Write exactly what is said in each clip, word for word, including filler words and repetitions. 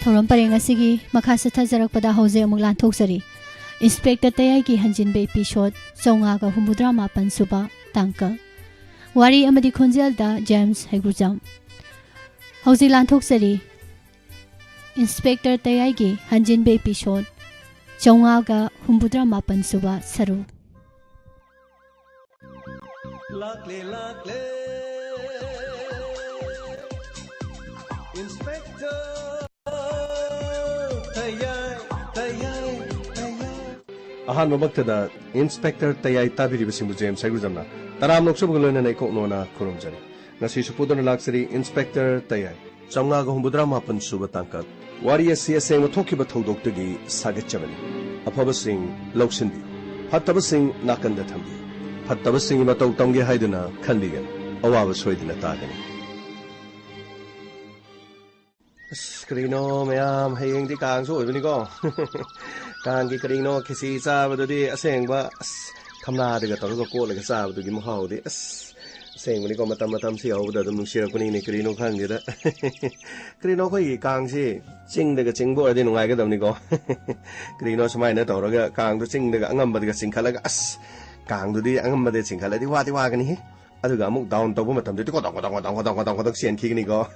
ꯊꯧꯔꯝ ꯄꯔꯦꯡ ꯑꯁꯤꯒꯤ ꯃꯈꯥ ꯆꯠꯊꯖꯔꯛꯄꯗ ꯍꯧꯖꯤꯛ ꯑꯃꯨꯛ ꯂꯥꯟꯊꯣꯛꯆꯔꯤ꯫ ꯏꯟꯁꯄꯦꯛꯇꯔ ꯇꯌꯥꯏꯒꯤ ꯍꯟꯖꯤꯟꯕ ꯏꯄꯤꯁꯣꯠ ꯆꯥꯝꯃꯉꯥꯒ ꯍꯨꯝꯐꯨꯇꯔꯥ ꯃꯥꯄꯟ ꯁꯨꯕ ꯇꯥꯡꯀꯛ꯫ ꯋꯥꯔꯤ ꯑꯃꯗꯤ ꯈꯣꯟꯖꯦꯜꯗ ꯖꯦꯝꯁ ꯍꯩꯒ꯭ꯔꯨꯖꯝ꯫ ꯍꯧꯖꯤꯛ ꯂꯥꯟꯊꯣꯛꯆꯔꯤ ꯏꯟꯁꯄꯦꯛꯇꯔ ꯇꯌꯥꯏꯒꯤ ꯍꯟꯖꯤꯟꯕ ꯏꯄꯤꯁꯣꯠ ꯆꯥꯝꯃꯉꯥꯒ ꯍꯨꯝꯐꯨꯇꯔꯥ ꯃꯥꯄꯟ ꯁꯨꯕ ꯁꯔꯨꯛ꯫ ꯂꯥꯛꯂꯦ, ꯂꯥꯛꯂꯦ, ꯏꯟꯁꯄꯦꯛꯇꯔ ꯇꯌꯥꯏ, ꯇꯌꯥꯏ, ꯇꯌꯥꯏ꯫ ꯑꯍꯥꯟꯕꯃꯛꯇꯗ ꯏꯟꯁꯄꯦꯛꯇꯔ ꯇꯌꯥꯏ ꯇꯥꯕꯤꯔꯤꯕꯁꯤꯡꯕꯨ ꯖꯦꯝꯁ ꯍꯩꯒ꯭ꯔꯨꯖꯝꯅ ꯇꯔꯥꯝꯅ ꯑꯣꯛꯆꯕꯒ ꯂꯣꯏꯅꯅ ꯏꯀꯣꯛ ꯅꯣꯟꯅ ꯈꯨꯔꯨꯝꯖꯔꯤ꯫ ꯉꯁꯤꯁꯨ ꯄꯨꯗꯨꯅ ꯂꯥꯛꯆꯔꯤ ꯏꯟꯁꯄꯦꯛꯇꯔ ꯇꯌꯥꯏ꯫ ꯆꯥꯝꯃꯉꯥꯒ ꯍꯨꯝꯐꯨꯇꯔꯥ ꯃꯥꯄꯟ ꯁꯨꯕ ꯇꯥꯡꯀꯛ꯫ ꯋꯥꯔꯤ ꯑꯁꯤ ꯑꯁꯦꯡꯕ ꯊꯣꯛꯈꯤꯕ ꯊꯧꯗꯣꯛꯇꯒꯤ ꯁꯥꯒꯠꯆꯕꯅꯤ꯫ ꯑꯐꯕꯁꯤꯡ ꯂꯧꯁꯤꯟꯕꯤꯌꯨ, ꯐꯠꯇꯕꯁꯤꯡ ꯅꯥꯀꯟꯗ ꯊꯝꯕꯤꯌꯨ꯫ ꯐꯠꯇꯕꯁꯤꯡꯒꯤ ꯃꯇꯧ ꯇꯝꯒꯦ ꯍꯥꯏꯗꯨꯅ ꯈꯟꯕꯤꯒꯅꯨ, ꯑꯋꯥꯕ ꯁꯣꯏꯗꯅ ꯇꯥꯒꯅꯤ꯫ ꯑꯁ, ꯀꯔꯤꯅꯣ ꯃꯌꯥꯝ, ꯍꯌꯦꯡꯗꯤ ꯀꯥꯡꯁꯨ ꯑꯣꯏꯕꯅꯤꯀꯣ꯫ ꯀꯥꯡꯒꯤ ꯀꯔꯤꯅꯣ ꯈꯦꯆꯤ ꯆꯥꯕꯗꯨꯗꯤ ꯑꯁꯦꯡꯕ, ꯑꯁ, ꯊꯝꯅꯥꯗꯒ ꯇꯧꯔꯒ ꯀꯣꯠꯂꯒ ꯆꯥꯕꯗꯨꯒꯤ ꯃꯍꯥꯎꯗꯤ, ꯑꯁ, ꯑꯁꯦꯡꯕꯅꯤꯀꯣ, ꯃꯇꯝ ꯃꯇꯝꯁꯤ ꯌꯧꯕꯗ ꯑꯗꯨꯝ ꯅꯨꯡꯁꯤꯔꯛꯄꯅꯤꯅꯦ, ꯀꯔꯤꯅꯣ ꯈꯪꯗꯦꯗ꯫ ꯀꯔꯤꯅꯣ ꯑꯩꯈꯣꯏꯒꯤ ꯀꯥꯡꯁꯤ ꯆꯤꯡꯗꯒ ꯆꯤꯡꯕ ꯑꯣꯏꯔꯗꯤ ꯅꯨꯡꯉꯥꯏꯒꯗꯕꯅꯤꯀꯣ꯫ ꯀꯔꯤꯅꯣ ꯁꯨꯃꯥꯏꯅ ꯇꯧꯔꯒ ꯀꯥꯡꯗꯣ ꯆꯤꯡꯗꯒ ꯑꯉꯝꯕꯗꯒ ꯆꯤꯡꯈꯠꯂꯒ, ꯑꯁ, ꯀꯥꯡꯗꯨꯗꯤ ꯑꯉꯝꯕꯗ ꯆꯤꯡꯈꯠꯂꯗꯤ ꯋꯥꯗꯤ ꯋꯥꯒꯅꯤꯍꯦ꯫ ꯑꯗꯨꯒ ꯑꯃꯨꯛ down ꯇꯧꯕ ꯃꯇꯝꯗꯗꯤ ꯀꯣꯗꯣꯛ ꯀꯣꯗꯣꯛ ꯀꯣꯗꯣꯛ ꯀꯣꯗꯣꯛ ꯀꯣꯗꯣꯛ ꯀꯣꯗꯣꯛ ꯆꯦꯟꯈꯤꯒꯅꯤꯀꯣ꯫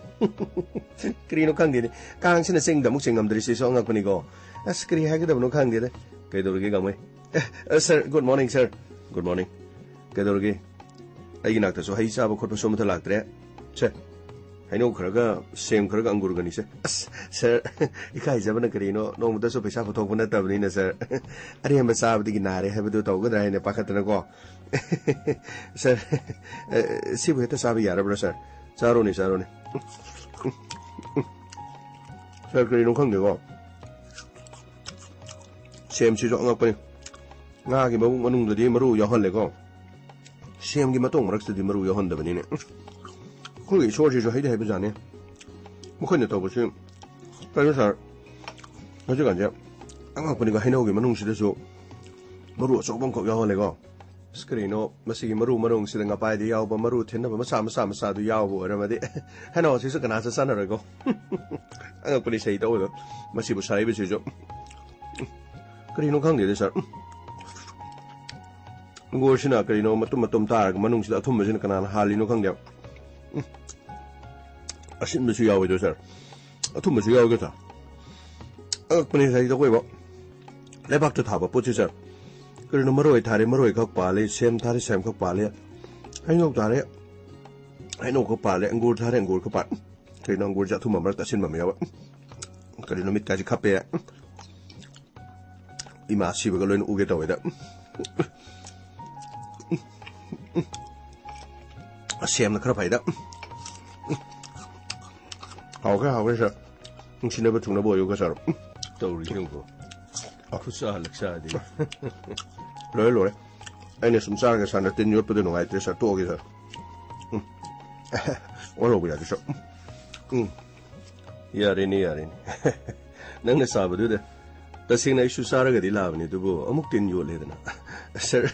ꯀꯔꯤꯅꯣ ꯈꯪꯗꯦꯅꯦ꯫ ꯀꯥꯡꯁꯤꯅ ꯆꯤꯡꯗ ꯑꯃꯨꯛ ꯆꯤꯡꯉꯝꯗ꯭ꯔꯤꯁꯤꯁꯨ ꯑꯉꯛꯄꯅꯤꯀꯣ꯫ ꯑꯁ, ꯀꯔꯤ ꯍꯥꯏꯒꯗꯕꯅꯣ ꯈꯪꯗꯦꯗ꯫ ꯀꯩꯗꯧꯔꯒꯦ, ꯀꯥꯡꯃꯩ? ꯑꯦ, ꯑ, sir, good morning, sir. Good morning. ꯀꯩꯗꯧꯔꯒꯦ? ꯑꯩꯒꯤ ꯅꯥꯛꯇꯁꯨ ꯍꯩ ꯆꯥꯕ ꯈꯣꯠꯄꯁꯨ ꯑꯃꯠꯇ ꯂꯥꯛꯇ꯭ꯔꯦ꯫ ꯁꯦ, ꯍꯩꯅꯧ ꯈꯔꯒ, ꯁꯦꯝ ꯈꯔꯒ, ꯑꯪꯒꯨꯔꯒꯅꯤ ꯁꯦ꯫ ꯑꯁ, sir, ꯏꯀꯥꯏꯖꯕꯅ ꯀꯔꯤꯅꯣ? ꯅꯣꯡꯃꯇꯁꯨ ꯄꯩꯁꯥ ꯄꯨꯊꯣꯛꯄ ꯅꯠꯇꯕꯅꯤꯅ, sir꯫ ꯑꯔꯦꯝꯕ ꯆꯥꯕꯗꯒꯤ ꯅꯥꯔꯦ ꯍꯥꯏꯕꯗꯨ ꯇꯧꯒꯗ꯭ꯔꯥ ꯍꯥꯏꯅ ꯄꯥꯈꯠꯇꯅꯀꯣ꯫ Sir, ꯑ, ꯁꯤꯕꯨ ꯍꯦꯛꯇ ꯆꯥꯕ ꯌꯥꯔꯕ꯭ꯔꯥ, sir? ꯆꯥꯔꯣꯅꯦ, ꯆꯥꯔꯣꯅꯦ꯫ Sir, ꯀꯔꯤꯅꯣ ꯈꯪꯗꯦꯀꯣ꯫ ꯁꯦꯝꯁꯤꯁꯨ ꯑꯉꯛꯄꯅꯤ꯫ ꯉꯥꯒꯤ ꯃꯕꯨꯛ ꯃꯅꯨꯡꯗꯗꯤ ꯃꯔꯨ ꯌꯥꯎꯍꯜꯂꯦꯀꯣ꯫ ꯁꯦꯝꯒꯤ ꯃꯇꯣꯡ ꯃꯔꯛꯇꯗꯤ ꯃꯔꯨ ꯌꯥꯎꯍꯟꯗꯕꯅꯤꯅꯦ꯫ ꯑꯩꯈꯣꯏꯒꯤ ꯏꯁꯣꯔꯁꯤꯁꯨ ꯍꯩꯗꯤ ꯍꯩꯕꯖꯥꯠꯅꯤ꯫ ꯃꯈꯣꯏꯅ ꯇꯧꯕꯁꯤ ꯀꯩꯅꯣ, sir, ꯍꯧꯖꯤꯛꯀꯥꯟꯁꯦ ꯑꯉꯛꯄꯅꯤꯀꯣ, ꯍꯩꯅꯧꯒꯤ ꯃꯅꯨꯡꯁꯤꯗꯁꯨ ꯃꯔꯨ ꯑꯆꯧꯕ ꯑꯃꯈꯛ ꯌꯥꯎꯍꯜꯂꯦꯀꯣ꯫ ꯑꯁ, ꯀꯔꯤꯅꯣ ꯃꯁꯤꯒꯤ ꯃꯔꯨ ꯃꯔꯨꯡꯁꯤꯗ ꯉꯄꯥꯏꯗ ꯌꯥꯎꯕ ꯃꯔꯨ ꯊꯤꯟꯅꯕ ꯃꯆꯥ ꯃꯆꯥ ꯃꯆꯥꯗꯨ ꯌꯥꯎꯕ ꯑꯣꯏꯔꯝꯃꯗꯤ ꯍꯩꯅꯧ ꯑꯁꯤꯁꯨ ꯀꯅꯥꯁꯨ ꯆꯥꯅꯔꯣꯏꯀꯣ꯫ ꯑꯉꯛꯄꯅꯤ ꯁꯩ ꯇꯧꯕꯗꯣ꯫ ꯃꯁꯤꯕꯨ ꯁꯥꯔꯛꯏꯕꯁꯤꯁꯨ ꯀꯔꯤꯅꯣ ꯈꯪꯗꯦꯗ ꯁꯥꯔ꯫ ꯑꯪꯒꯨꯔꯁꯤꯅ ꯀꯔꯤꯅꯣ ꯃꯇꯨꯝ ꯃꯇꯨꯝ ꯇꯥꯔꯒ ꯃꯅꯨꯡꯁꯤꯗ ꯑꯊꯨꯝꯕꯁꯤꯅ ꯀꯅꯥꯅ ꯍꯥꯜꯂꯤꯅꯣ ꯈꯪꯗꯦ꯫ ꯑꯁꯤꯟꯕꯁꯨ ꯌꯥꯎꯋꯤꯗꯣ ꯁꯥꯔ꯫ ꯑꯊꯨꯝꯕꯁꯨ ꯌꯥꯎꯋꯤꯗꯣ ꯁꯥꯔ꯫ ꯑꯉꯛꯄꯅꯤ ꯁꯥꯔ, ꯁꯤꯗ ꯑꯩꯈꯣꯏꯕ ꯂꯩꯕꯥꯛꯇ ꯊꯥꯕ ꯄꯣꯠꯁꯤ ꯁꯥꯔ꯫ ꯀꯔꯤꯅꯣ ꯃꯔꯣꯏ ꯊꯥꯔꯦ, ꯃꯔꯣꯏ ꯈꯛ ꯄꯥꯜꯂꯦ, ꯁꯦꯝ ꯊꯥꯔꯦ, ꯁꯦꯝ ꯈꯛ ꯄꯥꯜꯂꯦ, ꯍꯩꯅꯧ ꯊꯥꯔꯦ, ꯍꯩꯅꯧ ꯈꯛ ꯄꯥꯜꯂꯦ, ꯑꯪꯒꯨꯔ ꯊꯥꯔꯦ, ꯑꯪꯒꯨꯔ ꯈꯛ ꯄꯥꯜꯂꯦ꯫ ꯀꯔꯤꯅꯣ ꯑꯪꯒꯨꯔꯁꯦ ꯑꯊꯨꯝꯕ ꯃꯔꯛꯇ ꯑꯁꯤꯟꯕ ꯑꯃ ꯌꯥꯎꯕ꯫ ꯀꯔꯤꯅꯣ ꯃꯤꯠꯀꯥꯁꯤ ꯈꯞꯄꯦ꯫ ꯏꯃꯥ ꯁꯤꯕꯒ ꯂꯣꯏꯅ ꯎꯒꯦ ꯇꯧꯋꯦꯗ꯫ ꯁꯦꯝꯅ ꯈꯔ ꯐꯩꯗ꯫ ꯍꯥꯎꯈ꯭ꯔꯦ, ꯍꯥꯎꯈ꯭ꯔꯦ ꯁꯥꯔ꯫ ꯅꯨꯡꯁꯤꯅꯕ ꯊꯨꯡꯅꯕ ꯑꯣꯏꯌꯨꯀꯣ ꯁꯥꯔ꯫ ꯇꯧꯔꯤꯁꯤ ꯌꯦꯡꯉꯨꯀꯣ꯫ ꯈꯨꯠꯁꯥ ꯂꯛꯁꯥꯗꯤ꯫ ꯂꯣꯏꯔꯦ, ꯂꯣꯏꯔꯦ꯫ ꯑꯩꯅ ꯁꯨꯝ ꯆꯥꯔꯒ ꯁꯥꯔꯅ ꯇꯤꯟ ꯌꯣꯠꯄꯗꯣ ꯅꯨꯡꯉꯥꯏꯇ꯭ꯔꯦ ꯁꯥꯔ, ꯇꯣꯛꯑꯒꯦ ꯁꯥꯔ꯫ ꯎꯝ꯫ ꯑꯣꯟꯍꯧꯕ ꯌꯥꯗꯦ ꯁꯥꯔ꯫ ꯎꯝ꯫ ꯌꯥꯔꯦꯅꯦ, ꯌꯥꯔꯦꯅꯦ꯫ ꯅꯪꯅ ꯆꯥꯕꯗꯨꯗ ꯇꯁꯦꯡꯅ ꯑꯩꯁꯨ ꯆꯥꯔꯒꯗꯤ ꯂꯥꯛꯑꯕꯅꯤ, ꯑꯗꯨꯕꯨ ꯑꯃꯨꯛ ꯇꯤꯟ ꯌꯣꯠꯂꯦꯗꯅ꯫ ꯁꯥꯔ,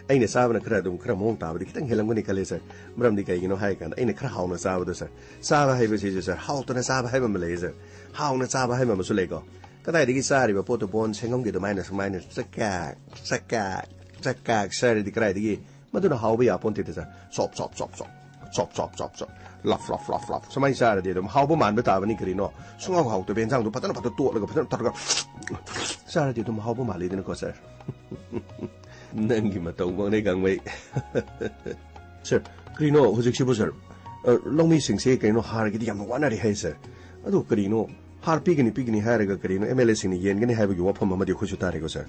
ꯑꯩꯅ ꯆꯥꯕꯅ ꯈꯔ ꯑꯗꯨꯝ ꯈꯔ ꯃꯑꯣꯡ ꯇꯥꯕꯗꯤ ꯈꯤꯇꯪ ꯍꯦꯜꯂꯝꯒꯅꯤ ꯈꯜꯂꯦ ꯁꯥꯔ꯫ ꯃꯔꯝꯗꯤ ꯀꯩꯒꯤꯅꯣ ꯍꯥꯏꯔꯀꯥꯟꯗ ꯑꯩꯅ ꯈꯔ ꯍꯥꯎꯅ ꯆꯥꯕꯗꯣ ꯁꯥꯔ꯫ ꯆꯥꯕ ꯍꯥꯏꯕꯁꯤꯁꯨ ꯁꯥꯔ, ꯍꯥꯎꯇꯅ ꯆꯥꯕ ꯍꯥꯏꯕ ꯑꯃ ꯂꯩꯌꯦ ꯁꯥꯔ꯫ ꯍꯥꯎꯅ ꯆꯥꯕ ꯍꯥꯏꯕ ꯑꯃꯁꯨ ꯂꯩꯀꯣ꯫ ꯀꯗꯥꯏꯗꯒꯤ ꯆꯥꯔꯤꯕ ꯄꯣꯠꯇꯣ ꯕꯣꯟ ꯁꯦꯡꯉꯝꯒꯤ ꯑꯗꯨꯃꯥꯏꯅ ꯁꯨꯃꯥꯏꯅ ꯆꯀꯥꯛ, ꯆꯀꯥꯛ, ꯆꯀꯥꯛ ꯆꯥꯔꯗꯤ ꯀꯗꯥꯏꯗꯒꯤ ꯃꯗꯨꯅ ꯍꯥꯎꯕ ꯌꯥꯄꯣꯟꯇꯦꯗ sir. Chop, chop, chop, chop. Chop, chop, chop, chop. ꯂꯐ, ꯂꯐ, ꯂꯐ, ꯂꯐ꯫ ꯁꯨꯃꯥꯏꯅ ꯆꯥꯔꯗꯤ ꯑꯗꯨꯝ ꯍꯥꯎꯕ ꯃꯥꯟꯕ ꯇꯥꯕꯅꯤ ꯀꯔꯤꯅꯣ꯫ ꯁꯨꯡꯍꯥꯎ ꯍꯥꯎꯇꯕ ꯌꯦꯟꯁꯥꯡꯗꯣ ꯐꯖꯅ ꯐꯖꯅ ꯇꯣꯠꯂꯒ ꯐꯖꯅ ꯇꯧꯔꯒ ꯆꯥꯔꯗꯤ ꯑꯗꯨꯝ ꯍꯥꯎꯕ ꯃꯥꯜꯂꯤꯗꯅꯀꯣ ꯁꯥꯔ꯫ ꯅꯪꯒꯤ ꯃꯇꯧꯃꯛꯅꯦ ꯒꯥꯡꯃꯩ꯫ ꯁꯥꯔ, ꯀꯔꯤꯅꯣ ꯍꯧꯖꯤꯛꯁꯤꯕꯨ ꯁꯥꯔ? ꯑ, ꯂꯧꯃꯤꯁꯤꯡꯁꯦ ꯀꯩꯅꯣ ꯍꯥꯔꯒꯤꯗꯤ ꯌꯥꯝꯅ ꯋꯥꯅꯔꯦ ꯍꯥꯏ ꯁꯥꯔ꯫ ꯑꯗꯨ ꯀꯔꯤꯅꯣ ꯍꯥꯔ ꯄꯤꯒꯅꯤ ꯄꯤꯒꯅꯤ ꯍꯥꯏꯔꯒ ꯀꯔꯤꯅꯣ ꯑꯦꯝ ꯑꯦꯜ ꯑꯦꯁꯤꯡꯅ ꯌꯦꯟꯒꯅꯤ ꯍꯥꯏꯕꯒꯤ ꯋꯥꯐꯝ ꯑꯃꯗꯤ ꯑꯩꯈꯣꯏꯁꯨ ꯇꯥꯔꯦꯀꯣ ꯁꯥꯔ꯫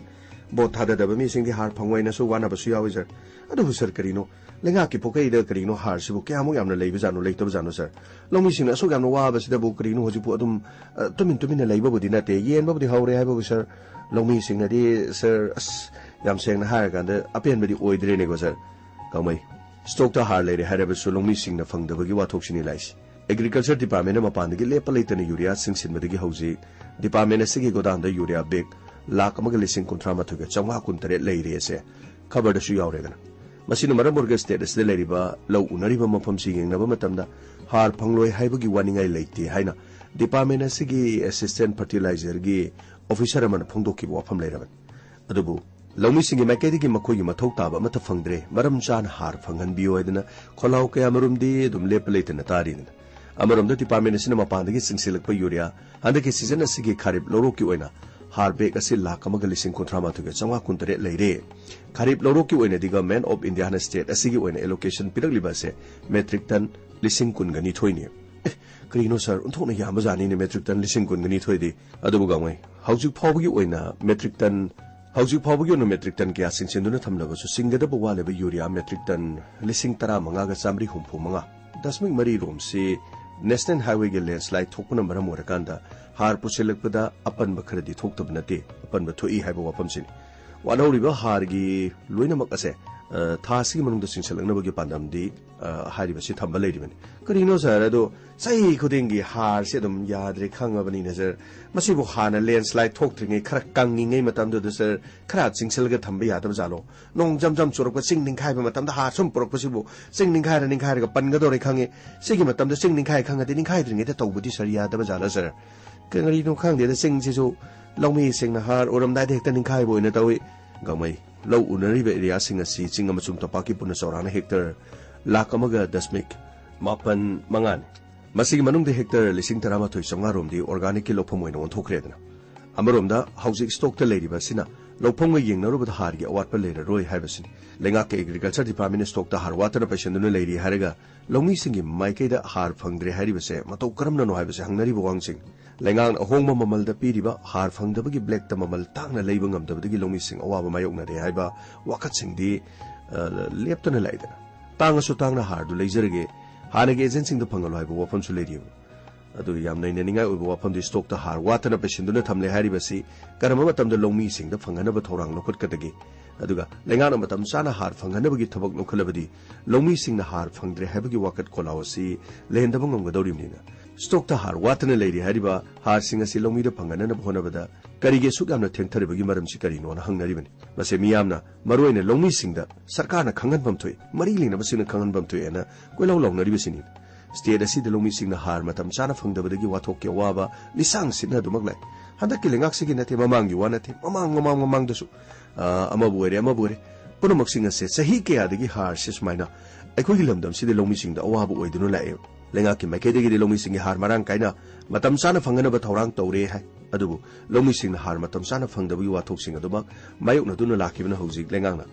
ꯚꯣꯠ ꯊꯥꯗꯗꯕ ꯃꯤꯁꯤꯡꯗꯤ ꯍꯥꯔ ꯐꯪꯉꯣꯏꯅꯁꯨ ꯋꯥꯅꯕꯁꯨ ꯌꯥꯎꯏ ꯁꯥꯔ꯫ ꯑꯗꯨꯕꯨ ꯁꯥꯔ ꯀꯔꯤꯅꯣ ꯂꯩꯉꯥꯛꯀꯤ ꯄꯨꯈꯩꯗ ꯀꯔꯤꯅꯣ ꯍꯥꯔꯁꯤꯕꯨ ꯀꯌꯥꯃꯨꯛ ꯌꯥꯝꯅ ꯂꯩꯕꯖꯥꯠꯅꯣ ꯂꯩꯇꯕꯖꯥꯠꯅꯣ ꯁꯥꯔ? ꯂꯧꯃꯤꯁꯤꯡꯅ ꯑꯁꯨꯛ ꯌꯥꯝꯅ ꯋꯥꯕꯁꯤꯗꯕꯨ ꯀꯔꯤꯅꯣ ꯍꯧꯖꯤꯛꯄꯨ ꯑꯗꯨꯝ, ꯑ, ꯇꯨꯃꯤꯟ ꯇꯨꯃꯤꯟꯅ ꯂꯩꯕꯕꯨꯗꯤ ꯅꯠꯇꯦ, ꯌꯦꯟꯕꯕꯨꯗꯤ ꯍꯧꯔꯦ ꯍꯥꯏꯕꯕꯨ ꯁꯥꯔ, ꯂꯧꯃꯤꯁꯤꯡꯅꯗꯤ ꯁꯥꯔ ꯑꯁ ꯌꯥꯝ ꯁꯦꯡꯅ ꯍꯥꯏꯔꯀꯥꯟꯗ ꯑꯄꯦꯟꯕꯗꯤ ꯑꯣꯏꯗ꯭ꯔꯦꯅꯦꯀꯣ ꯁꯥꯔ꯫ ꯀꯥꯡꯃꯩ, ꯁ꯭ꯇꯣꯛꯇ ꯍꯥꯔ ꯂꯩꯔꯦ ꯍꯥꯏꯔꯕꯁꯨ ꯂꯧꯃꯤꯁꯤꯡꯅ ꯐꯪꯗꯕꯒꯤ ꯋꯥꯊꯣꯛꯁꯤꯅꯤ ꯂꯥꯛꯏꯁꯤ꯫ ꯑꯦꯒ꯭ꯔꯤꯀꯜꯆꯔ ꯗꯤꯄꯥꯔꯠꯃꯦꯟꯅ ꯃꯄꯥꯟꯗꯒꯤ ꯂꯦꯞꯄ ꯂꯩꯇꯅ ꯌꯨꯔꯤꯌꯥ ꯆꯤꯡꯁꯤꯟꯕꯗꯒꯤ ꯍꯧꯖꯤꯛ ꯗꯤꯄꯥꯔꯠꯃꯦꯟ ꯑꯁꯤꯒꯤ ꯒꯣꯗꯥꯎꯟꯗ ꯌꯨꯔꯤꯌꯥ ꯕꯦꯒ ꯂꯥꯈ ꯑꯃꯒ ꯂꯤꯁꯤꯡ ꯀꯨꯟꯊ꯭ꯔꯥ ꯃꯥꯊꯣꯏꯒ ꯆꯥꯝꯃꯉꯥ ꯀꯨꯟꯇꯔꯦꯠ ꯂꯩꯔꯦ ꯑꯁꯦ ꯈꯕꯔꯗꯁꯨ ꯌꯥꯎꯔꯦꯗꯅ꯫ ꯃꯁꯤꯅ ꯃꯔꯝ ꯑꯣꯏꯔꯒ ꯁ꯭ꯇꯦꯠ ꯑꯁꯤꯗ ꯂꯩꯔꯤꯕ ꯂꯧ ꯎꯅꯔꯤꯕ ꯃꯐꯝꯁꯤ ꯌꯦꯡꯅꯕ ꯃꯇꯝꯗ ꯍꯥꯔ ꯐꯪꯂꯣꯏ ꯍꯥꯏꯕꯒꯤ ꯋꯥꯅꯤꯡꯉꯥꯏ ꯂꯩꯇꯦ ꯍꯥꯏꯅ ꯗꯤꯄꯥꯔꯠꯃꯦꯟ ꯑꯁꯤꯒꯤ ꯑꯦꯁꯤꯁꯇꯦꯟ ꯐꯔꯇꯤꯂꯥꯏꯖꯔꯒꯤ ꯑꯣꯐꯤꯁꯔ ꯑꯃꯅ ꯐꯣꯡꯗꯣꯛꯈꯤꯕ ꯋꯥꯐꯝ ꯂꯩꯔꯕꯅꯤ꯫ ꯑꯗꯨꯕꯨ ꯂꯧꯃꯤꯁꯤꯡꯒꯤ ꯃꯥꯏꯀꯩꯗꯒꯤ ꯃꯈꯣꯏꯒꯤ ꯃꯊꯧ ꯇꯥꯕ ꯑꯃꯠꯇ ꯐꯪꯗ꯭ꯔꯦ, ꯃꯔꯝ ꯆꯥꯅ ꯍꯥꯔ ꯐꯪꯍꯟꯕꯤꯌꯨ ꯍꯥꯏꯗꯅ ꯈꯣꯜꯂꯥꯎ ꯀꯌꯥꯃꯔꯨꯝꯗꯤ ꯑꯗꯨꯝ ꯂꯦꯞꯄ ꯂꯩꯇꯅ ꯇꯥꯔꯤꯗꯅ꯫ ꯑꯃꯔꯣꯝꯗ ꯗꯤꯄꯥꯔꯠꯃꯦꯟ ꯑꯁꯤꯅ ꯃꯄꯥꯟꯗꯒꯤ ꯆꯤꯡꯁꯤꯜꯂꯛꯄ ꯌꯨꯔꯤꯌꯥ ꯍꯟꯗꯛꯀꯤ ꯁꯤꯖꯟ ꯑꯁꯤꯒꯤ ꯈꯥꯔꯤꯞ ꯂꯧꯔꯣꯛꯀꯤ ꯑꯣꯏꯅ ꯍꯥꯔ ꯕꯦꯒ ꯑꯁꯤ ꯂꯥꯈ ꯑꯃꯒ ꯂꯤꯁꯤꯡ ꯀꯨꯟꯊ꯭ꯔꯥ ꯃꯥꯊꯣꯏꯒ ꯆꯥꯝꯃꯉꯥ ꯀꯨꯟꯇꯔꯦꯠ ꯂꯩꯔꯦ꯫ ꯈꯥꯔꯤꯞ ꯂꯧꯔꯣꯛꯀꯤ ꯑꯣꯏꯅꯗꯤ ꯒꯚꯔꯟꯃꯦꯟꯠ ꯑꯣꯐ ꯏꯟꯗꯤꯌꯥꯅ ꯁ꯭ꯇꯦꯠ ꯑꯁꯤꯒꯤ ꯑꯣꯏꯅ ꯑꯦꯂꯣꯀꯦꯁꯟ ꯄꯤꯔꯛꯂꯤꯕ ꯑꯁꯦ ꯃꯦꯇ꯭ꯔꯤꯛ ꯇꯟ ꯂꯤꯁꯤꯡ ꯀꯨꯟꯒ ꯅꯤꯊꯣꯏꯅꯤ꯫ ꯑꯦ, ꯀꯔꯤꯅꯣ ꯁꯥꯔ, ꯑꯣꯟꯊꯣꯛꯅ ꯌꯥꯝꯕꯖꯥꯠꯅꯤꯅꯦ ꯃꯦꯇ꯭ꯔꯤꯛ ꯇꯟ ꯂꯤꯁꯤꯡ ꯀꯨꯟꯒ ꯅꯤꯊꯣꯏꯗꯤ꯫ ꯑꯗꯨꯕꯨ ꯒꯥꯡꯃꯩ, ꯍꯧꯖꯤꯛ ꯐꯥꯎꯕꯒꯤ ꯑꯣꯏꯅ ꯃꯦꯇ꯭ꯔꯤꯛ ꯇꯟ, ꯍꯧꯖꯤꯛ ꯐꯥꯎꯕꯒꯤ ꯑꯣꯏꯅ ꯃꯦꯇ꯭ꯔꯤꯛ ꯇꯟ ꯀꯌꯥ ꯆꯤꯡꯁꯤꯟꯗꯨꯅ ꯊꯝꯂꯕꯁꯨ ꯆꯤꯡꯒꯗꯕ ꯋꯥꯠꯂꯤꯕ ꯌꯨꯔꯤꯌꯥ ꯃꯦꯇ꯭ꯔꯤꯛ ꯇꯟ ꯂꯤꯁꯤꯡ ꯇꯔꯥꯃꯉꯥꯒ ꯆꯥꯝꯃꯔꯤ ꯍꯨꯝꯐꯨ ꯃꯉꯥ ꯗꯁꯃꯤꯛ ꯃꯔꯤ ꯔꯣꯝꯁꯤ ꯅꯦꯁꯅꯦꯜ ꯍꯥꯏꯋꯦꯒꯤ ꯂꯦꯟꯁꯂꯥꯏꯗ ꯊꯣꯛꯄꯅ ꯃꯔꯝ ꯑꯣꯏꯔꯀꯥꯟꯗ ꯍꯥꯔ ꯄꯨꯁꯤꯜꯂꯛꯄꯗ ꯑꯄꯟꯕ ꯈꯔꯗꯤ ꯊꯣꯛꯇꯕ ꯅꯠꯇꯦ, ꯑꯄꯟꯕ ꯊꯣꯛꯏ ꯍꯥꯏꯕ ꯋꯥꯐꯝꯁꯤꯅꯤ꯫ ꯋꯥꯠꯍꯧꯔꯤꯕ ꯍꯥꯔꯒꯤ ꯂꯣꯏꯅꯃꯛ ꯑꯁꯦ, ꯑ, ꯊꯥ ꯑꯁꯤꯒꯤ ꯃꯅꯨꯡꯗ ꯆꯤꯡꯁꯤꯜꯂꯛꯅꯕꯒꯤ ꯄꯥꯟꯗꯝꯗꯤ, ꯑ, ꯍꯥꯏꯔꯤꯕꯁꯤ ꯊꯝꯕ ꯂꯩꯔꯤꯕꯅꯤ꯫ ꯀꯔꯤꯅꯣ ꯁꯥꯔ, ꯑꯗꯣ ꯆꯍꯤ ꯈꯨꯗꯤꯡꯒꯤ ꯍꯥꯔꯁꯦ ꯑꯗꯨꯝ ꯌꯥꯗ꯭ꯔꯦ ꯈꯪꯉꯕꯅꯤꯅ ꯁꯥꯔ, ꯃꯁꯤꯕꯨ ꯍꯥꯟꯅ ꯂꯦꯟꯁꯂꯥꯏꯗ ꯊꯣꯛꯇ꯭ꯔꯤꯉꯩ ꯈꯔ ꯀꯪꯉꯤꯉꯩ ꯃꯇꯝꯗꯨꯗ ꯁꯥꯔ ꯈꯔ ꯆꯤꯡꯁꯤꯜꯂꯒ ꯊꯝꯕ ꯌꯥꯗꯕ ꯖꯥꯠꯂꯣ? ꯅꯣꯡ ꯖꯝ ꯖꯝ ꯆꯨꯔꯛꯄ, ꯆꯤꯡ ꯅꯤꯡꯈꯥꯏꯕ ꯃꯇꯝꯗ ꯍꯥꯔ ꯁꯨꯝ ꯄꯨꯔꯛꯄꯁꯤꯕꯨ ꯆꯤꯡ ꯅꯤꯡꯈꯥꯏꯔ ꯅꯤꯡꯈꯥꯏꯔꯒ ꯄꯟꯒꯗꯧꯔꯦ ꯈꯪꯉꯦ꯫ ꯁꯤꯒꯤ ꯃꯇꯝꯗ ꯆꯤꯡ ꯅꯤꯡꯈꯥꯏ ꯈꯪꯉꯗꯤ ꯅꯤꯡꯈꯥꯏꯗ꯭ꯔꯤꯉꯩꯗ ꯇꯧꯕꯗꯤ ꯁꯥꯔ ꯌꯥꯗꯕ ꯖꯥꯠꯂ ꯁꯥꯔ? ꯀꯔꯤꯅꯣ ꯈꯪꯗꯦꯗ, ꯆꯤꯡꯁꯤꯁꯨ ꯂꯧꯃꯤꯁꯤꯡꯅ ꯍꯥꯔ ꯎꯔꯝꯗꯥꯏꯗ ꯍꯦꯛꯇ ꯅꯤꯡꯈꯥꯏꯕ ꯑꯣꯏꯅ ꯇꯧꯏ꯫ ꯒꯥꯡꯃꯩ, ꯂꯧ ꯎꯅꯔꯤꯕ ꯑꯦꯔꯤꯌꯥꯁꯤꯡ ꯑꯁꯤ ꯆꯤꯡ ꯑꯃꯁꯨꯡ ꯇꯝꯄꯥꯛꯀꯤ ꯄꯨꯟꯅ ꯆꯥꯎꯔꯥꯛꯅ ꯍꯦꯛꯇꯔ ꯂꯥꯈ ꯑꯃꯒ ꯗꯁꯃꯤꯛ ꯃꯥꯄꯟ ꯃꯉꯥꯅꯤ꯫ ꯃꯁꯤꯒꯤ ꯃꯅꯨꯡꯗ ꯍꯦꯛꯇꯔ ꯂꯤꯁꯤꯡ ꯇꯔꯥꯃꯥꯊꯣꯏ ꯆꯥꯝꯃꯉꯥ ꯔꯣꯝꯗꯤ ꯑꯣꯔꯒꯥꯅꯤꯛꯀꯤ ꯂꯧꯐꯝ ꯑꯣꯏꯅ ꯑꯣꯟꯊꯣꯛꯈ꯭ꯔꯦꯗꯅ꯫ ꯑꯃꯔꯣꯝꯗ ꯍꯧꯖꯤꯛ ꯁ꯭ꯇꯣꯛꯇ ꯂꯩꯔꯤꯕ ꯑꯁꯤꯅ ꯂꯧꯐꯝꯒ ꯌꯦꯡꯅꯔꯨꯕꯗ ꯍꯥꯔꯒꯤ ꯑꯋꯥꯠꯄ ꯂꯩꯔꯔꯣꯏ ꯍꯥꯏꯕꯁꯤꯅꯤ꯫ ꯂꯩꯉꯥꯛꯀꯤ ꯑꯦꯒ꯭ꯔꯤꯀꯜꯆꯔ ꯗꯤꯄꯥꯔꯠꯃꯦꯟꯅ ꯁ꯭ꯇꯣꯛꯇ ꯍꯥꯔ ꯋꯥꯠꯇꯅ ꯄꯩꯁꯤꯟꯗꯨꯅ ꯂꯩꯔꯤ ꯍꯥꯏꯔꯒ ꯂꯧꯃꯤꯁꯤꯡꯒꯤ ꯃꯥꯏꯀꯩꯗ ꯍꯥꯔ ꯐꯪꯗ꯭ꯔꯦ ꯍꯥꯏꯔꯤꯕꯁꯦ ꯃꯇꯧ ꯀꯔꯝꯅꯅꯣ ꯍꯥꯏꯕꯁꯦ ꯍꯪꯅꯔꯤꯕ ꯋꯥꯍꯪꯁꯤꯡ꯫ ꯂꯩꯉꯥꯛꯅ ꯑꯍꯣꯡꯕ ꯃꯃꯜꯗ ꯄꯤꯔꯤꯕ ꯍꯥꯔ ꯐꯪꯗꯕꯒꯤ ꯕ꯭ꯂꯦꯛꯇ ꯃꯃꯜ ꯇꯥꯡꯅ ꯂꯩꯕ ꯉꯝꯗꯕꯗꯒꯤ ꯂꯧꯃꯤꯁꯤꯡ ꯑꯋꯥꯕ ꯃꯥꯌꯣꯛꯅꯔꯦ ꯍꯥꯏꯕ ꯋꯥꯀꯠꯁꯤꯡꯗꯤ, ꯑ, ꯂꯦꯞꯇꯅ ꯂꯥꯛꯏꯗꯅ꯫ ꯇꯥꯡꯉꯁꯨ ꯇꯥꯡꯅ ꯍꯥꯔꯗꯨ ꯂꯩꯖꯔꯒꯦ, ꯍꯥꯟꯅꯒꯤ ꯑꯦꯖꯦꯟꯁꯤꯡꯗ ꯐꯪꯍꯜꯂꯣ ꯍꯥꯏꯕ ꯋꯥꯐꯝꯁꯨ ꯂꯩꯔꯤꯕ꯫ ꯑꯗꯨꯒ ꯌꯥꯝ ꯅꯩꯅꯅꯤꯡꯉꯥꯏ ꯑꯣꯏꯕ ꯋꯥꯐꯝꯗꯤ ꯁ꯭ꯇꯣꯛꯇ ꯍꯥꯔ ꯋꯥꯠꯇꯅ ꯄꯩꯁꯤꯟꯗꯨꯅ ꯊꯝꯂꯦ ꯍꯥꯏꯔꯤꯕꯁꯤ ꯀꯔꯝꯕ ꯃꯇꯝꯗ ꯂꯧꯃꯤꯁꯤꯡꯗ ꯐꯪꯍꯟꯅꯕ ꯊꯧꯔꯥꯡ ꯂꯧꯈꯠꯀꯗꯒꯦ? ꯑꯗꯨꯒ ꯂꯩꯉꯥꯛꯅ ꯃꯇꯝ ꯆꯥꯅ ꯍꯥꯔ ꯐꯪꯍꯟꯅꯕꯒꯤ ꯊꯕꯛ ꯂꯧꯈꯠꯂꯕꯗꯤ ꯂꯧꯃꯤꯁꯤꯡꯅ ꯍꯥꯔ ꯐꯪꯗ꯭ꯔꯦ ꯍꯥꯏꯕꯒꯤ ꯋꯥꯀꯠ ꯈꯣꯜꯂꯥꯎ ꯑꯁꯤ ꯂꯩꯍꯟꯗꯕ ꯉꯝꯒꯗꯧꯔꯤꯕꯅꯤꯅ ꯁ꯭ꯇꯣꯛꯇ ꯍꯥꯔ ꯋꯥꯠꯇꯅ ꯂꯩꯔꯤ ꯍꯥꯏꯔꯤꯕ ꯍꯥꯔꯁꯤꯡ ꯑꯁꯤ ꯂꯧꯃꯤꯗ ꯐꯪꯍꯟꯅꯅꯕ ꯍꯣꯠꯅꯕꯗ ꯀꯔꯤꯒꯤ ꯑꯁꯨꯛ ꯌꯥꯝꯅ ꯊꯦꯡꯊꯔꯤꯕꯒꯤ ꯃꯔꯝꯁꯤ ꯀꯔꯤꯅꯣꯅ ꯍꯪꯅꯔꯤꯕꯅꯤ꯫ ꯃꯁꯤ ꯃꯤꯌꯥꯝꯅ, ꯃꯔꯨꯑꯣꯏꯅ ꯂꯧꯃꯤꯁꯤꯡꯗ ꯁꯔꯀꯥꯔꯅ ꯈꯪꯍꯟꯐꯝ ꯊꯣꯛꯏ, ꯃꯔꯤ ꯂꯩꯅꯕꯁꯤꯡꯅ ꯈꯪꯍꯟꯐꯝ ꯊꯣꯛꯏ ꯍꯥꯏꯅ ꯀꯣꯏꯂꯥꯎ ꯂꯥꯎꯅꯔꯤꯕꯁꯤꯅꯤ꯫ ꯁ꯭ꯇꯦꯠ ꯑꯁꯤꯗ ꯂꯧꯃꯤꯁꯤꯡꯅ ꯍꯥꯔ ꯃꯇꯝ ꯆꯥꯅ ꯐꯪꯗꯕꯗꯒꯤ ꯋꯥꯊꯣꯛꯀꯤ ꯑꯋꯥꯕ ꯂꯤꯁꯥꯡ ꯁꯤꯠꯅ ꯑꯗꯨꯃꯛ ꯂꯥꯛꯏ꯫ ꯍꯟꯗꯛꯀꯤ ꯂꯩꯉꯥꯛꯁꯤꯒꯤ ꯅꯠꯇꯦ, ꯃꯃꯥꯡꯒꯤ ꯋꯥ ꯅꯠꯇꯦ, ꯃꯃꯥꯡ, ꯃꯃꯥꯡ, ꯃꯃꯥꯡꯗꯁꯨ, ꯑ, ꯑꯃꯕꯨ ꯑꯣꯏꯔꯦ, ꯑꯃꯕꯨ ꯑꯣꯏꯔꯦ, ꯄꯨꯝꯅꯃꯛꯁꯤꯡ ꯑꯁꯦ ꯆꯍꯤ ꯀꯌꯥꯗꯒꯤ ꯍꯥꯔꯁꯤ ꯁꯨꯃꯥꯏꯅ ꯑꯩꯈꯣꯏꯒꯤ ꯂꯝꯗꯝꯁꯤꯗ ꯂꯧꯃꯤꯁꯤꯡꯗ ꯑꯋꯥꯕ ꯑꯣꯏꯗꯨꯅ ꯂꯥꯛꯑꯦ꯫ ꯂꯩꯉꯥꯛꯀꯤ ꯃꯥꯏꯀꯩꯗꯒꯤꯗꯤ ꯂꯧꯃꯤꯁꯤꯡꯒꯤ ꯍꯥꯔ ꯃꯔꯥꯡ ꯀꯥꯏꯅ ꯃꯇꯝ ꯆꯥꯅ ꯐꯪꯅꯅꯕ ꯊꯧꯔꯥꯡ ꯇꯧꯔꯦ ꯍꯥꯏ꯫ ꯑꯗꯨꯕꯨ ꯂꯧꯃꯤꯁꯤꯡꯅ ꯍꯥꯔ ꯃꯇꯝ ꯆꯥꯅ ꯐꯪꯗꯕꯒꯤ ꯋꯥꯊꯣꯛꯁꯤꯡ ꯑꯗꯨꯃꯛ ꯃꯥꯌꯣꯛꯅꯗꯨꯅ ꯂꯥꯛꯈꯤꯕꯅ ꯍꯧꯖꯤꯛ ꯂꯩꯉꯥꯛꯅ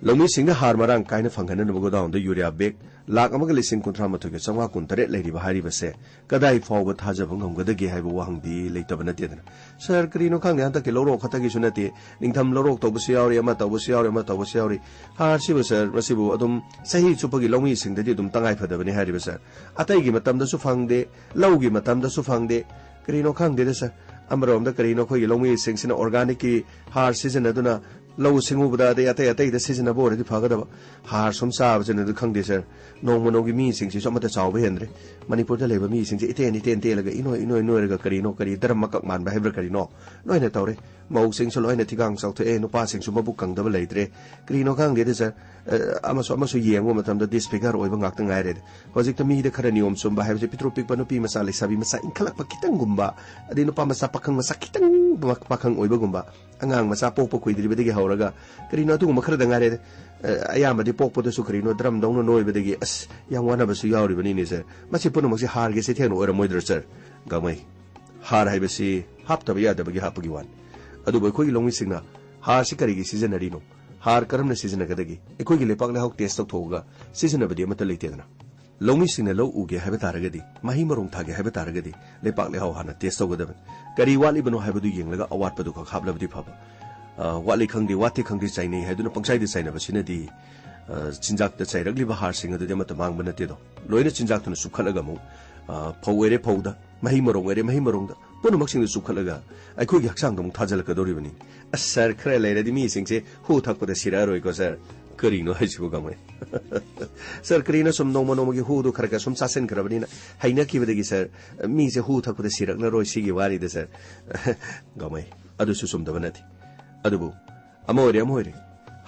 ꯂꯧꯃꯤꯁꯤꯡꯗ ꯍꯥꯔ ꯃꯔꯥꯡ ꯀꯥꯏꯅ ꯐꯪꯍꯟꯅꯅꯕ ꯒꯣꯗꯥꯎꯟꯗ ꯌꯨꯔꯤꯌꯥ ꯕꯦꯒ ꯂꯥꯈ ꯑꯃꯒ ꯂꯤꯁꯤꯡ ꯀꯨꯟꯊ꯭ꯔꯥ ꯃꯥꯊꯣꯏꯒ ꯆꯥꯝꯃꯉꯥ ꯀꯨꯟꯇꯔꯦꯠ ꯂꯩꯔꯤꯕ ꯍꯥꯏꯔꯤꯕꯁꯦ ꯀꯗꯥꯏ ꯐꯥꯎꯕ ꯊꯥꯖꯕ ꯉꯝꯒꯗꯒꯦ ꯍꯥꯏꯕ ꯋꯥꯍꯪꯗꯤ ꯂꯩꯇꯕ ꯅꯠꯇꯦꯗꯅ꯫ ꯁꯥꯔ, ꯀꯔꯤꯅꯣ ꯈꯪꯗꯦ, ꯍꯟꯗꯛꯀꯤ ꯂꯧꯔꯣꯛ ꯈꯛꯇꯒꯤꯁꯨ ꯅꯠꯇꯦ, ꯅꯤꯡꯊꯝ ꯂꯧꯔꯣꯛ ꯇꯧꯕꯁꯨ ꯌꯥꯎꯔꯤ, ꯑꯃ ꯇꯧꯕꯁꯨ ꯌꯥꯎꯔꯤ, ꯑꯃ ꯇꯧꯕꯁꯨ ꯌꯥꯎꯔꯤ꯫ ꯍꯥꯔꯁꯤꯕꯨ ꯁꯥꯔ, ꯃꯁꯤꯕꯨ ꯑꯗꯨꯝ ꯆꯍꯤ ꯆꯨꯞꯄꯒꯤ ꯂꯧꯃꯤꯁꯤꯡꯗꯗꯤ ꯑꯗꯨꯝ ꯇꯉꯥꯏ ꯐꯗꯕꯅꯤ ꯍꯥꯏꯔꯤꯕ ꯁꯥꯔ꯫ ꯑꯇꯩꯒꯤ ꯃꯇꯝꯗꯁꯨ ꯐꯪꯗꯦ, ꯂꯧꯒꯤ ꯃꯇꯝꯗꯁꯨ ꯐꯪꯗꯦ꯫ ꯀꯔꯤꯅꯣ ꯈꯪꯗꯦꯗ ꯁꯥꯔ꯫ ꯑꯃꯔꯣꯝꯗ ꯀꯔꯤꯅꯣ, ꯑꯩꯈꯣꯏꯒꯤ ꯂꯧꯃꯤꯁꯤꯡꯁꯤꯅ ꯑꯣꯔꯒꯥꯅꯤꯛꯀꯤ ꯍꯥꯔ ꯁꯤꯖꯤꯟꯅꯗꯨꯅ ꯂꯧ ꯁꯤꯡꯎꯕꯗ, ꯑꯗꯩ ꯑꯇꯩ ꯑꯇꯩꯗ ꯁꯤꯖꯤꯟꯅꯕ ꯑꯣꯏꯔꯗꯤ ꯐꯒꯗꯕ꯫ ꯍꯥꯔ ꯁꯨꯝ ꯆꯥꯕꯁꯤꯅꯗꯤ ꯈꯪꯗꯦ ꯁꯥꯔ, ꯅꯣꯡꯃ ꯅꯣꯡꯒꯤ ꯃꯤꯁꯤꯡꯁꯤꯁꯨ ꯑꯃꯠꯇ ꯆꯥꯎꯕ ꯍꯦꯟꯗ꯭ꯔꯦ꯫ ꯃꯅꯤꯄꯨꯔꯗ ꯂꯩꯕ ꯃꯤꯁꯤꯡꯁꯦ ꯏꯇꯦꯟ ꯏꯇꯦꯟ ꯇꯦꯜꯂꯒ, ꯏꯅꯣꯏ ꯏꯅꯣꯏ ꯅꯣꯏꯔꯒ, ꯀꯔꯤꯅꯣ, ꯀꯔꯤ ꯗ꯭ꯔꯝ ꯃꯀꯛ ꯃꯥꯟꯕ ꯍꯥꯏꯕ꯭ꯔꯥ ꯀꯔꯤꯅꯣ, ꯂꯣꯏꯅ ꯇꯧꯔꯦ꯫ ꯃꯧꯁꯤꯡꯁꯨ ꯂꯣꯏꯅ ꯊꯤꯒꯥꯡ ꯆꯥꯎꯊꯣꯛꯑꯦ, ꯅꯨꯄꯥꯁꯤꯡꯁꯨ ꯃꯕꯨꯛ ꯀꯪꯗꯕ ꯂꯩꯇ꯭ꯔꯦ꯫ ꯀꯔꯤꯅꯣ ꯈꯪꯗꯦꯗ ꯁꯥꯔ, ꯑ, ꯑꯃꯁꯨ ꯑꯃꯁꯨ ꯌꯦꯡꯕ ꯃꯇꯝꯗ ꯗꯤꯁꯐꯤꯒꯔ ꯑꯣꯏꯕ ꯉꯥꯛꯇ ꯉꯥꯏꯔꯦ꯫ ꯍꯧꯖꯤꯛꯇ ꯃꯤꯗ ꯈꯔ ꯅꯤꯌꯣꯝ ꯆꯨꯝꯕ ꯍꯥꯏꯕꯁꯦ ꯄꯤꯛꯇ꯭ꯔꯨ ꯄꯤꯛꯄ ꯅꯨꯄꯤ ꯃꯆꯥ, ꯂꯩꯁꯥꯕꯤ ꯃꯆꯥ ꯏꯟꯈꯠꯂꯛꯄ ꯈꯤꯇꯪꯒꯨꯝꯕ, ꯑꯗꯩ ꯅꯨꯄꯥ ꯃꯆꯥ, ꯄꯥꯈꯪ ꯃꯆꯥ ꯈꯤꯇꯪ ꯄꯥꯈꯪ ꯑꯣꯏꯕꯒꯨꯝꯕ, ꯑꯉꯥꯡ ꯃꯆꯥ ꯄꯣꯛꯄ ꯀꯨꯏꯗ꯭ꯔꯤꯕꯗꯒꯤ ꯍꯧꯔꯒ ꯀꯔꯤꯅꯣ ꯑꯗꯨꯒꯨꯝꯕ ꯈꯔꯗ ꯉꯥꯏꯔꯦ꯫ ꯑ, ꯑꯌꯥꯝꯕꯗꯤ ꯄꯣꯛꯄꯗꯁꯨ ꯀꯔꯤꯅꯣ ꯗ꯭ꯔꯝꯗꯧꯅ ꯅꯣꯏꯕꯗꯒꯤ ꯑꯁ ꯌꯥꯝ ꯋꯥꯅꯕꯁꯨ ꯌꯥꯎꯔꯤꯕꯅꯤꯅꯦ ꯁꯥꯔ꯫ ꯃꯁꯤ ꯄꯨꯝꯅꯃꯛꯁꯤ ꯍꯥꯔꯒꯤ ꯆꯩꯊꯦꯡꯅ ꯑꯣꯏꯔꯝꯃꯣꯏꯗ꯭ꯔꯣ ꯁꯥꯔ? ꯒꯥꯡꯃꯩ, ꯍꯥꯔ ꯍꯥꯏꯕꯁꯤ ꯍꯥꯞꯇꯕ ꯌꯥꯗꯕꯒꯤ ꯍꯥꯞꯄꯒꯤ ꯋꯥꯅꯤ꯫ ꯑꯗꯨꯕꯨ ꯑꯩꯈꯣꯏꯒꯤ ꯂꯧꯃꯤꯁꯤꯡꯅ ꯍꯥꯔꯁꯤ ꯀꯔꯤꯒꯤ ꯁꯤꯖꯤꯟꯅꯔꯤꯅꯣ? ꯍꯥꯔ ꯀꯔꯝꯅ ꯁꯤꯖꯤꯟꯅꯒꯗꯒꯦ? ꯑꯩꯈꯣꯏꯒꯤ ꯂꯩꯄꯥꯛ ꯂꯩꯍꯥꯎ ꯇꯦꯁ ꯇꯧꯊꯣꯛꯑꯒ ꯁꯤꯖꯤꯟꯅꯕꯗꯤ ꯑꯃꯠꯇ ꯂꯩꯇꯦꯗꯅ꯫ ꯂꯧꯃꯤꯁꯤꯡꯅ ꯂꯧ ꯎꯒꯦ ꯍꯥꯏꯕ ꯇꯥꯔꯒꯗꯤ, ꯃꯍꯩ ꯃꯔꯣꯡ ꯊꯥꯒꯦ ꯍꯥꯏꯕ ꯇꯥꯔꯒꯗꯤ, ꯂꯩꯄꯥꯛ ꯂꯩꯍꯥꯎ ꯍꯥꯟꯅ ꯇꯦꯁ ꯇꯧꯒꯗꯕꯅꯤ꯫ ꯀꯔꯤ ꯋꯥꯠꯂꯤꯕꯅꯣ ꯍꯥꯏꯕꯗꯨ ꯌꯦꯡꯂꯒ ꯑꯋꯥꯠꯄꯗꯨ ꯈꯛ ꯍꯥꯞꯂꯕꯗꯤ ꯐꯕ꯫ ꯑ, ꯋꯥꯠꯂꯤ ꯈꯪꯗꯦ, ꯋꯥꯠꯇꯦ ꯈꯪꯗꯦ, ꯆꯥꯏꯅꯩ ꯍꯥꯏꯗꯨꯅ ꯄꯪꯆꯥꯏꯗ ꯆꯥꯏꯅꯕꯁꯤꯅꯗꯤ, ꯑ, ꯆꯤꯟꯖꯥꯛꯇ ꯆꯥꯏꯔꯛꯂꯤꯕ ꯍꯥꯔꯁꯤꯡ ꯑꯗꯨꯗꯤ ꯑꯃꯠꯇ ꯃꯥꯡꯕ ꯅꯠꯇꯦꯗꯣ꯫ ꯂꯣꯏꯅ ꯆꯤꯟꯖꯥꯛꯇꯨꯅ ꯆꯨꯞꯈꯠꯂꯒ ꯑꯃꯨꯛ, ꯑ, ꯐꯧ ꯑꯣꯏꯔꯦ ꯐꯧꯗ, ꯃꯍꯩ ꯃꯔꯣꯡ ꯑꯣꯏꯔꯦ ꯃꯍꯩ ꯃꯔꯣꯡꯗ, ꯄꯨꯝꯅꯃꯛꯁꯤꯡꯗꯨ ꯆꯨꯞꯈꯠꯂꯒ ꯑꯩꯈꯣꯏꯒꯤ ꯍꯛꯆꯥꯡꯗ ꯑꯃꯨꯛ ꯊꯥꯖꯤꯜꯂꯛꯀꯗꯧꯔꯤꯕꯅꯤ꯫ ꯑꯁ ꯁꯥꯔ, ꯈꯔ ꯂꯩꯔꯗꯤ ꯃꯤꯁꯤꯡꯁꯦ ꯍꯨ ꯊꯛꯄꯗ ꯁꯤꯔꯛꯑꯔꯣꯏꯀꯣ ꯁꯥꯔ꯫ ꯀꯔꯤꯅꯣ ꯍꯥꯏꯁꯤꯕꯨ, ꯒꯥꯡꯃꯩ? ꯁꯥꯔ, ꯀꯔꯤꯅꯣ ꯁꯨꯝ ꯅꯣꯡꯃ ꯅꯣꯡꯃꯒꯤ ꯍꯨꯗꯨ ꯈꯔ ꯈꯔ ꯁꯨꯝ ꯆꯥꯁꯤꯟꯈ꯭ꯔꯕꯅꯤꯅ ꯍꯩꯅꯈꯤꯕꯗꯒꯤ, ꯁꯥꯔ, ꯃꯤꯁꯦ ꯍꯨ ꯊꯛꯄꯗ ꯁꯤꯔꯛꯅꯔꯣꯏ ꯁꯤꯒꯤ ꯋꯥꯔꯤꯗ, ꯁꯥꯔ꯫ ꯒꯥꯡꯃꯩ, ꯑꯗꯨꯁꯨ ꯆꯨꯝꯗꯕ ꯅꯠꯇꯦ꯫ ꯑꯗꯨꯕꯨ ꯑꯃ ꯑꯣꯏꯔꯦ, ꯑꯃ ꯑꯣꯏꯔꯦ꯫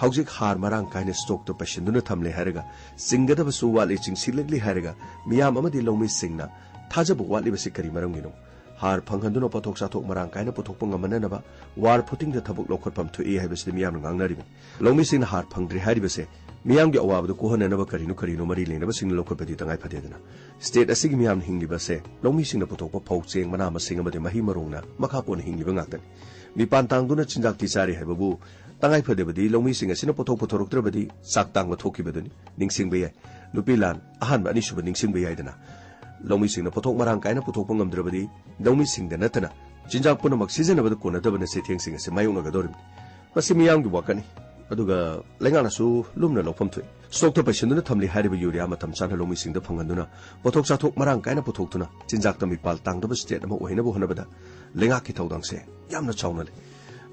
ꯍꯧꯖꯤꯛ ꯍꯥꯔ ꯃꯔꯥꯡ ꯀꯥꯏꯅ ꯁ꯭ꯇꯣꯛꯇ ꯄꯩꯁꯤꯟꯗꯨꯅ ꯊꯝꯂꯦ ꯍꯥꯏꯔꯒ, ꯆꯤꯡꯒꯗꯕꯁꯨ ꯋꯥꯠꯂꯤ, ꯆꯤꯡꯁꯤꯜꯂꯛꯂꯤ ꯍꯥꯏꯔꯒ, ꯃꯤꯌꯥꯝ ꯑꯃꯗꯤ ꯂꯧꯃꯤꯁꯤꯡꯅ ꯊꯥꯖꯕ ꯋꯥꯠꯂꯤꯕꯁꯤ ꯀꯔꯤ ꯃꯔꯝꯒꯤꯅꯣ? ꯍꯥꯔ ꯐꯪꯍꯟꯗꯨꯅ ꯄꯣꯠꯊꯣꯛ ꯆꯥꯊꯣꯛ ꯃꯔꯥꯡ ꯀꯥꯏꯅ ꯄꯨꯊꯣꯛꯄ ꯉꯝꯍꯟꯅꯅꯕ ꯋꯥꯔ ꯐꯨꯇꯤꯡꯗ ꯊꯕꯛ ꯂꯧꯈꯠꯐꯝ ꯊꯣꯛꯏ ꯍꯥꯏꯕꯁꯤꯗꯤ ꯃꯤꯌꯥꯝꯅ ꯉꯥꯡꯅꯔꯤꯕꯅꯤ꯫ ꯂꯧꯃꯤꯁꯤꯡꯅ ꯍꯥꯔ ꯐꯪꯗ꯭ꯔꯦ ꯍꯥꯏꯔꯤꯕꯁꯦ ꯃꯤꯌꯥꯝꯒꯤ ꯑꯋꯥꯕꯗꯨ ꯀꯣꯛꯍꯟꯅꯅꯕ ꯀꯔꯤꯅꯣ ꯀꯔꯤꯅꯣ ꯃꯔꯤ ꯂꯩꯅꯕꯁꯤꯡꯅ ꯂꯧꯈꯠꯄꯗꯤ ꯇꯉꯥꯏ ꯐꯗꯦꯗꯅ꯫ ꯁ꯭ꯇꯦꯠ ꯑꯁꯤꯒꯤ ꯃꯤꯌꯥꯝꯅ ꯍꯤꯡꯂꯤꯕꯁꯦ ꯂꯧꯃꯤꯁꯤꯡꯅ ꯄꯨꯊꯣꯛꯄ ꯐꯧ, ꯆꯦꯡ, ꯃꯅꯥ ꯃꯁꯤꯡ ꯑꯃꯗꯤ ꯃꯍꯩ ꯃꯔꯣꯡꯅ ꯃꯈꯥ ꯄꯣꯟꯅ ꯍꯤꯡꯂꯤꯕ ꯉꯥꯛꯇꯅꯤ꯫ ꯃꯤꯄꯥꯟ ꯇꯥꯡꯗꯨꯅ ꯆꯤꯟꯖꯥꯛꯇꯤ ꯆꯥꯔꯤ ꯍꯥꯏꯕꯕꯨ ꯇꯉꯥꯏ ꯐꯗꯕꯗꯤ ꯂꯧꯃꯤꯁꯤꯡ ꯑꯁꯤꯅ ꯄꯣꯠꯊꯣꯛ ꯄꯨꯊꯣꯔꯛꯇ꯭ꯔꯕꯗꯤ ꯆꯥꯛ ꯇꯥꯡꯕ ꯊꯣꯛꯈꯤꯕꯗꯨꯅꯤ꯫ ꯅꯤꯡꯁꯤꯡꯕ ꯌꯥꯏ꯫ ꯅꯨꯄꯤ ꯂꯥꯟ ꯑꯍꯥꯟꯕ, ꯑꯅꯤꯁꯨꯕ ꯅꯤꯡꯁꯤꯡꯕ ꯌꯥꯏꯗꯅ꯫ ꯂꯧꯃꯤꯁꯤꯡꯅ ꯄꯣꯠꯊꯣꯛ ꯃꯔꯥꯡ ꯀꯥꯏꯅ ꯄꯨꯊꯣꯛꯄ ꯉꯝꯗ꯭ꯔꯕꯗꯤ ꯂꯧꯃꯤꯁꯤꯡꯗ ꯅꯠꯇꯅ ꯆꯤꯟꯖꯥꯛ ꯄꯨꯝꯅꯃꯛ ꯁꯤꯖꯤꯟꯅꯕꯗ ꯀꯣꯟꯅꯗꯕꯅ ꯆꯩꯊꯦꯡꯁꯤꯡ ꯑꯁꯤ ꯃꯥꯌꯣꯛꯅꯒꯗꯧꯔꯤꯕꯅꯤ꯫ ꯃꯁꯤ ꯃꯤꯌꯥꯝꯒꯤ ꯋꯥꯀꯠꯅꯤ꯫ ꯑꯗꯨꯒ ꯂꯩꯉꯥꯛꯅꯁꯨ ꯂꯨꯝꯅ ꯂꯧꯐꯝ ꯊꯣꯛꯏ꯫ ꯁ꯭ꯇꯣꯛꯇ ꯄꯩꯁꯤꯟꯗꯨꯅ ꯊꯝꯂꯤ ꯍꯥꯏꯔꯤꯕ ꯌꯨꯔꯤꯌꯥ ꯃꯇꯝ ꯆꯥꯅ ꯂꯧꯃꯤꯁꯤꯡꯗ ꯐꯪꯍꯟꯗꯨꯅ ꯄꯣꯠꯊꯣꯛ ꯆꯥꯊꯣꯛ ꯃꯔꯥꯡ ꯀꯥꯏꯅ ꯄꯨꯊꯣꯛꯇꯨꯅ ꯆꯤꯟꯖꯥꯛꯇ ꯃꯤꯄꯥꯜ ꯇꯥꯡꯗꯕ ꯁ꯭ꯇꯦꯠ ꯑꯃ ꯑꯣꯏꯍꯟꯅꯕ ꯍꯣꯠꯅꯕꯗ ꯂꯩꯉꯥꯛꯀꯤ ꯊꯧꯗꯥꯡꯁꯦ ꯌꯥꯝꯅ ꯆꯥꯎꯅ ꯂꯩ꯫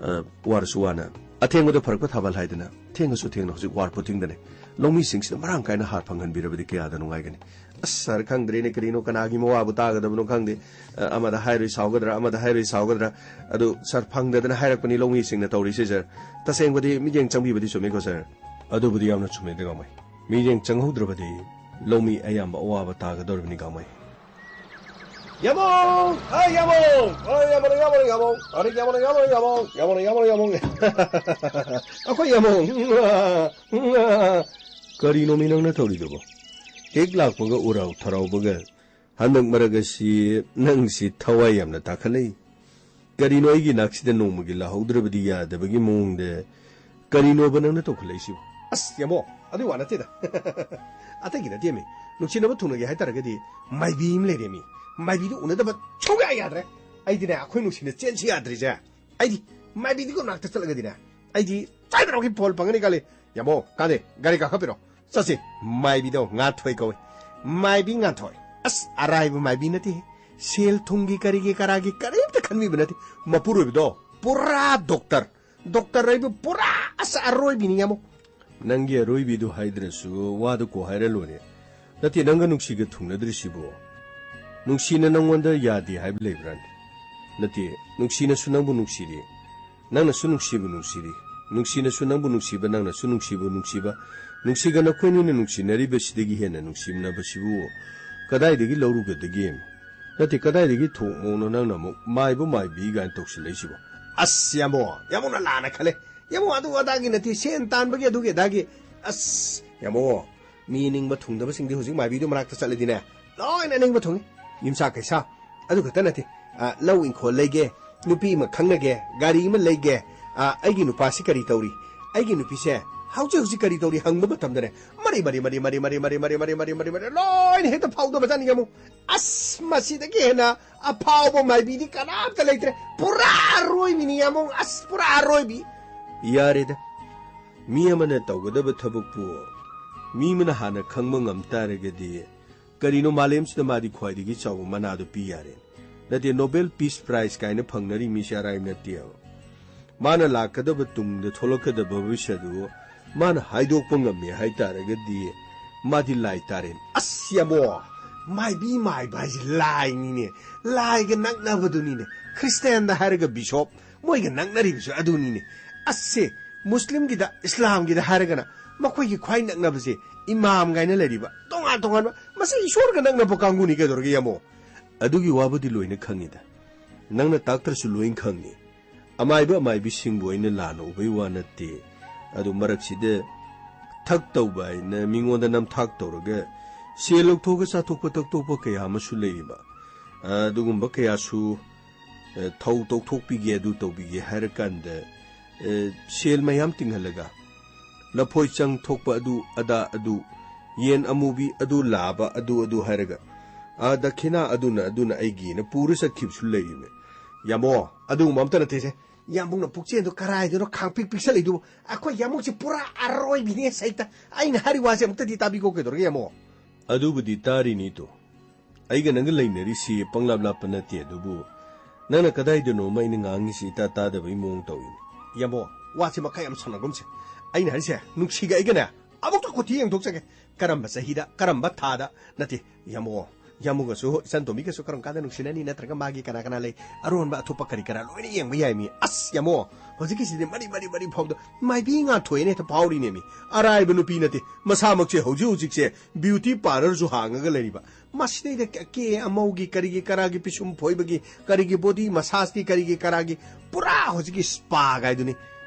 ꯑ, ꯋꯥꯔꯁꯨ ꯋꯥꯅ ꯑꯊꯦꯡꯕꯗ ꯐꯔꯛꯄ ꯊꯥꯕꯜ ꯍꯥꯏꯗꯅ ꯊꯦꯡꯉꯁꯨ ꯊꯦꯡꯅ ꯍꯧꯖꯤꯛ ꯋꯥꯔ ꯐꯨꯇꯤꯡꯗꯅꯦ꯫ ꯂꯧꯃꯤꯁꯤꯡꯁꯤꯗ ꯃꯔꯥꯡ ꯀꯥꯏꯅ ꯍꯥꯔ ꯐꯪꯍꯟꯕꯤꯔꯕꯗꯤ ꯀꯌꯥꯗ ꯅꯨꯡꯉꯥꯏꯒꯅꯤ꯫ ꯑꯁ, ꯁꯥꯔ, ꯈꯪꯗ꯭ꯔꯦꯅꯦ, ꯀꯔꯤꯅꯣ, ꯀꯅꯥꯒꯤ ꯃꯋꯥꯕꯨ ꯇꯥꯒꯗꯕꯅꯣ ꯈꯪꯗꯦ꯫ ꯑ, ꯑꯃꯗ ꯍꯥꯏꯔꯨꯏ ꯁꯥꯎꯒꯗ꯭ꯔꯥ, ꯑꯃꯗ ꯍꯥꯏꯔꯨꯏ ꯁꯥꯎꯒꯗ꯭ꯔꯥ꯫ ꯑꯗꯨ, ꯁꯥꯔ, ꯐꯪꯗꯗꯅ ꯍꯥꯏꯔꯛꯄꯅꯤ ꯂꯧꯃꯤꯁꯤꯡꯅ ꯇꯧꯔꯤꯁꯦ, ꯁꯥꯔ꯫ ꯇꯁꯦꯡꯕꯗꯤ ꯃꯤꯠꯌꯦꯡ ꯆꯪꯕꯤꯕꯗꯤ ꯆꯨꯝꯃꯤꯀꯣ, ꯁꯥꯔ꯫ ꯑꯗꯨꯕꯨꯗꯤ ꯌꯥꯝꯅ ꯆꯨꯝꯃꯦ, ꯒꯥꯡꯃꯩ꯫ ꯃꯤꯠꯌꯦꯡ ꯆꯪꯍꯧꯗ꯭ꯔꯕꯗꯤ ꯂꯧꯃꯤ ꯑꯌꯥꯝꯕ ꯑꯋꯥꯕ ꯇꯥꯒꯗꯧꯔꯤꯕꯅꯤ, ꯒꯥꯡꯃꯩ꯫ ꯌꯥꯃꯣ! ꯑꯩ ꯌꯥꯃꯣ! ꯑꯩ ꯌꯥꯃꯣ, ꯌꯥꯃꯣ, ꯌꯥꯃꯣ! ꯑꯔꯦ, ꯌꯥꯃꯣ, ꯌꯥꯃꯣ, ꯌꯥꯃꯣ! ꯌꯥꯃꯣ, ꯌꯥꯃꯣ, ꯌꯥꯃꯣ! ꯑꯩꯈꯣꯏ ꯌꯥꯃꯣ! ꯀꯔꯤꯅꯣ ꯃꯤ ꯅꯪꯅ ꯇꯧꯔꯤꯗꯨꯕꯣ? ꯍꯦꯛ ꯂꯥꯛꯄꯒ ꯎꯔꯥꯎ ꯊꯔꯥꯎꯕꯒ꯫ ꯍꯟꯗꯛ ꯃꯔꯛ ꯑꯁꯤ ꯅꯪꯁꯤ ꯊꯋꯥꯏ ꯌꯥꯝꯅ ꯇꯥꯈꯠꯂꯛꯏ꯫ ꯀꯔꯤꯅꯣ ꯑꯩꯒꯤ ꯅꯥꯛꯁꯤꯗ ꯅꯣꯡꯃꯒꯤ ꯂꯥꯛꯍꯧꯗ꯭ꯔꯕꯗꯤ ꯌꯥꯗꯕꯒꯤ ꯃꯑꯣꯡꯗ? ꯀꯔꯤꯅꯣꯕ ꯅꯪꯅ ꯇꯧꯈꯠꯂꯛꯏꯁꯤꯕꯣ? ꯑꯁ, ꯌꯥꯃꯣ, ꯑꯗꯨꯏ ꯋꯥ ꯅꯠꯇꯦꯗ꯫ ꯑꯇꯩꯒꯤ ꯅꯠꯇꯦꯃꯤ꯫ ꯅꯨꯡꯁꯤꯅꯕ ꯊꯨꯡꯅꯒꯦ ꯍꯥꯏꯇꯥꯔꯒꯗꯤ ꯃꯥꯏꯕꯤ ꯑꯃ ꯂꯩꯔꯦꯃꯤ꯫ ꯃꯥꯏꯕꯤꯗꯣ ꯎꯅꯗꯕ ꯁꯨꯡꯌꯥ ꯌꯥꯗ꯭ꯔꯦ꯫ ꯑꯩꯗꯤꯅꯦ, ꯑꯩꯈꯣꯏ ꯅꯨꯡꯁꯤꯅ ꯆꯦꯟꯁꯤ ꯌꯥꯗ꯭ꯔꯤꯁꯦ꯫ ꯑꯩꯗꯤ ꯃꯥꯏꯕꯤꯗꯨꯒꯤ ꯃꯅꯥꯛꯇ ꯆꯠꯂꯒꯗꯤꯅꯦ, ꯑꯩꯗꯤ ꯁꯣꯏꯗꯅꯃꯛꯀꯤ ꯐꯣꯜ ꯐꯪꯒꯅꯤ ꯈꯜꯂꯤ꯫ ꯌꯥꯃꯣ, ꯀꯥꯟꯗꯦ, ꯒꯥꯔꯤ ꯀꯥꯈꯠꯄꯤꯔꯣ꯫ ꯆꯠꯁꯤ꯫ ꯃꯥꯏꯕꯤꯗꯣ ꯉꯥꯟꯊꯣꯏ ꯀꯧꯏ꯫ ꯃꯥꯏꯕꯤ ꯉꯥꯟꯊꯣꯏ꯫ ꯑꯁ, ꯑꯔꯥꯏꯕ ꯃꯥꯏꯕꯤ ꯅꯠꯇꯦꯍꯦ꯫ ꯁꯦꯜ ꯊꯨꯝꯒꯤ ꯀꯔꯤꯒꯤ ꯀꯔꯥꯒꯤ ꯀꯔꯤꯝꯇ ꯈꯟꯕꯤꯕ ꯅꯠꯇꯦ꯫ ꯃꯄꯨꯔꯣꯏꯕꯗꯣ ꯄꯨꯔꯥ ꯗꯣꯛꯇꯔ꯫ ꯗꯣꯛꯇꯔ ꯍꯥꯏꯕꯨ ꯄꯨꯔꯥ ꯑꯁ ꯑꯔꯣꯏꯕꯤꯅꯤ, ꯌꯥꯃꯣ꯫ ꯅꯪꯒꯤ ꯑꯔꯣꯏꯕꯤꯗꯨ ꯍꯥꯏꯗ꯭ꯔꯁꯨ ꯋꯥꯗꯨ ꯀꯣ ꯍꯥꯏꯔ ꯂꯣꯏꯔꯦ꯫ ꯅꯠꯇꯦ, ꯅꯪꯒ ꯅꯨꯡꯁꯤꯒ ꯊꯨꯡꯅꯗ꯭ꯔꯤꯁꯤꯕꯨ? ꯅꯨꯡꯁꯤꯅ ꯅꯪꯉꯣꯟꯗ ꯌꯥꯗꯦ ꯍꯥꯏꯕ ꯂꯩꯕ꯭ꯔꯥꯅꯦ? ꯅꯠꯇꯦ, ꯅꯨꯡꯁꯤꯅꯁꯨ ꯅꯪꯕꯨ ꯅꯨꯡꯁꯤꯔꯤ, ꯅꯪꯅꯁꯨ ꯅꯨꯡꯁꯤꯕ ꯅꯨꯡꯁꯤꯔꯤ, ꯅꯨꯡꯁꯤꯅꯁꯨ ꯅꯪꯕꯨ ꯅꯨꯡꯁꯤꯕ, ꯅꯪꯅꯁꯨ ꯅꯨꯡꯁꯤꯕ ꯅꯨꯡꯁꯤꯕ, ꯅꯨꯡꯁꯤꯒ ꯅꯈꯣꯏꯅꯤꯅ ꯅꯨꯡꯁꯤꯅꯔꯤꯕꯁꯤꯗꯒꯤ ꯍꯦꯟꯅ ꯅꯨꯡꯁꯤꯅꯕꯁꯤꯕꯨ ꯀꯗꯥꯏꯗꯒꯤ ꯂꯧꯔꯨꯒꯗꯒꯦ? ꯅꯠꯇꯦ, ꯀꯗꯥꯏꯗꯒꯤ ꯊꯣꯛꯃꯣꯅꯣ ꯅꯪꯅ ꯑꯃꯨꯛ ꯃꯥꯏꯕ ꯃꯥꯏꯕꯤ ꯀꯥꯏꯅ ꯇꯧꯁꯤꯜꯂꯛꯏꯁꯤꯕꯣ? ꯑꯁ, ꯌꯥꯝꯕꯣ, ꯌꯥꯝꯕꯣꯅ ꯂꯥꯟꯅ ꯈꯜꯂꯦ꯫ ꯌꯥꯝꯕꯣ, ꯑꯗꯨ ꯑꯗꯥꯒꯤ ꯅꯠꯇꯦ, ꯁꯦꯟ ꯇꯥꯟꯕꯒꯤ ꯑꯗꯨꯒꯤ ꯑꯗꯥꯒꯤ꯫ ꯑꯁ, ꯌꯥꯝꯕꯣ, ꯃꯤ ꯅꯤꯡꯕ ꯊꯨꯡꯗꯕꯁꯤꯡꯗꯤ ꯍꯧꯖꯤꯛ ꯃꯥꯏꯕꯤꯗꯨ ꯃꯅꯥꯛꯇ ꯆꯠꯂꯗꯤꯅꯦ, ꯂꯣꯏꯅ ꯅꯤꯡꯕ ꯊꯨꯡꯉꯤ꯫ ꯌꯨꯝꯁꯥ ꯀꯩꯁꯥ꯫ ꯑꯗꯨ ꯈꯛꯇ ꯅꯠꯇꯦ, ꯑ, ꯂꯧ ꯏꯪꯈꯣꯜ ꯂꯩꯒꯦ, ꯅꯨꯄꯤ ꯑꯃ ꯈꯪꯅꯒꯦ, ꯒꯥꯔꯤ ꯑꯃ ꯂꯩꯒꯦ, ꯑ, ꯑꯩꯒꯤ ꯅꯨꯄꯥꯁꯤ ꯀꯔꯤ ꯇꯧꯔꯤ, ꯑꯩꯒꯤ ꯅꯨꯄꯤꯁꯦ ꯍꯧꯖꯤꯛ ꯍꯧꯖꯤꯛ ꯀꯔꯤ ꯇꯧꯔꯤ ꯍꯪꯕ ꯃꯇꯝꯗꯅꯦ, ꯃꯔꯤ ꯃꯔꯤ ꯃꯔꯤ ꯃꯔꯤ ꯃꯔꯤ ꯃꯔꯤ ꯃꯔꯤ ꯃꯔꯤ ꯃꯔꯤ ꯃꯔꯤ ꯃꯔꯤ ꯂꯣꯏꯅ ꯍꯦꯛꯇ ꯐꯥꯎꯗꯕꯖꯥꯠꯅꯤ ꯌꯥꯝꯕꯣ꯫ ꯑꯁ, ꯃꯁꯤꯗꯒꯤ ꯍꯦꯟꯅ ꯑꯐꯥꯎꯕ ꯃꯥꯏꯕꯤꯗꯤ ꯀꯅꯥꯝꯇ ꯂꯩꯇ꯭ꯔꯦ꯫ ꯄꯨꯔꯥ ꯑꯔꯣꯏꯕꯤꯅꯤ ꯌꯥꯝꯕꯣ, ꯑꯁ, ꯄꯨꯔꯥ ꯑꯔꯣꯏꯕꯤ꯫ ꯌꯥꯔꯦꯗ, ꯃꯤ ꯑꯃꯅ ꯇꯧꯒꯗꯕ ꯊꯕꯛꯄꯨ ꯃꯤ ꯑꯃꯅ ꯍꯥꯟꯅ ꯈꯪꯕ ꯉꯝ ꯇꯥꯔꯒꯗꯤ, ꯀꯔꯤꯅꯣ ꯃꯥꯂꯦꯝꯁꯤꯗ ꯃꯥꯗꯤ ꯈ꯭ꯋꯥꯏꯗꯒꯤ ꯆꯥꯎꯕ ꯃꯅꯥꯗꯣ ꯄꯤ ꯌꯥꯔꯦ꯫ ꯅꯠꯇꯦ, ꯅꯣꯕꯦꯜ ꯄꯤꯁ ꯄ꯭ꯔꯥꯏꯖ ꯀꯥꯏꯅ ꯐꯪꯅꯔꯤ ꯃꯤꯁꯦ ꯑꯔꯥꯏꯕ ꯅꯠꯇꯦꯕ꯫ ꯃꯥꯅ ꯂꯥꯛꯀꯗꯕ ꯇꯨꯡꯗ ꯊꯣꯛꯂꯛꯀꯗꯕ ꯚꯕꯤꯁ꯭ꯌꯗꯨ ꯃꯥꯅ ꯍꯥꯏꯗꯣꯛꯄ ꯉꯝꯃꯦ ꯍꯥꯏꯇꯥꯔꯒꯗꯤ, ꯃꯥꯗꯤ ꯂꯥꯏ ꯇꯥꯔꯦ꯫ ꯑꯁ, ꯌꯥꯝꯕꯣ, ꯃꯥꯏꯕꯤ ꯃꯥꯏꯕ ꯍꯥꯏꯁꯦ ꯂꯥꯏꯅꯤꯅꯦ, ꯂꯥꯏꯒ ꯅꯛꯅꯕꯗꯨꯅꯤꯅꯦ꯫ ꯈ꯭ꯔꯤꯁꯇꯤꯌꯥꯟꯗ ꯍꯥꯏꯔꯒ ꯕꯤꯁꯣꯞ, ꯃꯣꯏꯒ ꯅꯛꯅꯔꯤꯕꯁꯨ ꯑꯗꯨꯅꯤꯅꯦ꯫ ꯑꯁꯁꯦ, ꯃꯨꯁꯂꯤꯝꯒꯤꯗ, ꯏꯁꯂꯥꯝꯒꯤꯗ ꯍꯥꯏꯔꯒꯅ ꯃꯈꯣꯏꯒꯤ ꯈ꯭ꯋꯥꯏ ꯅꯛꯅꯕꯁꯦ ꯏꯃꯥꯝ ꯀꯥꯏꯅ ꯂꯩꯔꯤꯕ, ꯇꯣꯉꯥꯟ ꯇꯣꯉꯥꯟꯕ, ꯃꯁꯤ ꯏꯁꯣꯔꯒ ꯅꯛꯅꯕ ꯀꯥꯡꯕꯨꯅꯤ ꯀꯩꯗꯧꯔꯒꯦ ꯌꯥꯝꯕꯣ? ꯑꯗꯨꯒꯤ ꯋꯥꯕꯨꯗꯤ ꯂꯣꯏꯅ ꯈꯪꯉꯤꯗ, ꯅꯪꯅ ꯇꯥꯛꯇ꯭ꯔꯁꯨ ꯂꯣꯏꯅ ꯈꯪꯉꯤ꯫ ꯑꯃꯥꯏꯕ ꯑꯃꯥꯏꯕꯤꯁꯤꯡꯕꯨ ꯑꯩꯅ ꯂꯥꯟꯅ ꯎꯕꯩ ꯋꯥ ꯅꯠꯇꯦ꯫ ꯑꯗꯨ ꯃꯔꯛꯁꯤꯗ ꯊꯛ ꯇꯧꯕ ꯍꯥꯏꯅ ꯃꯤꯉꯣꯟꯗ ꯅꯝꯊꯥꯛ ꯇꯧꯔꯒ ꯁꯦꯜ ꯂꯧꯊꯣꯛꯑꯒ ꯆꯥꯊꯣꯛꯄ ꯊꯛꯇꯣꯛꯄ ꯀꯌꯥ ꯑꯃꯁꯨ ꯂꯩꯔꯤꯕ꯫ ꯑꯗꯨꯒꯨꯝꯕ ꯀꯌꯥꯁꯨ, ꯑ, ꯊꯧ ꯇꯧꯊꯣꯛꯄꯤꯒꯦ, ꯑꯗꯨ ꯇꯧꯕꯤꯒꯦ ꯍꯥꯏꯔꯀꯥꯟꯗ, ꯑ, ꯁꯦꯜ ꯃꯌꯥꯝ ꯇꯤꯡꯍꯜꯂꯒ ꯂꯐꯣꯏ ꯆꯪ ꯊꯣꯛꯄ ꯑꯗꯨ ꯑꯗꯥ ꯑꯗꯨ, ꯌꯦꯟ ꯑꯃꯨꯕꯤ ꯑꯗꯨ ꯂꯥꯕ ꯑꯗꯨ ꯑꯗꯨ ꯍꯥꯏꯔꯒ, ꯑ, ꯗꯈꯤꯅꯥ ꯑꯗꯨꯅ ꯑꯗꯨꯅ ꯑꯩꯒꯤꯅ ꯄꯨꯔ ꯆꯠꯈꯤꯕꯁꯨ ꯂꯩꯔꯤꯕꯅꯦ꯫ ꯌꯥꯝꯕꯣ, ꯑꯗꯨꯒꯨꯝꯕ ꯑꯝꯇ ꯅꯠꯇꯦꯁꯦ꯫ ꯌꯥꯝꯕꯨꯡꯅ ꯄꯨꯛꯆꯦꯜꯗꯣ ꯀꯔꯥꯏꯗꯅꯣ ꯈꯥꯡꯄꯤꯛ ꯄꯤꯛꯁꯜꯂꯛꯏꯗꯨꯕꯨ? ꯑꯩꯈꯣꯏ ꯌꯥꯝꯕꯨꯡꯁꯦ ꯄꯨꯔꯥ ꯑꯔꯣꯏꯕꯤꯅꯦ ꯁꯩꯇ꯫ ꯑꯩꯅ ꯍꯥꯏꯔꯤ ꯋꯥꯁꯦ ꯑꯃꯨꯛꯇꯗꯤ ꯇꯥꯕꯤꯀꯣ ꯀꯩꯗꯧꯔꯒꯦ ꯌꯥꯝꯕꯣ? ꯑꯗꯨꯕꯨꯗꯤ ꯇꯥꯔꯤꯅꯤꯗꯣ꯫ ꯑꯩꯒ ꯅꯪꯒ ꯂꯩꯅꯔꯤꯁꯤ ꯄꯪꯂꯥꯞ ꯂꯥꯞꯄ ꯅꯠꯇꯦ, ꯑꯗꯨꯕꯨ ꯅꯪꯅ ꯀꯗꯥꯏꯗꯅꯣꯃ ꯑꯩꯅ ꯉꯥꯡꯉꯤꯁꯤ ꯏꯇꯥ ꯇꯥꯗꯕꯒꯤ ꯃꯑꯣꯡ ꯇꯧꯏꯅꯦ꯫ ꯌꯥꯝꯕꯣ, ꯋꯥꯁꯦ ꯃꯈꯥ ꯌꯥꯝ ꯁꯥꯟꯅꯒꯨꯝꯁꯦ꯫ ꯑꯩꯅ ꯍꯥꯏꯔꯤꯁꯦ, ꯅꯨꯡꯁꯤꯒ ꯑꯩꯒꯅꯦ ꯑꯃꯨꯛꯇ ꯀꯨꯊꯤ ꯌꯦꯡꯊꯣꯛꯆꯒꯦ꯫ ꯀꯔꯝꯕ ꯆꯍꯤꯗ, ꯀꯔꯝꯕ ꯊꯥꯗ, ꯅꯠꯇꯦ, ꯌꯥꯝꯕꯨꯡꯉꯣ, ꯌꯥꯝꯕꯨꯡꯒꯁꯨ ꯏꯆꯟ ꯇꯣꯝꯕꯤꯒꯁꯨ ꯀꯔꯝ ꯀꯥꯟꯗ ꯅꯨꯡꯁꯤꯅꯅꯤ, ꯅꯠꯇ꯭ꯔꯒ ꯃꯥꯒꯤ ꯀꯅꯥ ꯀꯅꯥ ꯂꯩ, ꯑꯔꯣꯟꯕ ꯑꯊꯨꯞꯄ ꯀꯔꯤ ꯀꯔꯥ ꯂꯣꯏꯅ ꯌꯦꯡꯕ ꯌꯥꯏ ꯃꯤ꯫ ꯑꯁ, ꯌꯥꯝꯕꯨꯡꯉꯣ, ꯍꯧꯖꯤꯛꯀꯤꯁꯤꯗꯤ ꯃꯔꯤ ꯃꯔꯤ ꯃꯔꯤ ꯐꯥꯎꯗ ꯃꯥꯏꯕꯤ ꯉꯥꯟꯊꯣꯏꯅ ꯍꯦꯛꯇ ꯐꯥꯎꯔꯤꯅꯦ ꯃꯤ꯫ ꯑꯔꯥꯏꯕ ꯅꯨꯄꯤ ꯅꯠꯇꯦ꯫ ꯃꯁꯥꯃꯛꯁꯦ ꯍꯧꯖꯤꯛ ꯍꯧꯖꯤꯛꯁꯦ ꯕ꯭ꯌꯨꯇꯤ ꯄꯥꯔꯂꯔꯁꯨ ꯍꯥꯡꯉꯒ ꯂꯩꯔꯤꯕ꯫ ꯃꯁꯤꯗꯩꯗ ꯀꯦ ꯑꯃꯧꯒꯤ, ꯀꯔꯤꯒꯤ ꯀꯔꯥꯒꯤ, ꯄꯤꯁꯨꯝ ꯐꯣꯏꯕꯒꯤ, ꯀꯔꯤꯒꯤ ꯕꯣꯗꯤ ꯃꯁꯥꯖꯀꯤ, ꯀꯔꯤꯒꯤ ꯀꯔꯥꯒꯤ, ꯄꯨꯔꯥ ꯍꯧꯖꯤꯛꯀꯤ ꯁ꯭ꯄꯥ ꯀꯥꯏꯗꯨꯅꯤ꯫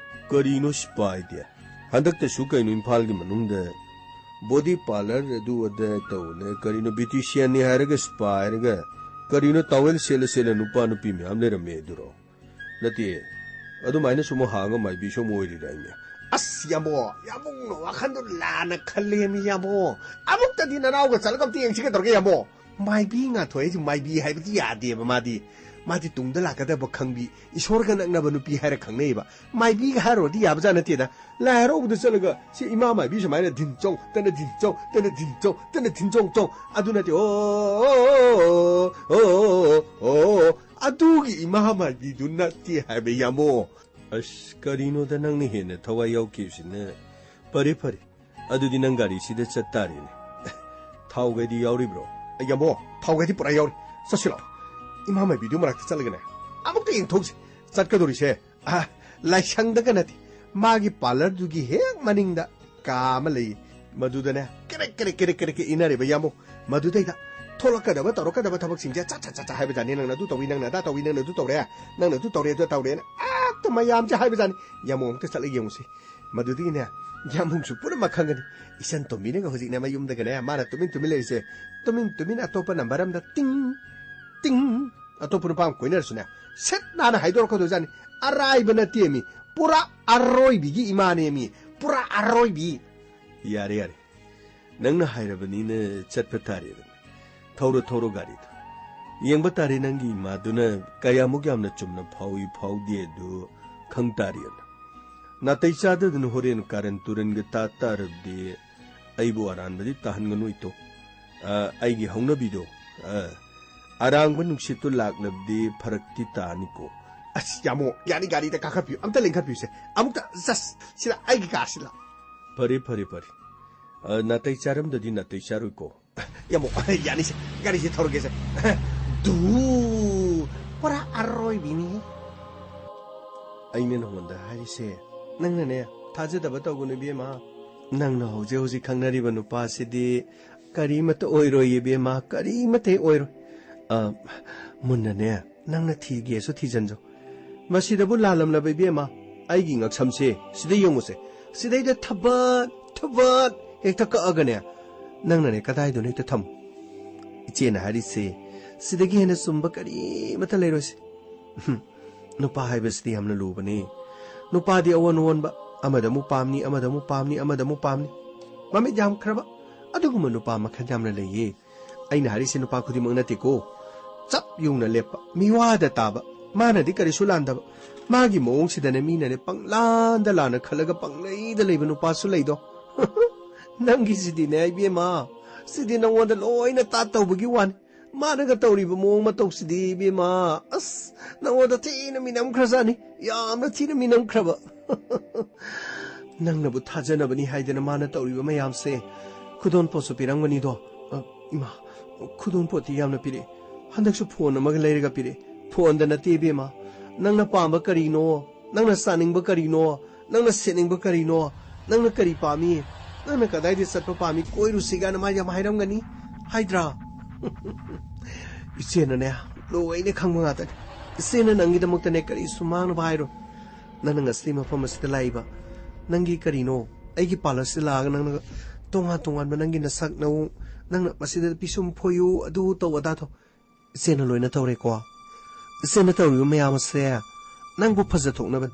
ꯀꯔꯤꯅꯣ ꯁ꯭ꯄꯥ ꯍꯥꯏꯗꯤ? ꯍꯟꯗꯛꯇꯁꯨ ꯀꯩꯅꯣ ꯏꯝꯐꯥꯜꯒꯤ ꯃꯅꯨꯡꯗ ꯕꯣꯗꯤ ꯄꯥꯔꯂꯔ ꯑꯗꯨ ꯑꯗ ꯇꯧꯅ, ꯀꯔꯤꯅꯣ ꯕ꯭ꯌꯨꯇꯤꯁꯤꯌꯥꯟꯅꯤ ꯍꯥꯏꯔꯒ ꯁ꯭ꯄꯥ ꯍꯥꯏꯔꯒ, ꯀꯔꯤꯅꯣ ꯇꯥꯋꯦꯜ ꯁꯦꯠꯂ ꯁꯦꯠꯂ ꯅꯨꯄꯥ ꯅꯨꯄꯤ ꯃꯌꯥꯝ ꯂꯩꯔꯝꯃꯦ ꯑꯗꯨꯔꯣ? ꯅꯠꯇꯦ, ꯑꯗꯨꯃꯥꯏꯅꯁꯨ ꯑꯃꯨꯛ ꯍꯥꯡꯉ ꯃꯥꯏꯕꯤꯁꯨ ꯑꯃꯨꯛ ꯑꯣꯏꯔꯤꯔꯥ ꯍꯥꯏꯅꯦ꯫ ꯑꯁ, ꯌꯥꯝꯕꯣ, ꯌꯥꯕꯨꯡꯅ ꯋꯥꯈꯟꯗꯣ ꯂꯥꯟꯅ ꯈꯜꯂꯦꯃꯤ, ꯌꯥꯝꯕꯣ꯫ ꯑꯃꯨꯛꯇꯗꯤ ꯅꯅꯥꯎꯒ ꯆꯠꯂꯒ ꯑꯝꯇ ꯌꯦꯡꯁꯤ ꯀꯩꯗꯧꯔꯒꯦ, ꯌꯥꯝꯕꯣ? ꯃꯥꯏꯕꯤ ꯉꯥꯟꯊꯣꯏ ꯍꯥꯏꯁꯤ ꯃꯥꯏꯕꯤ ꯍꯥꯏꯕꯗꯤ ꯌꯥꯗꯦꯕ, ꯃꯥꯗꯤ꯫ ꯃꯥꯗꯤ ꯇꯨꯡꯗ ꯂꯥꯛꯀꯗꯕ ꯈꯪꯕꯤ, ꯏꯁꯣꯔꯒ ꯅꯛꯅꯕ ꯅꯨꯄꯤ ꯍꯥꯏꯔ ꯈꯪꯅꯩꯕ꯫ ꯃꯥꯏꯕꯤꯒ ꯍꯥꯏꯔꯨꯔꯗꯤ ꯌꯥꯕꯖꯥꯠ ꯅꯠꯇꯦꯗ꯫ ꯂꯥꯏ ꯍꯔꯥꯎꯕꯗ ꯆꯠꯂꯒ ꯁꯤ ꯏꯃꯥ ꯃꯥꯏꯕꯤ ꯁꯨꯃꯥꯏꯅ ꯙꯤꯟ ꯆꯣꯡ, ꯇꯅ ꯙꯤꯟ ꯆꯣꯡ, ꯇꯅ ꯙꯤꯟ ꯆꯣꯡ, ꯇꯅ ꯙꯤꯟ ꯆꯣꯡ ꯆꯣꯡ, ꯑꯗꯨ ꯅꯠꯇꯦ꯫ ꯑꯣ, ꯑꯣ, ꯑꯣ, ꯑꯣ, ꯑꯣ, ꯑꯗꯨꯒꯤ ꯏꯃꯥ ꯃꯥꯏꯕꯤꯗꯨ ꯅꯠꯇꯦ ꯍꯥꯏꯕ, ꯌꯥꯝꯕꯣ꯫ ꯑꯁ, ꯀꯔꯤꯅꯣꯗ ꯅꯪꯅ ꯍꯦꯟꯅ ꯊꯋꯥꯏ ꯌꯥꯎꯈꯤꯕꯁꯤꯅ꯫ ꯐꯔꯦ, ꯐꯔꯦ, ꯑꯗꯨꯗꯤ ꯅꯪ ꯒꯥꯔꯤꯁꯤꯗ ꯆꯠ ꯇꯥꯔꯦꯅꯦ꯫ ꯊꯥꯎꯒꯗꯤ ꯌꯥꯎꯔꯤꯕ꯭ꯔꯣ? ꯌꯥꯝꯕꯣ, ꯊꯥꯎꯒꯗꯤ ꯄꯨꯔꯥ ꯌꯥꯎꯔꯤ꯫ ꯆꯠꯁꯤ ꯂꯥꯛꯑꯣ꯫ ꯏꯃꯥ ꯃꯥꯏꯕꯤꯗꯨ ꯃꯅꯥꯛꯇ ꯆꯠꯂꯒꯅꯦ ꯑꯃꯨꯛꯇ ꯌꯦꯡꯊꯣꯛꯁꯤ꯫ ꯆꯠꯀꯗꯧꯔꯤꯁꯦ, ꯑ, ꯂꯥꯏꯁꯪꯗꯒ ꯅꯠꯇꯦ, ꯃꯥꯒꯤ ꯄꯥꯔꯂꯔꯗꯨꯒꯤ ꯍꯦꯛ ꯃꯅꯤꯡꯗ ꯀꯥ ꯑꯃ ꯂꯩ꯫ ꯃꯗꯨꯗꯅꯦ ꯀꯦꯔꯦꯛ ꯀꯦꯔꯦꯛ ꯀꯦꯔꯦꯛ ꯀꯦꯔꯦꯛ ꯀꯦꯔꯦꯛ ꯏꯟꯅꯔꯤꯕ ꯌꯥꯝꯕꯨ꯫ ꯃꯗꯨꯗꯩꯗ ꯊꯣꯛꯂꯛꯀꯗꯕ, ꯇꯧꯔꯛꯀꯗꯕ ꯊꯕꯛꯁꯤꯡꯁꯦ ꯆꯠ ꯆꯠ ꯆꯠ ꯆꯠ ꯍꯥꯏꯕꯖꯥꯠꯅꯤ꯫ "ꯅꯪꯅ ꯑꯗꯨ ꯇꯧꯏ, ꯅꯪꯅ ꯑꯗꯥ ꯇꯧꯏ, ꯅꯪꯅ ꯑꯗꯨ ꯇꯧꯔꯦ, ꯅꯪꯅ ꯑꯗꯨ ꯇꯧꯔꯦ, ꯑꯗꯨ ꯇꯧꯔꯦꯅ" ꯍꯦꯛꯇ ꯃꯌꯥꯝꯁꯦ ꯍꯥꯏꯕꯖꯥꯠꯅꯤ꯫ ꯌꯥꯝꯕꯨ ꯑꯃꯨꯛꯇ ꯆꯠꯂ ꯌꯦꯡꯉꯨꯁꯤ꯫ ꯃꯗꯨꯗꯒꯤꯅꯦ ꯌꯥꯝꯕꯨꯡꯁꯨ ꯄꯨꯝꯅꯃꯛ ꯈꯪꯒꯅꯤ꯫ ꯏꯆꯟ ꯇꯣꯝꯕꯤꯅꯒ ꯍꯧꯖꯤꯛꯅꯦ ꯃꯌꯨꯝꯗꯒꯅꯦ ꯃꯥꯅ ꯇꯨꯃꯤꯟ ꯇꯨꯃꯤꯟ ꯂꯩꯔꯤꯁꯦ, ꯇꯨꯃꯤꯟ ꯇꯨꯃꯤꯟ ꯑꯇꯣꯞꯄ ꯅꯝꯕꯔ ꯑꯃꯗ ꯇꯤꯡ, ꯇꯤꯡ, ꯑꯇꯣꯞꯄ ꯅꯨꯄꯥ ꯑꯃ ꯀꯣꯏꯅꯔꯁꯨꯅꯦ, ꯁꯤꯠ ꯅꯥꯟꯅ ꯍꯥꯏꯗꯣꯔꯛꯀꯗꯣꯏꯖꯥꯠꯅꯤ꯫ ꯑꯔꯥꯏꯕ ꯅꯠꯇꯦꯃꯤ, ꯄꯨꯔꯥ ꯑꯔꯣꯏꯕꯤꯒꯤ ꯏꯃꯥꯅꯦꯃꯤ, ꯄꯨꯔꯥ ꯑꯔꯣꯏꯕꯤ꯫ ꯌꯥꯔꯦ, ꯌꯥꯔꯦ, ꯅꯪꯅ ꯍꯥꯏꯔꯕꯅꯤꯅ ꯆꯠꯄ ꯇꯥꯔꯦꯗꯅ꯫ ꯊꯧꯔꯣ, ꯊꯧꯔꯣ ꯒꯥꯔꯤꯗꯣ꯫ ꯌꯦꯡꯕ ꯇꯥꯔꯦ ꯅꯪꯒꯤ ꯏꯃꯥꯗꯨꯅ ꯀꯌꯥꯃꯨꯛ ꯌꯥꯝꯅ ꯆꯨꯝꯅ ꯐꯥꯎꯏ ꯐꯥꯎꯗꯦ ꯑꯗꯨ ꯈꯪ ꯇꯥꯔꯦꯅ꯫ ꯅꯥꯇꯩ ꯆꯥꯗꯗꯅ ꯍꯣꯔꯦꯟ ꯀꯥꯔꯟ ꯇꯨꯔꯟꯒ ꯇꯥ ꯇꯥꯔꯕꯗꯤ ꯑꯩꯕꯨ ꯑꯔꯥꯟꯕꯗꯤ ꯇꯥꯍꯟꯒꯅꯨ ꯏꯇꯣ꯫ ꯑ, ꯑꯩꯒꯤ ꯍꯧꯅꯕꯤꯗꯣ, ꯑ, ꯑꯔꯥꯡꯕ ꯅꯨꯡꯁꯤꯠꯇꯨ ꯂꯥꯛꯂꯕꯗꯤ ꯐꯔꯛꯇꯤ ꯇꯥꯅꯤꯀꯣ꯫ ꯑꯁ, ꯌꯥꯃꯣ, ꯌꯥꯅꯤ, ꯒꯥꯔꯤꯗ ꯀꯥꯈꯠꯄꯤꯌꯨ, ꯑꯝꯇ ꯂꯦꯡꯈꯠꯄꯤꯌꯨꯁꯦ꯫ ꯑꯃꯨꯛꯇ, ꯖꯁ, ꯁꯤꯗ, ꯑꯩꯒꯤ ꯀꯥꯁꯤꯗ꯫ ꯐꯔꯦ, ꯐꯔꯦ, ꯐꯔꯦ꯫ ꯑ, ꯅꯥꯇꯩ ꯆꯥꯔꯝꯗꯗꯤ ꯅꯥꯇꯩ ꯆꯥꯔꯣꯏꯀꯣ꯫ ꯌꯥꯃꯣ, ꯌꯥꯅꯤꯁꯦ, ꯒꯥꯔꯤꯁꯦ ꯊꯧꯔꯒꯦꯁꯦ꯫ ꯙꯨ! ꯄꯨꯔꯥ ꯑꯔꯣꯏꯕꯤꯅꯤ꯫ ꯑꯩꯅ ꯅꯉꯣꯟꯗ ꯍꯥꯏꯔꯤꯁꯦ, ꯅꯪꯅꯅꯦ, ꯊꯥꯖꯗꯕ ꯇꯧꯒꯅꯨ, ꯏꯕꯦꯝꯃ꯫ ꯅꯪꯅ ꯍꯧꯖꯤꯛ ꯍꯧꯖꯤꯛ ꯈꯪꯅꯔꯤꯕ ꯅꯨꯄꯥꯁꯤꯗꯤ ꯀꯔꯤꯃꯠꯇ ꯑꯣꯏꯔꯣꯏ, ꯏꯕꯦꯝꯃ, ꯀꯔꯤꯃꯠꯇ ꯑꯣꯏꯔꯣꯏ꯫ ꯑ, ꯃꯨꯟꯅꯅꯦ, ꯅꯪꯅ ꯊꯤꯒꯦꯁꯨ ꯊꯤꯖꯤꯟꯖꯧ꯫ ꯃꯁꯤꯗꯕꯨ ꯂꯥꯜꯂꯝꯂꯕ ꯏꯕꯦꯝꯃ, ꯑꯩꯒꯤ ꯉꯛꯁꯝꯁꯦ ꯁꯤꯗ ꯌꯦꯡꯉꯨꯁꯦ꯫ ꯁꯤꯗꯩꯗ ꯊꯕꯠ ꯊꯕꯠ ꯍꯦꯛꯇ ꯀꯛꯑꯒꯅꯦ, ꯅꯪꯅꯅꯦ ꯀꯗꯥꯏꯗꯅꯣ ꯍꯦꯛꯇ ꯊꯝꯃꯨ꯫ ꯏꯆꯦꯅ ꯍꯥꯏꯔꯤꯁꯦ, ꯁꯤꯗꯒꯤ ꯍꯦꯟꯅ ꯆꯨꯝꯕ ꯀꯔꯤꯃꯠꯇ ꯂꯩꯔꯣꯏꯁꯦ꯫ ꯍꯨꯝ, ꯅꯨꯄꯥ ꯍꯥꯏꯕꯁꯤꯗꯤ ꯌꯥꯝꯅ ꯂꯨꯕꯅꯤ꯫ ꯅꯨꯄꯥꯗꯤ ꯑꯑꯣꯟ ꯑꯑꯣꯟꯕ, ꯑꯃꯗ ꯑꯃꯨꯛ ꯄꯥꯝꯅꯤ, ꯑꯃꯗ ꯑꯃꯨꯛ ꯄꯥꯝꯅꯤ, ꯑꯃꯗ ꯑꯃꯨꯛ ꯄꯥꯝꯅꯤ꯫ ꯃꯃꯤꯠ ꯌꯥꯝꯈ꯭ꯔꯕ ꯑꯗꯨꯒꯨꯝꯕ ꯅꯨꯄꯥ ꯃꯈꯜ ꯌꯥꯝꯅ ꯂꯩꯌꯦ꯫ ꯑꯩꯅ ꯍꯥꯏꯔꯤꯁꯦ ꯅꯨꯄꯥ ꯈꯨꯗꯤꯡꯃꯛ ꯅꯠꯇꯦꯀꯣ꯫ ꯆꯞ ꯌꯨꯡꯅ ꯂꯦꯞꯄ, ꯃꯤꯋꯥꯗ ꯇꯥꯕ, ꯃꯥꯅꯗꯤ ꯀꯔꯤꯁꯨ ꯂꯥꯟꯗꯕ, ꯃꯥꯒꯤ ꯃꯑꯣꯡꯁꯤꯗꯅꯦ ꯃꯤꯅꯅꯦ ꯄꯪꯂꯥꯟꯗ ꯂꯥꯟꯅ ꯈꯜꯂꯒ ꯄꯪꯂꯩꯗ ꯂꯩꯕ ꯅꯨꯄꯥꯁꯨ ꯂꯩꯗꯣ꯫ ꯅꯪꯒꯤꯁꯤꯗꯤꯅꯦ ꯏꯕꯦꯝꯃ, ꯁꯤꯗꯤ ꯅꯉꯣꯟꯗ ꯂꯣꯏꯅ ꯇꯥꯠ ꯇꯧꯕꯒꯤ ꯋꯥꯅꯤ꯫ ꯃꯥꯅꯒ ꯇꯧꯔꯤꯕ ꯃꯑꯣꯡ ꯃꯇꯧꯁꯤꯗꯤ ꯏꯕꯦꯝꯃ, ꯑꯁ, ꯅꯉꯣꯟꯗ ꯊꯤꯅ ꯃꯤꯅꯝꯈ꯭ꯔꯖꯥꯠꯅꯤ, ꯌꯥꯝꯅ ꯊꯤꯅ ꯃꯤꯅꯝꯈ꯭ꯔꯕ꯫ ꯅꯪꯅꯕꯨ ꯊꯥꯖꯅꯕꯅꯤ ꯍꯥꯏꯗꯅ ꯃꯥꯅ ꯇꯧꯔꯤꯕ ꯃꯌꯥꯝꯁꯦ꯫ ꯈꯨꯗꯣꯜꯄꯣꯠꯁꯨ ꯄꯤꯔꯝꯒꯅꯤꯗꯣ꯫ ꯑ, ꯏꯃꯥ, ꯈꯨꯗꯣꯜꯄꯣꯠꯇꯤ ꯌꯥꯝꯅ ꯄꯤꯔꯛꯑꯦ꯫ ꯍꯟꯗꯛꯁꯨ ꯐꯣꯟ ꯑꯃꯒ ꯂꯩꯔꯒ ꯄꯤꯔꯛꯑꯦ꯫ ꯐꯣꯟꯗ ꯅꯠꯇꯦ ꯏꯕꯦꯝꯃ, ꯅꯪꯅ ꯄꯥꯝꯕ ꯀꯔꯤꯅꯣ, ꯅꯪꯅ ꯆꯥꯅꯤꯡꯕ ꯀꯔꯤꯅꯣ, ꯅꯪꯅ ꯁꯦꯠꯅꯤꯡꯕ ꯀꯔꯤꯅꯣ, ꯅꯪꯅ ꯀꯔꯤ ꯄꯥꯝꯃꯤ, ꯅꯪꯅ ꯀꯗꯥꯏꯗ ꯆꯠꯄ ꯄꯥꯝꯃꯤ, ꯀꯣꯏꯔꯨꯁꯤ ꯀꯥꯏꯅ ꯃꯥ ꯌꯥꯝ ꯍꯥꯏꯔꯝꯒꯅꯤ ꯍꯥꯏꯗ꯭ꯔꯥ? ꯏꯆꯦꯅꯅꯦ, ꯂꯣꯏꯅ ꯈꯪꯕ ꯉꯥꯛꯇꯅꯤ꯫ ꯏꯆꯦꯅ ꯅꯪꯒꯤꯗꯃꯛꯇꯅꯦ ꯀꯔꯤꯁꯨ ꯃꯥꯡꯅꯕ ꯍꯥꯏꯔꯣꯏ꯫ ꯅꯪꯅ ꯉꯁꯤ ꯃꯐꯝ ꯑꯁꯤꯗ ꯂꯥꯛꯏꯕ ꯅꯪꯒꯤ ꯀꯔꯤꯅꯣ? ꯑꯩꯒꯤ ꯄꯥꯔꯂꯔꯁꯤꯗ ꯂꯥꯛꯑꯒ ꯅꯪꯅ ꯇꯣꯉꯥꯟ ꯇꯣꯉꯥꯟꯕ ꯅꯪꯒꯤ ꯅꯁꯛ ꯅꯑꯣꯡ, ꯅꯪꯅ ꯃꯁꯤꯗ ꯄꯤꯁꯨꯝ ꯐꯣꯏꯌꯨ, ꯑꯗꯨ ꯇꯧ, ꯑꯗꯥ ꯇꯧ, ꯏꯆꯦꯅ ꯂꯣꯏꯅ ꯇꯧꯔꯦꯀꯣ꯫ ꯏꯆꯦꯅ ꯇꯧꯔꯤꯕ ꯃꯌꯥꯝ ꯑꯁꯦ ꯅꯪꯕꯨ ꯐꯖꯊꯣꯛꯅꯕꯅꯤ꯫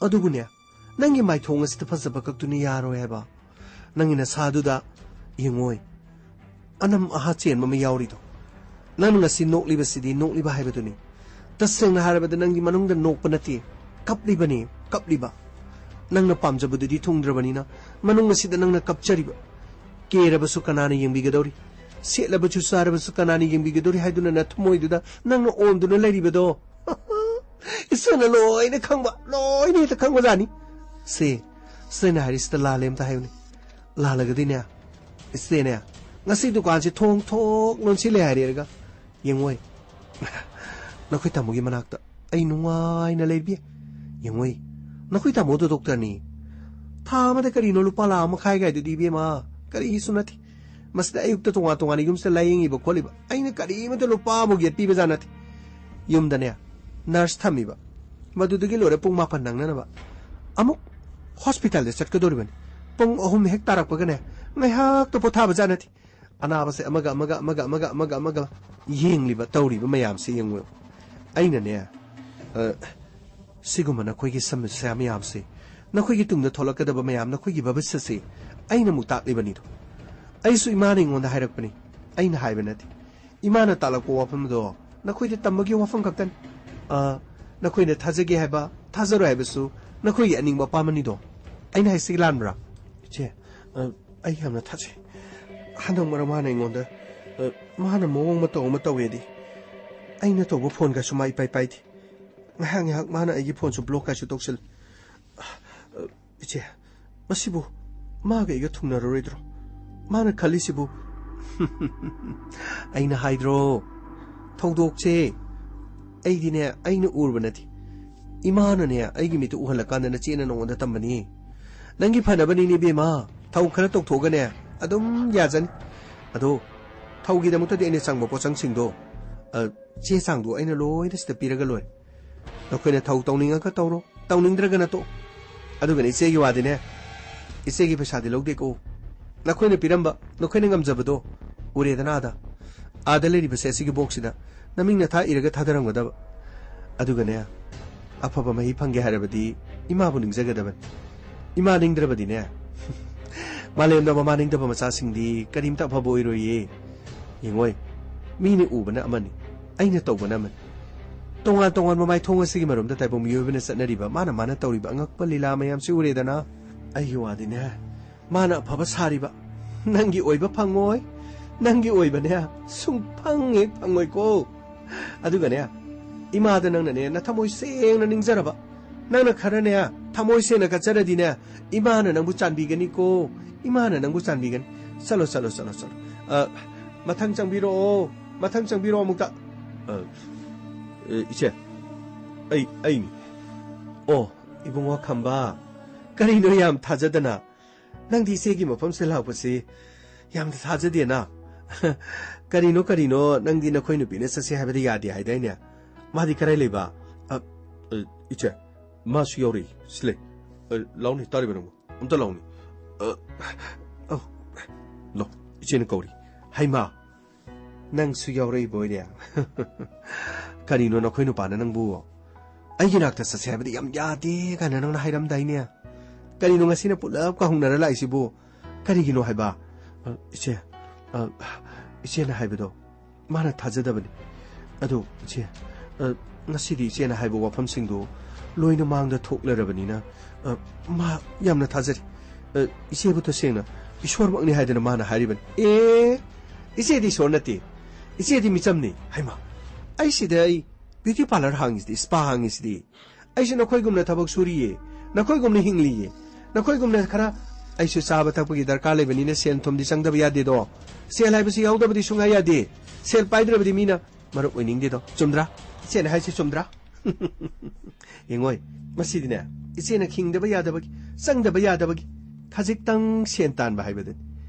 ꯑꯗꯨꯕꯨꯅꯦ, ꯅꯪꯒꯤ ꯃꯥꯏꯊꯣꯡ ꯑꯁꯤꯗ ꯐꯖꯕ ꯈꯛꯇꯨꯅ ꯌꯥꯔꯣꯏ ꯍꯥꯏꯕ꯫ ꯅꯪꯒꯤ ꯅꯁꯥꯗꯨꯗ ꯌꯦꯡꯉꯣꯏ꯫ ꯑꯅꯝ ꯑꯍꯥ ꯆꯦꯟꯕ ꯑꯃ ꯌꯥꯎꯔꯤꯗꯣ꯫ ꯅꯪꯅ ꯉꯁꯤ ꯅꯣꯛꯂꯤꯕꯁꯤꯗꯤ ꯅꯣꯛꯂꯤꯕ ꯍꯥꯏꯕꯗꯨꯅꯤ꯫ ꯇꯁꯦꯡꯅ ꯍꯥꯏꯔꯕꯗ ꯅꯪꯗꯤ ꯃꯅꯨꯡꯗ ꯅꯣꯛꯄ ꯅꯠꯇꯦ, ꯀꯞꯂꯤꯕꯅꯤ, ꯀꯞꯂꯤꯕ꯫ ꯅꯪꯅ ꯄꯥꯝꯖꯕꯗꯨꯗꯤ ꯊꯨꯡꯗ꯭ꯔꯕꯅꯤꯅ ꯃꯅꯨꯡ ꯑꯁꯤꯗ ꯅꯪꯅ ꯀꯞꯆꯔꯤꯕ꯫ ꯀꯦꯔꯕꯁꯨ ꯀꯅꯥꯅ ꯌꯦꯡꯕꯤꯒꯗꯧꯔꯤ? ꯁꯦꯠꯂꯕꯁꯨ ꯆꯥꯔꯕꯁꯨ ꯀꯅꯥꯅ ꯌꯦꯡꯕꯤꯒꯗꯧꯔꯤ ꯍꯥꯏꯗꯨꯅ ꯅꯊꯃꯣꯏꯗꯨꯗ ꯅꯪꯅ ꯑꯣꯝꯗꯨꯅ ꯂꯩꯔꯤꯕꯗꯣ꯫ ꯏꯆꯦꯅ ꯂꯣꯏꯅ ꯈꯪꯕ, ꯂꯣꯏꯅ ꯍꯦꯛꯇ ꯈꯪꯕꯖꯥꯠꯅꯤ꯫ ꯁꯦ, ꯏꯆꯦꯅ ꯍꯥꯏꯔꯤꯁꯤꯗ ꯂꯥꯜꯂꯦ ꯑꯝꯇ ꯍꯥꯏꯌꯨꯅꯦ꯫ ꯂꯥꯜꯂꯒꯗꯤꯅꯦ, ꯏꯆꯦꯅꯦ, ꯉꯁꯤ ꯗꯨꯀꯥꯟꯁꯦ ꯊꯣꯡ ꯊꯣꯛ ꯂꯣꯟꯁꯤꯜꯂꯦ ꯍꯥꯏꯔꯦꯔꯒ, ꯌꯦꯡꯉꯣꯏ, ꯅꯈꯣꯏ ꯇꯥꯃꯣꯒꯤ ꯃꯅꯥꯛꯇ ꯑꯩ ꯅꯨꯡꯉꯥꯏꯅ ꯂꯩꯕꯤ꯫ ꯌꯦꯡꯉꯣꯏ, ꯅꯈꯣꯏ ꯇꯥꯃꯣꯗꯣ ꯗꯣꯛꯇꯔꯅꯤ꯫ ꯊꯥ ꯑꯃꯗ ꯀꯔꯤꯅꯣ ꯂꯨꯄꯥ ꯂꯥꯈ ꯃꯈꯥꯏ ꯀꯥꯏꯗꯨꯗꯤ, ꯏꯕꯦꯝꯃ, ꯀꯔꯤꯁꯨ ꯅꯠꯇꯦ꯫ ꯃꯁꯤꯗ ꯑꯌꯨꯛꯇ ꯇꯣꯉꯥꯟ ꯇꯣꯉꯥꯟꯅ ꯌꯨꯝꯁꯤꯗ ꯂꯥꯌꯦꯡꯉꯤꯕ ꯈꯣꯠꯂꯤꯕ, ꯑꯩꯅ ꯀꯔꯤꯃꯇ ꯂꯨꯄꯥ ꯑꯃꯐꯥꯎ ꯌꯦꯠꯄꯤꯕꯖꯥꯠ ꯅꯠꯇꯦ꯫ ꯌꯨꯝꯗꯅꯦ, ꯅꯔꯁ ꯊꯝꯃꯤꯕ, ꯃꯗꯨꯗꯒꯤ ꯂꯣꯏꯔꯦ ꯄꯨꯡ ꯃꯥꯄꯟ ꯅꯪꯅꯅꯕ ꯑꯃꯨꯛ ꯍꯣꯁꯄꯤꯇꯥꯜꯗ ꯆꯠꯀꯗꯧꯔꯤꯕꯅꯤ꯫ ꯄꯨꯡ ꯑꯍꯨꯝ ꯍꯦꯛ ꯇꯥꯔꯛꯄꯒꯅꯦ, ꯉꯥꯏꯍꯥꯛꯇ ꯄꯣꯊꯥꯕꯖꯥꯠ ꯅꯠꯇꯦ꯫ ꯑꯅꯥꯕꯁꯦ ꯑꯃꯒ, ꯑꯃꯒ, ꯑꯃꯒ, ꯑꯃꯒ, ꯑꯃꯒ ꯌꯦꯡꯂꯤꯕ, ꯇꯧꯔꯤꯕ ꯃꯌꯥꯝꯁꯦ ꯌꯦꯡꯉꯨ꯫ ꯑꯩꯅꯅꯦ, ꯑ, ꯁꯤꯒꯨꯝꯕ ꯅꯈꯣꯏꯒꯤ ꯁꯃꯁ꯭ꯌꯥ ꯃꯌꯥꯝꯁꯦ, ꯅꯈꯣꯏꯒꯤ ꯇꯨꯡꯗ ꯊꯣꯛꯂꯛꯀꯗꯕ ꯃꯌꯥꯝ, ꯅꯈꯣꯏꯒꯤ ꯚꯕꯤꯁ꯭ꯌꯁꯦ ꯑꯩꯅ ꯑꯃꯨꯛ ꯇꯥꯛꯂꯤꯕꯅꯤꯗꯣ꯫ ꯑꯩꯁꯨ ꯏꯃꯥꯅ ꯑꯩꯉꯣꯟꯗ ꯍꯥꯏꯔꯛꯄꯅꯤ, ꯑꯩꯅ ꯍꯥꯏꯕ ꯅꯠꯇꯦ꯫ ꯏꯃꯥꯅ ꯇꯥꯛꯂꯛꯄ ꯋꯥꯐꯝꯗꯣ ꯅꯈꯣꯏꯗ ꯇꯝꯕꯒꯤ ꯋꯥꯐꯝ ꯈꯛꯇꯅꯤ꯫ ꯑ, ꯅꯈꯣꯏꯅ ꯊꯥꯖꯒꯦ ꯍꯥꯏꯕ, ꯊꯥꯖꯔꯣꯏ ꯍꯥꯏꯕꯁꯨ ꯅꯈꯣꯏꯒꯤ ꯑꯅꯤꯡꯕ ꯑꯄꯥꯝꯕꯅꯤꯗꯣ꯫ ꯑꯩꯅ ꯍꯥꯏꯁꯤ ꯂꯥꯟꯕ꯭ꯔꯥ? ꯏꯆꯦ, ꯑ, ꯑꯩ ꯌꯥꯝꯅ ꯊꯥꯖꯩ꯫ ꯍꯟꯗꯛ ꯃꯔꯛ ꯃꯥꯅ ꯑꯩꯉꯣꯟꯗ, ꯑ, ꯃꯥꯅ ꯃꯑꯣꯡ ꯃꯇꯧ ꯑꯃ ꯇꯧꯋꯦꯗꯤ, ꯑꯩꯅ ꯇꯧꯕ ꯐꯣꯟꯒꯁꯨ ꯃꯥ ꯏꯄꯥꯏ ꯄꯥꯏꯗꯦ꯫ ꯉꯥꯏꯍꯥꯛ ꯉꯥꯏꯍꯥꯛ ꯃꯥꯅ ꯑꯩꯒꯤ ꯐꯣꯟꯁꯨ ꯕ꯭ꯂꯣꯛ ꯀꯥꯏꯁꯨ ꯇꯧꯁꯤꯜꯂꯤ꯫ ꯑ, ꯏꯆꯦ, ꯃꯁꯤꯕꯨ ꯃꯥꯒ ꯑꯩꯒ ꯊꯨꯡꯅꯔꯔꯣꯏꯗ꯭ꯔꯣ? ꯃꯥꯅ ꯈꯜꯂꯤꯁꯤꯕꯨ? ꯑꯩꯅ ꯍꯥꯏꯗ꯭ꯔꯣ? ꯊꯧꯗꯣꯛꯁꯦ ꯑꯩꯗꯤꯅꯦ, ꯑꯩꯅ ꯎꯔꯕ ꯅꯠꯇꯦ꯫ ꯏꯃꯥꯅꯅꯦ, ꯑꯩꯒꯤ ꯃꯤꯠꯇ ꯎꯍꯜꯂꯀꯥꯟꯗ ꯅꯆꯦꯅ ꯅꯉꯣꯟꯗ ꯇꯝꯕꯅꯤ꯫ ꯅꯪꯒꯤ ꯐꯅꯕꯅꯤꯅꯦ ꯏꯕꯦꯝꯃ꯫ ꯊꯧ ꯈꯔ ꯇꯧꯊꯣꯛꯑꯒꯅꯦ, ꯑꯗꯨꯝ ꯌꯥꯖꯅꯤ꯫ ꯑꯗꯣ ꯊꯧꯒꯤꯗꯃꯛꯇꯗꯤ ꯑꯩꯅ ꯆꯪꯕ ꯄꯣꯠꯆꯪꯁꯤꯡꯗꯣ, ꯑ, ꯆꯦ ꯆꯥꯡꯗꯣ ꯑꯩꯅ ꯂꯣꯏꯅ ꯁꯤꯗ ꯄꯤꯔꯒ ꯂꯣꯏꯔꯦ꯫ ꯅꯈꯣꯏꯅ ꯊꯧ ꯇꯧꯅꯤꯡꯉꯒ ꯇꯧꯔꯣ, ꯇꯧꯅꯤꯡꯗ꯭ꯔꯒꯅ ꯇꯣꯛ꯫ ꯑꯗꯨꯒꯅꯦ ꯏꯆꯦꯒꯤ ꯋꯥꯗꯤꯅꯦ, ꯏꯆꯦꯒꯤ ꯄꯩꯁꯥꯗꯤ ꯂꯧꯗꯦꯀꯣ꯫ ꯅꯈꯣꯏꯅ ꯄꯤꯔꯝꯕ, ꯅꯈꯣꯏꯅ ꯉꯝꯖꯕꯗꯣ ꯎꯔꯦꯗꯅ ꯑꯥꯗ꯫ ꯑꯥꯗ ꯂꯩꯔꯤꯕꯁꯦ ꯑꯁꯤꯒꯤ ꯕꯣꯛꯁꯁꯤꯗ ꯅꯃꯤꯡ ꯅꯊꯥ ꯏꯔꯒ ꯊꯥꯗꯔꯝꯒꯗꯕ꯫ ꯑꯗꯨꯒꯅꯦ, ꯑꯐꯕ ꯃꯍꯩ ꯐꯪꯒꯦ ꯍꯥꯏꯔꯕꯗꯤ ꯏꯃꯥꯕꯨ ꯅꯤꯡꯖꯒꯗꯕꯅꯤ꯫ ꯏꯃꯥ ꯅꯤꯡꯗ꯭ꯔꯕꯗꯤꯅꯦ, ꯃꯥꯂꯦꯝꯗ ꯃꯃꯥ ꯅꯤꯡꯗꯕ ꯃꯆꯥꯁꯤꯡꯗꯤ ꯀꯔꯤꯝꯇ ꯑꯐꯕ ꯑꯣꯏꯔꯣꯏꯌꯦ꯫ ꯌꯦꯡꯉꯣꯏ, ꯃꯤꯅ ꯎꯕꯅ ꯑꯃꯅꯤ, ꯑꯩꯅ ꯇꯧꯕꯅ ꯑꯃꯅꯤ꯫ ꯇꯣꯉꯥꯟ ꯇꯣꯉꯥꯟꯕ ꯃꯥꯏꯊꯣꯡ ꯑꯁꯤꯒꯤ ꯃꯔꯨꯝꯗ ꯇꯥꯏꯕꯪ ꯃꯤꯑꯣꯏꯕꯅ ꯆꯠꯅꯔꯤꯕ ꯃꯥꯅ ꯃꯥꯅ ꯇꯧꯔꯤꯕ ꯑꯉꯛꯄ ꯂꯤꯂꯥ ꯃꯌꯥꯝꯁꯤ ꯎꯔꯦꯗꯅ꯫ ꯑꯩꯒꯤ ꯋꯥꯗꯤꯅꯦ, ꯃꯥꯅ ꯑꯐꯕ ꯁꯥꯔꯤꯕ ꯅꯪꯒꯤ ꯑꯣꯏꯕ ꯐꯪꯉꯣꯏ꯫ ꯅꯪꯒꯤ ꯑꯣꯏꯕꯅꯦ ꯁꯨꯡꯐꯪ ꯍꯦꯛ ꯐꯪꯉꯣꯏꯀꯣ꯫ ꯑꯗꯨꯒꯅꯦ, ꯏꯃꯥꯗ ꯅꯪꯅꯅꯦ, ꯅꯊꯃꯣꯏ ꯁꯦꯡꯅ ꯅꯤꯡꯖꯔꯕ, ꯅꯪꯅ ꯈꯔꯅꯦ, ꯊꯃꯣꯏ ꯁꯦꯡꯅ ꯀꯠꯆꯔꯗꯤꯅꯦ, ꯏꯃꯥꯅ ꯅꯪꯕꯨ ꯆꯥꯟꯕꯤꯒꯅꯤꯀꯣ, ꯏꯃꯥꯅ ꯅꯪꯕꯨ ꯆꯥꯟꯕꯤꯒꯅꯤ꯫ ꯆꯠꯂꯣ, ꯆꯠꯂꯣ, ꯆꯠꯂꯣ, ꯆꯠꯂꯣ꯫ ꯑ, ꯃꯊꯪ ꯆꯪꯕꯤꯔꯛꯑꯣ, ꯃꯊꯪ ꯆꯪꯕꯤꯔꯛꯑꯣ ꯑꯃꯨꯛꯇ꯫ ꯑ, ꯑꯦ, ꯏꯆꯦ, ꯑꯩ, ꯑꯩꯅꯤ꯫ ꯑꯣ, ꯏꯕꯨꯡꯉꯣ ꯈꯝꯕ, ꯀꯔꯤꯅꯣ ꯌꯥꯝ ꯊꯥꯖꯗꯅ? ꯅꯪꯗꯤ ꯏꯆꯦꯒꯤ ꯃꯐꯝꯁꯤꯗ ꯂꯥꯛꯄꯁꯤ ꯌꯥꯝꯅ ꯊꯥꯖꯗꯦꯅ꯫ ꯀꯔꯤꯅꯣ, ꯀꯔꯤꯅꯣ, ꯅꯪꯗꯤ ꯅꯈꯣꯏ ꯅꯨꯄꯤꯅ ꯆꯠꯁꯦ ꯍꯥꯏꯕꯗꯤ ꯌꯥꯗꯦ ꯍꯥꯏꯗꯥꯏꯅꯦ? ꯃꯥꯗꯤ ꯀꯔꯥꯏ ꯂꯩꯕ? ꯑ, ꯑ, ꯏꯆꯦ, ꯃꯥꯁꯨ ꯌꯥꯎꯔꯛꯏ꯫ ꯁꯤ ꯂꯩ꯫ ꯑ, ꯂꯥꯎꯅꯦ, ꯇꯥꯔꯤꯕ ꯅꯪꯕꯨ? ꯑꯝꯇ ꯂꯥꯎꯅꯦ꯫ ꯑ, ꯑꯧ, ꯂꯥꯎ, ꯏꯆꯦꯅ ꯀꯧꯔꯤ꯫ ꯍꯩꯃꯥ, ꯅꯪꯁꯨ ꯌꯥꯎꯔꯛꯏꯕ ꯑꯣꯏꯔꯦ꯫ ꯀꯔꯤꯅꯣ ꯅꯈꯣꯏ ꯅꯨꯄꯥꯅ ꯅꯪꯕꯨ ꯑꯩꯒꯤ ꯅꯥꯛꯇ ꯆꯠꯁꯦ ꯍꯥꯏꯕꯗꯤ ꯌꯥꯝ ꯌꯥꯗꯦ ꯀꯥꯏꯅ ꯅꯪꯅ ꯍꯥꯏꯔꯝꯗꯥꯏꯅꯦ? ꯀꯔꯤꯅꯣ ꯉꯁꯤꯅ ꯄꯨꯂꯞ ꯀꯥꯎꯅꯔ ꯂꯥꯛꯏꯁꯤꯕꯨ? ꯀꯔꯤꯒꯤꯅꯣ ꯍꯥꯏꯕ? ꯑ, ꯏꯆꯦ, ꯑ, ꯏꯆꯦꯅ ꯍꯥꯏꯕꯗꯣ ꯃꯥꯅ ꯊꯥꯖꯗꯕꯅꯤ꯫ ꯑꯗꯣ ꯏꯆꯦ, ꯑ, ꯉꯁꯤꯗꯤ ꯏꯆꯦꯅ ꯍꯥꯏꯕ ꯋꯥꯐꯝꯁꯤꯡꯗꯣ ꯂꯣꯏꯅ ꯃꯥꯡꯗ ꯊꯣꯛꯂꯔꯕꯅꯤꯅ, ꯑ, ꯃꯥ ꯌꯥꯝꯅ ꯊꯥꯖꯔꯤ꯫ ꯑ, ꯏꯆꯦꯕꯨ ꯇꯁꯦꯡꯅ ꯏꯁꯣꯔꯃꯛꯅꯤ ꯍꯥꯏꯗꯅ ꯃꯥꯅ ꯍꯥꯏꯔꯤꯕꯅꯤ꯫ ꯑꯦ, ꯏꯆꯦꯗꯤ ꯏꯁꯣꯔ ꯅꯠꯇꯦ, ꯏꯆꯦꯗꯤ ꯃꯤꯆꯝꯅꯤ꯫ ꯍꯩꯃꯥ, ꯑꯩ ꯁꯤꯗ ꯑꯩ ꯕ꯭ꯌꯨꯇꯤ ꯄꯥꯔꯂꯔ ꯍꯥꯡꯉꯤꯁꯤꯗꯤ, ꯁ꯭ꯄꯥ ꯍꯥꯡꯉꯤꯁꯤꯗꯤ꯫ ꯑꯩꯁꯨ ꯅꯈꯣꯏꯒꯨꯝꯅ ꯊꯕꯛ ꯁꯨꯔꯤꯌꯦ, ꯅꯈꯣꯏꯒꯨꯝꯅ ꯍꯤꯡꯂꯤꯌꯦ, ꯅꯈꯣꯏꯒꯨꯝꯅ ꯈꯔ꯫ ꯑꯩꯁꯨ ꯆꯥꯕ ꯊꯛꯄꯒꯤ ꯗꯔꯀꯥꯔ ꯂꯩꯕꯅꯤꯅ ꯁꯦꯟ ꯊꯨꯝꯗꯤ ꯆꯪꯗꯕ ꯌꯥꯗꯦꯗꯣ꯫ ꯁꯦꯜ ꯍꯥꯏꯕꯁꯤ ꯌꯥꯎꯗꯕꯗꯤ ꯁꯨꯡꯌꯥ ꯌꯥꯗꯦ꯫ ꯁꯦꯜ ꯄꯥꯏꯗ꯭ꯔꯕꯗꯤ ꯃꯤꯅ ꯃꯔꯨꯞ ꯑꯣꯏꯅꯤꯡꯗꯦꯗꯣ꯫ ꯆꯨꯝꯗ꯭ꯔꯥ? ꯏꯆꯦꯅ ꯍꯥꯏꯁꯤ ꯆꯨꯝꯗ꯭ꯔꯥ? ꯌꯦꯡꯉꯣꯏ, ꯃꯁꯤꯗꯤꯅꯦ, ꯏꯆꯦꯅ ꯍꯤꯡꯗꯕ ꯌꯥꯗꯕꯒꯤ, ꯆꯪꯗꯕ ꯌꯥꯗꯕꯒꯤ ꯈꯖꯤꯛꯇꯪ ꯁꯦꯟ ꯇꯥꯟꯕ ꯍꯥꯏꯕꯗꯨꯅꯤ꯫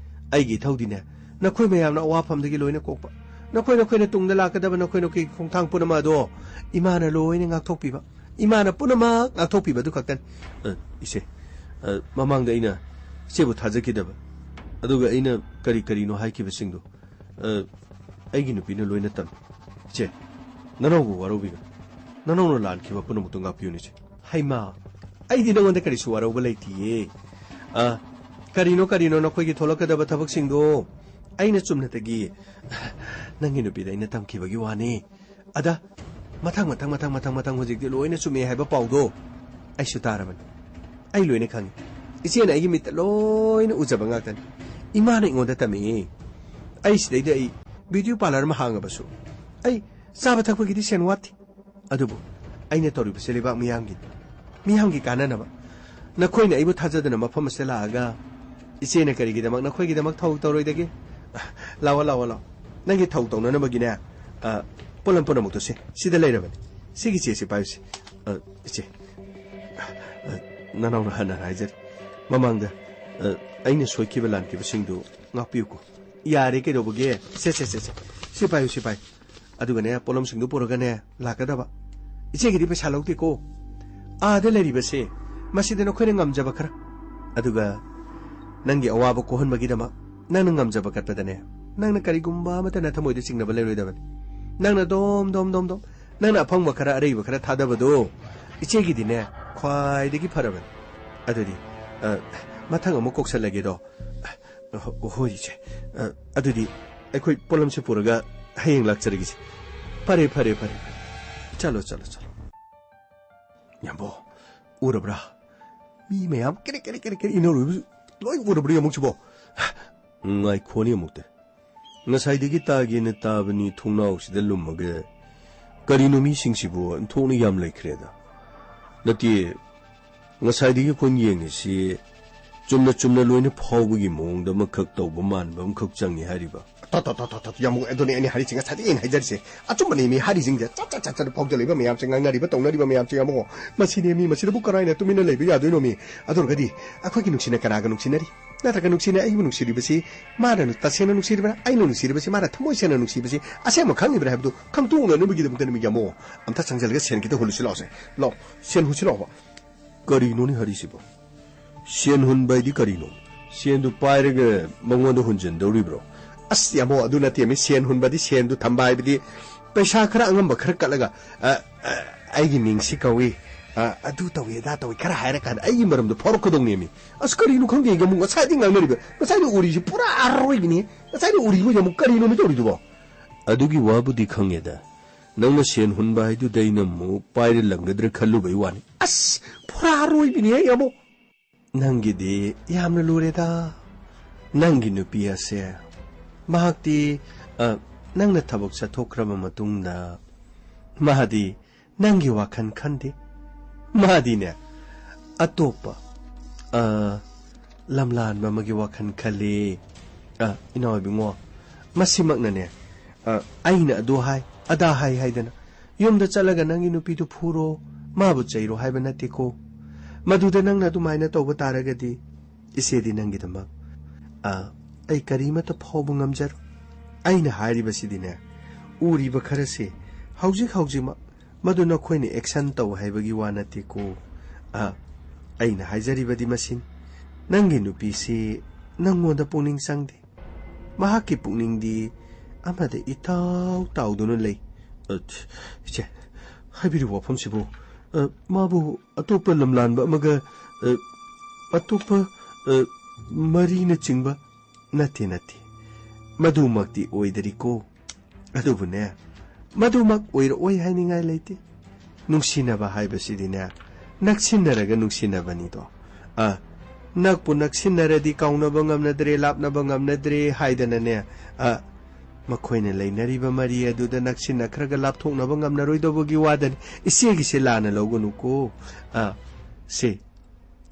ꯑꯩꯒꯤ ꯏꯊꯧꯗꯤꯅꯦ, ꯅꯈꯣꯏ ꯃꯌꯥꯝꯅ ꯑꯋꯥꯐꯝꯗꯒꯤ ꯂꯣꯏꯅ ꯀꯣꯛꯄ, ꯅꯈꯣꯏ ꯅꯈꯣꯏꯅ ꯇꯨꯡꯗ ꯂꯥꯛꯀꯗꯕ ꯅꯈꯣꯏ ꯅꯈꯣꯏꯒꯤ ꯈꯣꯡꯊꯥꯡ ꯄꯨꯝꯅꯃꯛ ꯑꯗꯣ ꯏꯃꯥꯅ ꯂꯣꯏꯅ ꯉꯥꯛꯊꯣꯛꯄꯤꯕ, ꯏꯃꯥꯅ ꯄꯨꯝꯅꯃꯛ ꯉꯥꯛꯊꯣꯛꯄꯤꯕ ꯑꯗꯨ ꯈꯛꯇꯅꯤ꯫ ꯑ, ꯏꯆꯦ, ꯑ, ꯃꯃꯥꯡꯗ ꯑꯩꯅ ꯏꯆꯦꯕꯨ ꯊꯥꯖꯈꯤꯗꯕ, ꯑꯗꯨꯒ ꯑꯩꯅ ꯀꯔꯤ ꯀꯔꯤꯅꯣ ꯍꯥꯏꯈꯤꯕꯁꯤꯡꯗꯣ, ꯑ, ꯑꯩꯒꯤ ꯅꯨꯄꯤꯅ ꯂꯣꯏꯅ ꯇꯝꯃꯤ꯫ ꯏꯆꯦ, ꯅꯅꯥꯎꯕꯨ ꯋꯥꯔꯧꯕꯤꯒꯅꯨ꯫ ꯅꯅꯥꯎꯅ ꯂꯥꯟꯈꯤꯕ ꯄꯨꯝꯅꯃꯛꯇꯨ ꯉꯥꯛꯄꯤꯌꯨꯅꯦ, ꯏꯆꯦ꯫ ꯍꯩꯃꯥ, ꯑꯩꯗꯤ ꯅꯉꯣꯟꯗ ꯀꯔꯤꯁꯨ ꯋꯥꯔꯧꯕ ꯂꯩꯇꯤꯌꯦ꯫ ꯑ, ꯀꯔꯤꯅꯣ, ꯀꯔꯤꯅꯣ ꯅꯈꯣꯏꯒꯤ ꯊꯣꯛꯂꯛꯀꯗꯕ ꯊꯕꯛꯁꯤꯡꯗꯣ ꯑꯩꯅ ꯆꯨꯝꯅꯇꯒꯤ ꯅꯪꯒꯤ ꯅꯨꯄꯤꯗ ꯑꯩꯅ ꯇꯝꯈꯤꯕꯒꯤ ꯋꯥꯅꯤ꯫ ꯑꯗ, ꯃꯊꯪ, ꯃꯊꯪ, ꯃꯊꯪ, ꯃꯊꯪ, ꯃꯊꯪ ꯍꯧꯖꯤꯛꯇꯤ ꯂꯣꯏꯅ ꯆꯨꯝꯃꯦ ꯍꯥꯏꯕ ꯄꯥꯎꯗꯣ ꯑꯩꯁꯨ ꯇꯥꯔꯕꯅꯤ꯫ ꯑꯩ ꯂꯣꯏꯅ ꯈꯪꯉꯤ꯫ ꯏꯆꯦꯅ ꯑꯩꯒꯤ ꯃꯤꯠꯇ ꯂꯣꯏꯅ ꯎꯖꯕ ꯉꯥꯛꯇꯅꯤ꯫ ꯏꯃꯥꯅ ꯑꯩꯉꯣꯟꯗ ꯇꯝꯃꯛꯏ꯫ ꯑꯩ ꯁꯤꯗꯩꯗ ꯑꯩ ꯕ꯭ꯌꯨꯇꯤ ꯄꯥꯔꯂꯔ ꯑꯃ ꯍꯥꯡꯉꯕꯁꯨ ꯑꯩ ꯆꯥꯕ ꯊꯛꯄꯒꯤꯗꯤ ꯁꯦꯟ ꯋꯥꯠꯇꯦ꯫ ꯑꯗꯨꯕꯨ ꯑꯩꯅ ꯇꯧꯔꯤꯕꯁꯤ ꯂꯩꯕꯥꯛ ꯃꯤꯌꯥꯝꯒꯤꯅꯤ, ꯃꯤꯌꯥꯝꯒꯤ ꯀꯥꯟꯅꯅꯕ꯫ ꯅꯈꯣꯏꯅ ꯑꯩꯕꯨ ꯊꯥꯖꯗꯅ ꯃꯐꯝ ꯑꯁꯤꯗ ꯂꯥꯛꯑꯒ ꯏꯆꯦꯅ ꯀꯔꯤꯒꯤꯗꯃꯛ ꯅꯈꯣꯏꯒꯤꯗꯃꯛ ꯊꯧ ꯇꯧꯔꯣꯏꯗꯒꯦ? ꯂꯥꯛꯑꯣ, ꯂꯥꯛꯑꯣ, ꯂꯥꯛꯑꯣ꯫ ꯅꯪꯒꯤ ꯊꯧ ꯇꯧꯅꯅꯕꯒꯤꯅꯦ, ꯑ, ꯄꯣꯠꯂꯝ ꯄꯨꯝꯅꯃꯛꯇꯣ ꯁꯦ, ꯁꯤꯗ ꯂꯩꯔꯕꯅꯤ꯫ ꯁꯤꯒꯤ ꯆꯦꯁꯤ ꯄꯥꯏꯌꯨꯁꯦ꯫ ꯑ, ꯏꯆꯦ, ꯑ, ꯅꯅꯥꯎꯅ ꯍꯟꯅ ꯍꯟꯅ ꯍꯥꯏꯖꯔꯤ꯫ ꯃꯃꯥꯡꯗ, ꯑ, ꯑꯩꯅ ꯁꯣꯏꯈꯤꯕ ꯂꯥꯟꯈꯤꯕꯁꯤꯡꯗꯨ ꯉꯥꯛꯄꯤꯌꯨꯀꯣ꯫ ꯌꯥꯔꯦ, ꯀꯩꯗꯧꯕꯒꯦ? ꯁꯦ, ꯁꯦ, ꯁꯦ, ꯁꯦ꯫ ꯁꯤ ꯄꯥꯏꯌꯨ, ꯁꯤ ꯄꯥꯏꯌꯨ꯫ ꯑꯗꯨꯒꯅꯦ, ꯄꯣꯠꯂꯝꯁꯤꯡꯗꯨ ꯄꯨꯔꯒꯅꯦ, ꯂꯥꯛꯀꯗꯕ꯫ ꯏꯆꯦꯒꯤꯗꯤ ꯄꯩꯁꯥ ꯂꯧꯗꯦꯀꯣ꯫ ꯑꯥꯗ ꯂꯩꯔꯤꯕꯁꯦ, ꯃꯁꯤꯗ ꯅꯈꯣꯏꯅ ꯉꯝꯖꯕ ꯈꯔ꯫ ꯑꯗꯨꯒ ꯅꯪꯒꯤ ꯑꯋꯥꯕ ꯀꯣꯛꯍꯟꯕꯒꯤꯗꯃꯛ ꯅꯪꯅ ꯉꯝꯖꯕ ꯀꯠꯄꯗꯅꯦ, ꯅꯪꯅ ꯀꯔꯤꯒꯨꯝꯕ ꯑꯃꯠꯇ ꯅꯊꯃꯣꯏꯗ ꯆꯤꯡꯅꯕ ꯂꯩꯔꯣꯏꯗꯕꯅꯤ꯫ ꯅꯪꯅ ꯗꯣꯝ, ꯗꯣꯝ, ꯗꯣꯝ, ꯗꯣꯝ, ꯅꯪꯅ ꯑꯐꯪꯕ ꯈꯔ, ꯑꯔꯩꯕ ꯈꯔ ꯊꯥꯗꯕꯗꯣ ꯏꯆꯦꯒꯤꯗꯤꯅꯦ, ꯈ꯭ꯋꯥꯏꯗꯒꯤ ꯐꯔꯕꯅꯤ꯫ ꯑꯗꯨꯗꯤ, ꯑ, ꯃꯊꯪ ꯑꯃꯨꯛ ꯀꯧꯁꯜꯂꯒꯦꯗꯣ꯫ ꯑ, ꯍꯣꯏ, ꯏꯆꯦ꯫ ꯑ, ꯑꯗꯨꯗꯤ ꯑꯩꯈꯣꯏ ꯄꯣꯠꯂꯝꯁꯦ ꯄꯨꯔꯒ ꯍꯌꯦꯡ ꯂꯥꯛꯆꯔꯒꯦ, ꯏꯆꯦ꯫ ꯐꯔꯦ, ꯐꯔꯦ, ꯐꯔꯦ, ꯐꯔꯦ꯫ ꯆꯠꯂꯣ, ꯆꯠꯂꯣ, ꯆꯠꯂꯣ꯫ ꯌꯥꯝꯕꯣ, ꯎꯔꯕ꯭ꯔꯥ? ꯃꯤ ꯃꯌꯥꯝ ꯀꯦꯔꯦ, ꯀꯦꯔꯦ, ꯀꯦꯔꯦ, ꯀꯦꯔꯦ ꯏꯟꯅꯔꯨꯕꯁꯨ ꯂꯣꯏ ꯎꯔꯕ꯭ꯔꯥ ꯌꯦꯡꯉꯨꯁꯤꯕꯣ? ꯉꯥꯏꯈꯣꯅꯦ ꯑꯃꯨꯛꯇ꯫ ꯉꯁꯥꯏꯗꯒꯤ ꯇꯥꯒꯦꯅ ꯇꯥꯕꯅꯤ ꯊꯣꯡꯅꯥꯎꯁꯤꯗ ꯂꯨꯝꯃꯒ꯫ ꯀꯔꯤꯅꯣ ꯃꯤꯁꯤꯡꯁꯤꯕꯨ ꯑꯣꯟꯊꯣꯛꯅ ꯌꯥꯝ ꯂꯩꯈ꯭ꯔꯦꯗ꯫ ꯅꯠꯇꯦ, ꯉꯁꯥꯏꯗꯒꯤ ꯑꯩꯈꯣꯏꯅ ꯌꯦꯡꯉꯤꯁꯤ ꯆꯨꯝꯅ ꯆꯨꯝꯅ ꯂꯣꯏꯅ ꯐꯥꯎꯕꯒꯤ ꯃꯑꯣꯡꯗ ꯑꯃꯈꯛ ꯇꯧꯕ ꯃꯥꯟꯕ ꯑꯃꯈꯛ ꯆꯪꯉꯤ ꯍꯥꯏꯔꯤꯕ꯫ ꯇꯣ, ꯇꯣ, ꯇꯣ, ꯇꯣ, ꯇꯣ, ꯌꯥꯝꯕꯨꯡ, ꯑꯗꯨꯅꯦ ꯑꯩꯅ ꯍꯥꯏꯔꯤꯁꯦ, ꯉꯁꯥꯏꯗꯒꯤ ꯑꯩꯅ ꯍꯥꯏꯖꯔꯤꯁꯦ꯫ ꯑꯆꯨꯝꯕꯅꯦ ꯃꯤ ꯍꯥꯏꯔꯤꯁꯤꯡꯁꯦ꯫ ꯆꯠ, ꯆꯠ, ꯆꯠ, ꯆꯠ ꯐꯥꯎꯖꯜꯂꯛꯏꯕ ꯃꯌꯥꯝꯁꯦ, ꯉꯥꯡꯅꯔꯤꯕ ꯇꯧꯅꯔꯤꯕ ꯃꯌꯥꯝꯁꯦ, ꯌꯥꯝꯕꯨꯡ꯫ ꯃꯁꯤꯅꯦ ꯃꯤ, ꯃꯁꯤꯗꯕꯨ ꯀꯔꯥꯏꯅ ꯇꯨꯃꯤꯟꯅ ꯂꯩꯕ ꯌꯥꯗꯣꯏꯅꯣ ꯃꯤ? ꯑꯗꯨ ꯑꯣꯏꯔꯒꯗꯤ ꯑꯩꯈꯣꯏꯒꯤ ꯅꯨꯡꯁꯤꯅ ꯀꯅꯥꯒ ꯅꯨꯡꯁꯤꯅꯔꯤ? ꯅꯠꯇ꯭ꯔꯒ ꯅꯨꯡꯁꯤꯅ ꯑꯩꯕꯨ ꯅꯨꯡꯁꯤꯔꯤꯕꯁꯤ ꯃꯥꯅ ꯅꯨ-, ꯇꯁꯦꯡꯅ ꯅꯨꯡꯁꯤꯔꯤꯕ꯭ꯔꯥ? ꯑꯩꯅ ꯅꯨꯡꯁꯤꯔꯤꯕꯁꯤ ꯃꯥꯅ ꯊꯃꯣꯏ ꯁꯦꯡꯅ ꯅꯨꯡꯁꯤꯕꯁꯤ ꯑꯁꯦꯡꯕ ꯈꯪꯉꯤꯕ꯭ꯔꯥ ꯍꯥꯏꯕꯗꯨ ꯈꯪꯗꯣꯛꯅꯅꯕꯒꯤꯗꯃꯛꯇꯅꯤ ꯃꯤ, ꯌꯥꯝꯕꯨꯡ꯫ ꯑꯝꯇ ꯆꯪꯁꯤꯜꯂꯒ ꯁꯦꯟ ꯈꯤꯇ ꯍꯨꯜꯂꯨꯁꯤ ꯂꯥꯛꯑꯣꯁꯦ꯫ ꯂꯥꯛꯑꯣ, ꯁꯦꯟ ꯍꯨꯜꯁꯤ ꯂꯥꯛꯑꯣꯕ꯫ ꯀꯔꯤꯅꯣꯅꯦ ꯍꯥꯏꯔꯤꯁꯤꯕꯣ? ꯁꯦꯟ ꯍꯨꯟꯕ ꯍꯥꯏꯗꯤ ꯀꯔꯤꯅꯣ? ꯁꯦꯟꯗꯨ ꯄꯥꯏꯔꯒ ꯃꯉꯣꯟꯗ ꯍꯨꯟꯖꯤꯟꯗꯧꯔꯤꯕ꯭ꯔꯣ? ꯑꯁ, ꯌꯥꯝꯕꯣ, ꯑꯗꯨ ꯅꯠꯇꯦ ꯃꯤ꯫ ꯁꯦꯟ ꯍꯨꯟꯕꯗꯤ ꯁꯦꯟꯗꯨ ꯊꯝꯕ ꯍꯥꯏꯕꯗꯤ ꯄꯩꯁꯥ ꯈꯔ ꯑꯉꯝꯕ ꯈꯔ ꯀꯠꯂꯒ, "ꯑ, ꯑ, ꯑꯩꯒꯤ ꯃꯤꯡꯁꯤ ꯀꯧꯏ, ꯑ, ꯑꯗꯨ ꯇꯧꯏ, ꯑꯗꯥ ꯇꯧꯏ" ꯈꯔ ꯍꯥꯏꯔꯀꯥꯟꯗ ꯑꯩꯒꯤ ꯃꯔꯝꯗꯣ ꯐꯥꯎꯔꯛꯀꯗꯧꯅꯦꯃꯤ꯫ ꯑꯁ, ꯀꯔꯤꯅꯣ ꯈꯪꯗꯦ, ꯌꯥꯝꯕꯨꯡ, ꯉꯁꯥꯏꯗꯩ ꯉꯥꯡꯅꯔꯤꯕ, ꯉꯁꯥꯏꯗ ꯎꯔꯤꯁꯤ ꯄꯨꯔꯥ ꯑꯔꯣꯏꯕꯤꯅꯤ꯫ ꯉꯁꯥꯏꯗ ꯎꯔꯤꯕ ꯌꯥꯝꯕꯨꯡ, ꯀꯔꯤꯅꯣꯃꯤ ꯇꯧꯔꯤꯗꯨꯕꯣ? ꯑꯗꯨꯒꯤ ꯋꯥꯕꯨꯗꯤ ꯈꯪꯉꯦꯗ꯫ ꯅꯪꯅ ꯁꯦꯟ ꯍꯨꯟꯕ ꯍꯥꯏꯗꯨꯗ ꯑꯩꯅ ꯑꯃꯨꯛ ꯄꯥꯏꯔ ꯂꯪꯒꯗ꯭ꯔꯥ ꯈꯜꯂꯨꯕꯩ ꯋꯥꯅꯤ꯫ ꯑꯁ, ꯄꯨꯔꯥ ꯑꯔꯣꯏꯕꯤꯅꯤꯍꯦ, ꯌꯥꯝꯕꯨꯡ꯫ ꯅꯪꯒꯤꯗꯤ ꯌꯥꯝꯅ ꯂꯨꯔꯦꯗ꯫ ꯅꯪꯒꯤ ꯅꯨꯄꯤ ꯑꯁꯦ, ꯃꯍꯥꯛꯇꯤ, ꯑ, ꯅꯪꯅ ꯊꯕꯛ ꯆꯠꯊꯣꯛꯈ꯭ꯔꯕ ꯃꯇꯨꯡꯗ ꯃꯥꯗꯤ ꯅꯪꯒꯤ ꯋꯥꯈꯜ ꯈꯟꯗꯦ꯫ ꯃꯥꯗꯤꯅꯦ, ꯑꯇꯣꯞꯄ, ꯑ, ꯂꯝꯂꯥꯟꯕ ꯑꯃꯒꯤ ꯋꯥꯈꯜ ꯈꯜꯂꯤ꯫ ꯑ, ꯏꯅꯥꯎ ꯏꯕꯨꯡꯉꯣ, ꯃꯁꯤꯃꯛꯅꯅꯦ, ꯑ, ꯑꯩꯅ ꯑꯗꯨ ꯍꯥꯏ, ꯑꯗꯥ ꯍꯥꯏ ꯍꯥꯏꯗꯅ ꯌꯨꯝꯗ ꯆꯠꯂꯒ ꯅꯪꯒꯤ ꯅꯨꯄꯤꯗꯨ ꯐꯨꯔꯣ, ꯃꯥꯕꯨ ꯆꯩꯔꯣ ꯍꯥꯏꯕ ꯅꯠꯇꯦꯀꯣ꯫ ꯃꯗꯨꯗ ꯅꯪꯅ ꯑꯗꯨꯃꯥꯏꯅ ꯇꯧꯕ ꯇꯥꯔꯒꯗꯤ, ꯏꯆꯦꯗꯤ ꯅꯪꯒꯤꯗꯃꯛ, ꯑ, ꯑꯩ ꯀꯔꯤꯃꯠꯇ ꯐꯥꯎꯕ ꯉꯝꯖꯔꯣꯏ꯫ ꯑꯩꯅ ꯍꯥꯏꯔꯤꯕꯁꯤꯗꯤꯅꯦ, ꯎꯔꯤꯕ ꯈꯔꯁꯦ ꯍꯧꯖꯤꯛ ꯍꯧꯖꯤꯛꯃꯛ ꯃꯗꯨ ꯅꯈꯣꯏꯅ action ꯇꯧ ꯍꯥꯏꯕꯒꯤ ꯋꯥ ꯅꯠꯇꯦꯀꯣ꯫ ꯑ, ꯑꯩꯅ ꯍꯥꯏꯖꯔꯤꯕꯗꯤ ꯃꯁꯤꯅꯤ, ꯅꯪꯒꯤ ꯅꯨꯄꯤꯁꯤ ꯅꯪꯉꯣꯟꯗ ꯄꯨꯛꯅꯤꯡ ꯆꯪꯗꯦ꯫ ꯃꯍꯥꯛꯀꯤ ꯄꯨꯛꯅꯤꯡꯗꯤ ꯑꯃꯗ ꯏꯇꯥꯎ ꯇꯥꯎꯗꯨꯅ ꯂꯩ꯫ ꯑ, ꯏꯆꯦ, ꯍꯥꯏꯕꯤꯔꯤꯕ ꯋꯥꯐꯝꯁꯤꯕꯨ, ꯑ, ꯃꯥꯕꯨ ꯑꯇꯣꯞꯄ ꯂꯝꯂꯥꯟꯕ ꯑꯃꯒ, ꯑ, ꯑꯇꯣꯞꯄ, ꯑ, ꯃꯔꯤꯅꯆꯤꯡꯕ? ꯅꯠꯇꯦ, ꯅꯠꯇꯦ, ꯃꯗꯨꯃꯛꯇꯤ ꯑꯣꯏꯗꯔꯤꯀꯣ꯫ ꯑꯗꯨꯕꯨꯅꯦ, ꯃꯗꯨꯃꯛ ꯑꯣꯏꯔꯛꯑꯣꯏ ꯍꯥꯏꯅꯤꯡꯉꯥꯏ ꯂꯩꯇꯦ꯫ ꯅꯨꯡꯁꯤꯅꯕ ꯍꯥꯏꯕꯁꯤꯗꯤꯅꯦ, ꯅꯛꯁꯤꯟꯅꯔꯒ ꯅꯨꯡꯁꯤꯅꯕꯅꯤꯗꯣ꯫ ꯑ, ꯅꯛꯄꯨ ꯅꯛꯁꯤꯟꯅꯔꯗꯤ ꯀꯥꯎꯅꯕ ꯉꯝꯅꯗ꯭ꯔꯦ, ꯂꯥꯞꯅꯕ ꯉꯝꯅꯗ꯭ꯔꯦ ꯍꯥꯏꯗꯅꯅꯦ, ꯑ, ꯃꯈꯣꯏꯅ ꯂꯩꯅꯔꯤꯕ ꯃꯔꯤ ꯑꯗꯨꯗ ꯅꯛꯁꯤꯟꯅꯈ꯭ꯔꯒ ꯂꯥꯞꯊꯣꯛꯅꯕ ꯉꯝꯅꯔꯣꯏꯗꯧꯕꯒꯤ ꯋꯥꯗꯅꯤ꯫ ꯏꯆꯦꯒꯤꯁꯦ ꯂꯥꯟꯅ ꯂꯧꯒꯅꯨꯀꯣ꯫ ꯑ, ꯁꯦ,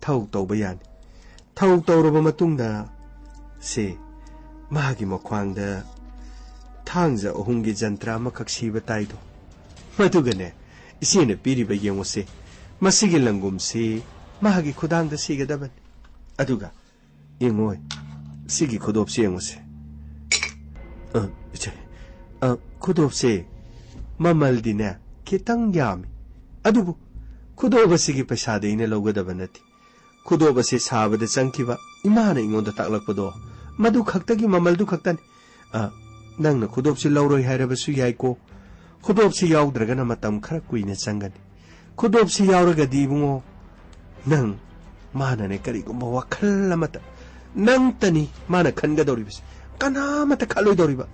ꯊꯧ ꯇꯧꯕ ꯌꯥꯅꯤ꯫ ꯊꯧ ꯇꯧꯔꯕ ꯃꯇꯨꯡꯗ, ꯁꯦ, ꯃꯥꯒꯤ ꯃꯈ꯭ꯋꯥꯡꯗ ꯊꯥꯡꯖ ꯑꯍꯨꯝꯒꯤ ꯖꯟꯇ꯭ꯔ ꯑꯃꯈꯛ ꯁꯤꯕ ꯇꯥꯏꯗꯣ꯫ ꯃꯗꯨꯒꯅꯦ, ꯏꯆꯦꯅ ꯄꯤꯔꯤꯕ ꯌꯦꯡꯉꯨꯁꯦ꯫ ꯃꯁꯤꯒꯤ ꯂꯪꯒꯨꯝꯁꯤ ꯃꯥꯒꯤ ꯈꯨꯗꯥꯡꯗ ꯁꯤꯒꯗꯕꯅꯤ꯫ ꯑꯗꯨꯒ ꯌꯦꯡꯉꯣꯏ, ꯁꯤꯒꯤ ꯈꯨꯗꯣꯞꯁꯤ ꯌꯦꯡꯉꯨꯁꯦ꯫ ꯑ, ꯏꯆꯦ, ꯑ, ꯈꯨꯗꯣꯞꯁꯦ ꯃꯃꯜꯗꯤꯅꯦ ꯈꯤꯇꯪ ꯌꯥꯝꯃꯤ꯫ ꯑꯗꯨꯕꯨ ꯈꯨꯗꯣꯞ ꯑꯁꯤꯒꯤ ꯄꯩꯁꯥꯗꯤ ꯑꯩꯅ ꯂꯧꯒꯗꯕ ꯅꯠꯇꯦ꯫ ꯈꯨꯗꯣꯞ ꯑꯁꯤ ꯁꯥꯕꯗ ꯆꯪꯈꯤꯕ ꯏꯃꯥꯅ ꯑꯩꯉꯣꯟꯗ ꯇꯥꯛꯂꯛꯄꯗꯣ, ꯃꯗꯨ ꯈꯛꯇꯒꯤ ꯃꯃꯜꯗꯨ ꯈꯛꯇꯅꯤ꯫ ꯑ, ꯅꯪꯅ ꯈꯨꯗꯣꯞꯁꯤ ꯂꯧꯔꯣꯏ ꯍꯥꯏꯔꯕꯁꯨ ꯌꯥꯏꯀꯣ꯫ ꯈꯨꯗꯣꯞꯁꯤ ꯌꯥꯎꯗ꯭ꯔꯒꯅ ꯃꯇꯝ ꯈꯔ ꯀꯨꯏꯅ ꯆꯪꯒꯅꯤ꯫ ꯈꯨꯗꯣꯞꯁꯤ ꯌꯥꯎꯔꯒꯗꯤ ꯏꯕꯨꯡꯉꯣ, ꯅꯪ, ꯃꯥꯅꯅꯦ ꯀꯔꯤꯒꯨꯝꯕ ꯋꯥꯈꯜ ꯑꯃꯇ, ꯅꯪꯇꯅꯤ ꯃꯥꯅ ꯈꯟꯒꯗꯧꯔꯤꯕꯁꯦ꯫ ꯀꯅꯥꯃꯠꯇ ꯈꯜꯂꯣꯏꯗꯧꯔꯤꯕ꯫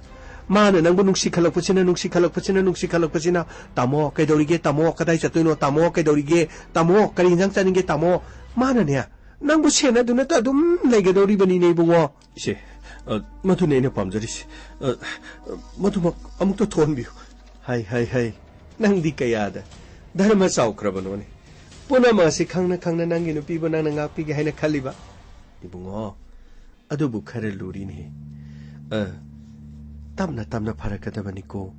ꯃꯥꯅ ꯅꯪꯕꯨ ꯅꯨꯡꯁꯤ ꯈꯜꯂꯛꯄꯁꯤꯅ, ꯅꯨꯡꯁꯤ ꯈꯜꯂꯛꯄꯁꯤꯅ, ꯅꯨꯡꯁꯤ ꯈꯜꯂꯛꯄꯁꯤꯅ, "ꯇꯥꯃꯣ, ꯀꯩꯗꯧꯔꯤꯒꯦ? ꯇꯥꯃꯣ, ꯀꯗꯥꯏ ꯆꯠꯇꯣꯏꯅꯣ? ꯇꯥꯃꯣ, ꯀꯩꯗꯧꯔꯤꯒꯦ? ꯇꯥꯃꯣ, ꯀꯔꯤ ꯏꯟꯖꯥꯡ ꯆꯥꯅꯤꯡꯒꯦ? ꯇꯥꯃꯣ"꯫ ꯃꯥꯅꯅꯦ ꯅꯪꯕꯨ ꯁꯦꯟꯅꯗꯨꯅꯇ ꯑꯗꯨꯝ ꯂꯩꯒꯗꯧꯔꯤꯕꯅꯤꯅꯦ ꯏꯕꯨꯡꯉꯣ꯫ ꯏꯆꯦ, ꯑ, ꯃꯗꯨꯅꯦ ꯑꯩꯅ ꯄꯥꯝꯖꯔꯤꯁꯦ꯫ ꯑ, ꯃꯗꯨꯃꯛ ꯑꯃꯨꯛꯇ ꯊꯣꯛꯍꯟꯕꯤꯌꯨ꯫ ꯍꯥꯏ, ꯍꯥꯏ, ꯍꯥꯏ꯫ ꯅꯪꯗꯤ ꯀꯌꯥꯗ ꯙꯔꯃ ꯆꯥꯎꯈ꯭ꯔꯕꯅꯣꯅꯦ? ꯄꯨꯝꯅꯃꯛ ꯑꯁꯤ ꯈꯪꯅ ꯈꯪꯅ ꯅꯪꯒꯤ ꯅꯨꯄꯤꯕꯨ ꯅꯪꯅ ꯉꯥꯛꯄꯤꯒꯦ ꯍꯥꯏꯅ ꯈꯜꯂꯤꯕ? ꯏꯕꯨꯡꯉꯣ, ꯑꯗꯨꯕꯨ ꯈꯔ ꯂꯨꯔꯤꯅꯦꯍꯦ꯫ ꯑ, ꯇꯞꯅ ꯇꯞꯅ ꯐꯔꯛꯀꯗꯕꯅꯤꯀꯣ꯫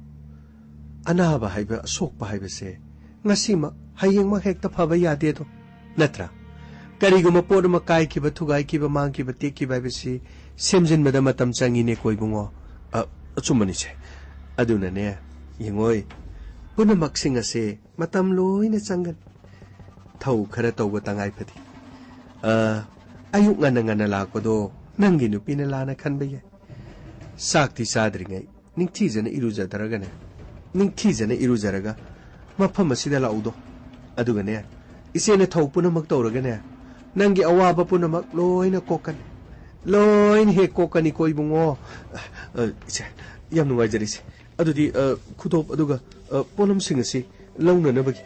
ꯑꯅꯥꯕ ꯍꯥꯏꯕ, ꯑꯁꯣꯛꯄ ꯍꯥꯏꯕꯁꯦ ꯉꯁꯤꯃꯛ ꯍꯌꯦꯡꯃꯛ ꯍꯦꯛꯇ ꯐꯕ ꯌꯥꯗꯦꯗꯣ, ꯅꯠꯇ꯭ꯔꯥ? ꯀꯔꯤꯒꯨꯝꯕ ꯄꯣꯠ ꯑꯃ ꯀꯥꯏꯈꯤꯕ, ꯊꯨꯒꯥꯏꯈꯤꯕ, ꯃꯥꯡꯈꯤꯕ, ꯇꯦꯛꯈꯤꯕ ꯍꯥꯏꯕꯁꯤ ꯁꯦꯝꯖꯤꯟꯕꯗ ꯃꯇꯝ ꯆꯪꯉꯤꯅꯦꯀꯣ ꯏꯕꯨꯡꯉꯣ꯫ ꯑ, ꯑꯆꯨꯝꯕꯅꯤꯁꯦ꯫ ꯑꯗꯨꯅꯅꯦ, ꯌꯦꯡꯉꯣꯏ, ꯄꯨꯝꯅꯃꯛꯁꯤꯡ ꯑꯁꯦ ꯃꯇꯝ ꯂꯣꯏꯅ ꯆꯪꯒꯅꯤ꯫ ꯊꯧ ꯈꯔ ꯇꯧꯕ ꯇꯉꯥꯏ ꯐꯗꯦ꯫ ꯑ, ꯑꯌꯨꯛ ꯉꯟꯅ ꯉꯟꯅ ꯂꯥꯛꯄꯗꯣ ꯅꯪꯒꯤ ꯅꯨꯄꯤꯅ ꯂꯥꯟꯅ ꯈꯟꯕ ꯌꯥꯏ꯫ ꯆꯥꯛꯇꯤ ꯆꯥꯗ꯭ꯔꯤꯉꯩ ꯅꯤꯡꯊꯤꯖꯅ ꯏꯔꯨꯖꯗ꯭ꯔꯒꯅꯦ, ꯅꯤꯡꯊꯤꯖꯅ ꯏꯔꯨꯖꯔꯒ ꯃꯐꯝ ꯑꯁꯤꯗ ꯂꯥꯛꯎꯗꯣ꯫ ꯑꯗꯨꯒꯅꯦ, ꯏꯆꯦꯅ ꯊꯧ ꯄꯨꯝꯅꯃꯛ ꯇꯧꯔꯒꯅꯦ, ꯅꯪꯒꯤ ꯑꯋꯥꯕ ꯄꯨꯝꯅꯃꯛ ꯂꯣꯏꯅ ꯀꯣꯛꯀꯅꯤ꯫ ꯂꯣꯏꯅ ꯍꯦꯛ ꯀꯣꯛꯀꯅꯤꯀꯣ ꯏꯕꯨꯡꯉꯣ꯫ ꯑ, ꯏꯆꯦ, ꯌꯥꯝ ꯅꯨꯡꯉꯥꯏꯖꯔꯦ ꯏꯆꯦ꯫ ꯑꯗꯨꯗꯤ, ꯑ, ꯈꯨꯗꯣꯞ ꯑꯗꯨꯒ, ꯑ, ꯄꯣꯠꯂꯝꯁꯤꯡ ꯑꯁꯤ ꯂꯧꯅꯅꯕꯒꯤ꯫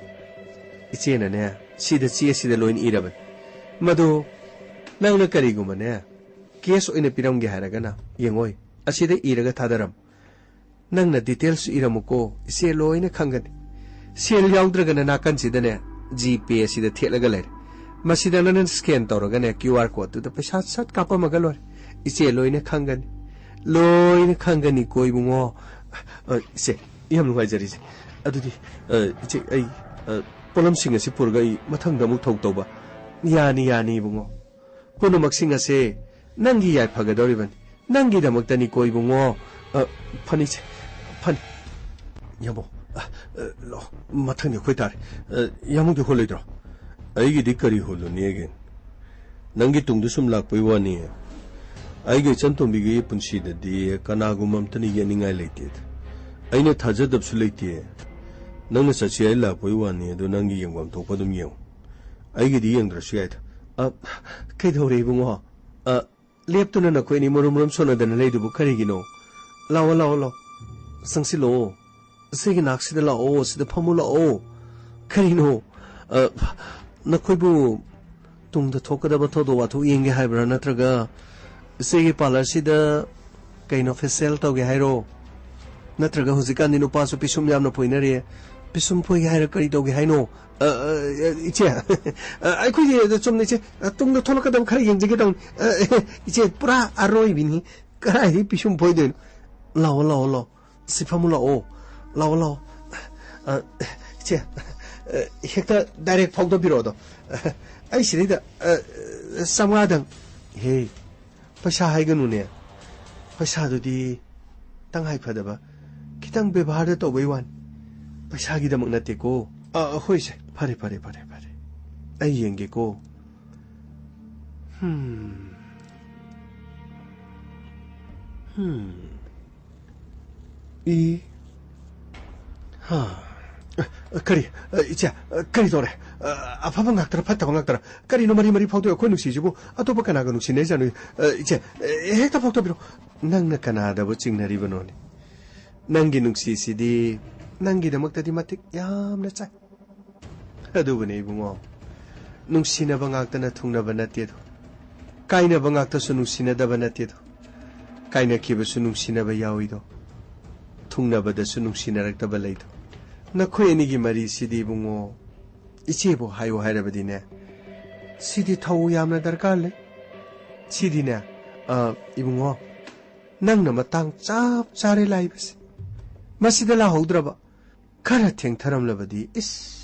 ꯏꯆꯦꯅꯅꯦ, ꯁꯤꯗ ꯆꯦ ꯑꯁꯤꯗ ꯂꯣꯏꯅ ꯏꯔꯕꯅꯤ꯫ ꯃꯗꯨ ꯅꯪꯅ ꯀꯔꯤꯒꯨꯝꯕꯅꯦ, ꯀꯦꯁ ꯑꯣꯏꯅ ꯄꯤꯔꯝꯒꯦ ꯍꯥꯏꯔꯒꯅ, ꯌꯦꯡꯉꯣꯏ, ꯑꯁꯤꯗ ꯏꯔꯒ ꯊꯥꯗꯔꯝ꯫ ꯅꯪꯅ ꯗꯤꯇꯦꯜꯁ ꯏꯔꯝꯃꯨꯀꯣ, ꯏꯆꯦ ꯂꯣꯏꯅ ꯈꯪꯒꯅꯤ꯫ ꯁꯦꯜ ꯌꯥꯎꯗ꯭ꯔꯒꯅ ꯅꯥꯀꯟꯁꯤꯗꯅꯦ, ꯖꯤ ꯄꯦ ꯑꯁꯤꯗ ꯊꯦꯠꯂꯒ ꯂꯩꯔꯦ꯫ ꯃꯁꯤꯗ ꯅꯪꯅ ꯁ꯭ꯀꯦꯟ ꯇꯧꯔꯒꯅꯦ, ꯀ꯭ꯌꯨ ꯑꯥꯔ ꯀꯣꯗꯇꯨꯗ ꯄꯩꯁꯥ ꯁꯠ ꯀꯥꯞꯄꯝꯃꯒ ꯂꯣꯏꯔꯦ꯫ ꯏꯆꯦ ꯂꯣꯏꯅ ꯈꯪꯒꯅꯤ꯫ ꯂꯣꯏꯅ ꯈꯪꯒꯅꯤꯀꯣ ꯏꯕꯨꯡꯉꯣ꯫ ꯑ, ꯏꯆꯦ, ꯌꯥꯝ ꯅꯨꯡꯉꯥꯏꯖꯔꯦ ꯏꯆꯦ꯫ ꯑꯗꯨꯗꯤ, ꯑ, ꯏꯆꯦ, ꯑꯩ, ꯑ, ꯄꯣꯠꯂꯝꯁꯤꯡ ꯑꯁꯤ ꯄꯨꯔꯒ ꯑꯩ ꯃꯊꯪꯗ ꯑꯃꯨꯛ ꯊꯧ ꯇꯧꯕ꯫ ꯌꯥꯅꯤ, ꯌꯥꯅꯤ ꯏꯕꯨꯡꯉꯣ꯫ ꯄꯨꯝꯅꯃꯛꯁꯤꯡ ꯑꯁꯦ ꯅꯪꯒꯤ ꯌꯥꯏꯐꯒꯗꯧꯔꯤꯕꯅꯤ꯫ ꯅꯪꯒꯤꯗꯃꯛꯇꯅꯤꯀꯣ ꯏꯕꯨꯡꯉꯣ꯫ ꯑ, ꯐꯅꯤꯁꯦ, ꯐꯅꯤ꯫ ꯌꯥꯝꯕꯣ, ꯑ, ꯑ, ꯂꯥꯛꯑꯣ, ꯃꯊꯪꯗꯤ ꯑꯩꯈꯣꯏ ꯇꯥꯔꯦ꯫ ꯑ, ꯌꯥꯝꯕꯨꯡꯗꯤ ꯍꯣꯜꯂꯣꯏꯗ꯭ꯔꯣ? ꯑꯩꯒꯤꯗꯤ ꯀꯔꯤ ꯍꯣꯜꯂꯨꯅꯤꯒꯦ? ꯅꯪꯒꯤ ꯇꯨꯡꯗ ꯁꯨꯝ ꯂꯥꯛꯄꯩ ꯋꯥꯅꯤ꯫ ꯑꯩꯒ ꯏꯆꯟ ꯇꯣꯝꯕꯤꯒꯤ ꯄꯨꯟꯁꯤꯗꯗꯤ ꯀꯅꯥꯒꯨꯝꯕ ꯑꯝꯇꯅ ꯌꯦꯠꯅꯤꯡꯉꯥꯏ ꯂꯩꯇꯦ꯫ ꯑꯩꯅ ꯊꯥꯖꯗꯕꯁꯨ ꯂꯩꯇꯦ꯫ ꯅꯪꯅ ꯆꯠꯁꯤ ꯍꯥꯏ ꯂꯥꯛꯄꯩ ꯋꯥꯅꯤ, ꯑꯗꯨ ꯅꯪꯒꯤ ꯌꯦꯡꯐꯝ ꯊꯣꯛꯄ ꯑꯗꯨꯝ ꯌꯦꯡꯉꯨ꯫ ꯑꯩꯒꯤꯗꯤ ꯌꯦꯡꯗ꯭ꯔꯁꯨ ꯌꯥꯏꯗ꯫ ꯑ, ꯀꯩꯗꯧꯔꯦ ꯏꯕꯨꯡꯉꯣ? ꯑ, ꯂꯦꯞꯇꯨꯅ ꯅꯈꯣꯏ ꯑꯅꯤ ꯃꯔꯨꯝ ꯃꯔꯨꯝ ꯁꯣꯟꯅꯗꯅ ꯂꯩꯗꯨꯕꯨ ꯀꯔꯤꯒꯤꯅꯣ? ꯂꯥꯛꯑꯣ, ꯂꯥꯛꯑꯣ, ꯂꯥꯛꯑꯣ꯫ ꯆꯪꯁꯤꯜꯂꯛꯑꯣ꯫ ꯏꯆꯦꯒꯤ ꯅꯥꯛꯁꯤꯗ ꯂꯥꯛꯑꯣ, ꯁꯤꯗ ꯐꯝꯃꯨ ꯂꯥꯛꯑꯣ꯫ ꯀꯔꯤꯅꯣ? ꯑ, ꯅꯈꯣꯏꯕꯨ ꯇꯨꯡꯗ ꯊꯣꯛꯀꯗꯕ ꯊꯧꯗꯣꯛ ꯋꯥꯊꯣꯛ ꯌꯦꯡꯒꯦ ꯍꯥꯏꯕ꯭ꯔꯥ? ꯅꯠꯇ꯭ꯔꯒ ꯏꯆꯦꯒꯤ ꯄꯥꯔꯂꯔꯁꯤꯗ ꯀꯩꯅꯣ, ꯐꯦꯁꯤꯌꯦꯜ ꯇꯧꯒꯦ ꯍꯥꯏꯔꯣ? ꯅꯠꯇ꯭ꯔꯒ ꯍꯧꯖꯤꯛꯀꯥꯟꯗꯤ ꯅꯨꯄꯥꯁꯨ ꯄꯤꯁꯨꯝ ꯌꯥꯝꯅ ꯐꯣꯏꯅꯔꯦ, ꯄꯤꯁꯨꯝ ꯐꯣꯏꯒꯦ ꯍꯥꯏꯔ ꯀꯔꯤ ꯇꯧꯒꯦ ꯍꯥꯏꯅꯣ? ꯑ, ꯑ, ꯑ, ꯏꯆꯦ, ꯑ, ꯑꯩꯈꯣꯏꯗꯤ ꯑꯗ ꯆꯨꯝꯅ ꯏꯆꯦ, ꯑ, ꯇꯨꯡꯗ ꯊꯣꯛꯂꯛꯀꯗꯕ ꯈꯔ ꯌꯦꯡꯖꯒꯦ ꯇꯧꯅꯤ꯫ ꯑ, ꯏꯆꯦ, ꯄꯨꯔꯥ ꯑꯔꯣꯏꯕꯤꯅꯤ꯫ ꯀꯗꯥꯏꯗꯒꯤ ꯄꯤꯁꯨꯝ ꯐꯣꯏꯗꯣꯏꯅꯣ? ꯂꯥꯛꯑꯣ, ꯂꯥꯛꯑꯣ, ꯂꯥꯛꯑꯣ꯫ ꯁꯤ ꯐꯝꯃꯨ ꯂꯥꯛꯑꯣ꯫ ꯂꯥꯛꯑꯣ, ꯂꯥꯛꯑꯣ꯫ ꯑ, ꯏꯆꯦ, ꯑ, ꯍꯦꯛꯇ direct ꯐꯥꯎꯗꯕꯤꯔꯛꯑꯣ ꯑꯗꯣ꯫ ꯑ, ꯑꯩ ꯁꯤꯗꯩꯗ, ꯑ, ꯆꯥꯝꯃꯉꯥꯗꯪ꯫ ꯍꯦ, ꯄꯩꯁꯥ ꯍꯥꯏꯒꯅꯨꯅꯦ꯫ ꯄꯩꯁꯥꯗꯨꯗꯤ ꯇꯉꯥꯏ ꯐꯗꯕ ꯈꯤꯇꯪ ꯕꯦꯕꯥꯔꯗ ꯇꯧꯕꯩ ꯋꯥꯅꯤ꯫ ꯄꯩꯁꯥꯒꯤꯗꯃꯛ ꯅꯠꯇꯦꯀꯣ꯫ ꯑ, ꯍꯣꯏꯁꯦ꯫ ꯐꯔꯦ, ꯐꯔꯦ, ꯐꯔꯦ, ꯐꯔꯦ꯫ ꯑꯩ ꯌꯦꯡꯒꯦꯀꯣ꯫ ꯍꯝ꯫ ꯍꯝ꯫ ꯏ꯫ ꯍꯥ꯫ ꯑ, ꯀꯔꯤ? ꯑ, ꯏꯆꯦ, ꯑ, ꯀꯔꯤ ꯇꯧꯔꯦ? ꯑ, ꯑꯐꯕ ꯉꯥꯛꯇꯔ, ꯐꯠꯇꯕ ꯉꯥꯛꯇꯔ? ꯀꯔꯤꯅꯣ ꯃꯔꯤ ꯃꯔꯤ ꯐꯥꯎꯗꯣꯏ? ꯑꯩꯈꯣꯏ ꯅꯨꯡꯁꯤꯁꯤꯕꯨ ꯑꯇꯣꯞꯄ ꯀꯅꯥꯒ ꯅꯨꯡꯁꯤꯅꯩꯖꯥꯠꯅꯣ? ꯑ, ꯏꯆꯦ, ꯑ, ꯍꯦꯛꯇ ꯐꯥꯎꯗꯣꯛꯄꯤꯔꯣ꯫ ꯅꯪꯅ ꯀꯅꯥꯗꯕꯨ ꯆꯤꯡꯅꯔꯤꯕꯅꯣꯅꯦ? ꯅꯪꯒꯤ ꯅꯨꯡꯁꯤꯁꯤꯗꯤ ꯅꯪꯒꯤꯗꯃꯛꯇꯗꯤ ꯃꯇꯤꯛ ꯌꯥꯝꯅ ꯆꯥꯏ꯫ ꯑꯗꯨꯕꯨꯅꯦ ꯏꯕꯨꯡꯉꯣ, ꯅꯨꯡꯁꯤꯅꯕ ꯉꯥꯛꯇꯅ ꯊꯨꯡꯅꯕ ꯅꯠꯇꯦꯗꯣ꯫ ꯀꯥꯏꯅꯕ ꯉꯥꯛꯇꯁꯨ ꯅꯨꯡꯁꯤꯅꯗꯕ ꯅꯠꯇꯦꯗꯣ꯫ ꯀꯥꯏꯅꯈꯤꯕꯁꯨ ꯅꯨꯡꯁꯤꯅꯕ ꯌꯥꯎꯏꯗꯣ꯫ ꯊꯨꯡꯅꯕꯗꯁꯨ ꯅꯨꯡꯁꯤꯅꯔꯛꯇꯕ ꯂꯩꯗꯣ꯫ ꯅꯈꯣꯏ ꯑꯅꯤꯒꯤ ꯃꯔꯤꯁꯤꯗꯤ ꯏꯕꯨꯡꯉꯣ, ꯏꯆꯦꯕꯨ ꯍꯥꯏꯌꯨ ꯍꯥꯏꯔꯕꯗꯤꯅꯦ, ꯁꯤꯗꯤ ꯊꯧ ꯌꯥꯝꯅ ꯗꯔꯀꯥꯔ ꯂꯩ꯫ ꯁꯤꯗꯤꯅꯦ, ꯑ, ꯏꯕꯨꯡꯉꯣ, ꯅꯪꯅ ꯃꯇꯥꯡ ꯆꯞ ꯆꯥꯔꯦ ꯂꯥꯛꯏꯕꯁꯦ꯫ ꯃꯁꯤꯗ ꯂꯥꯛꯍꯧꯗ꯭ꯔꯕ ꯈꯔ ꯊꯦꯡꯊꯔꯝꯂꯕꯗꯤ, ꯏꯁ,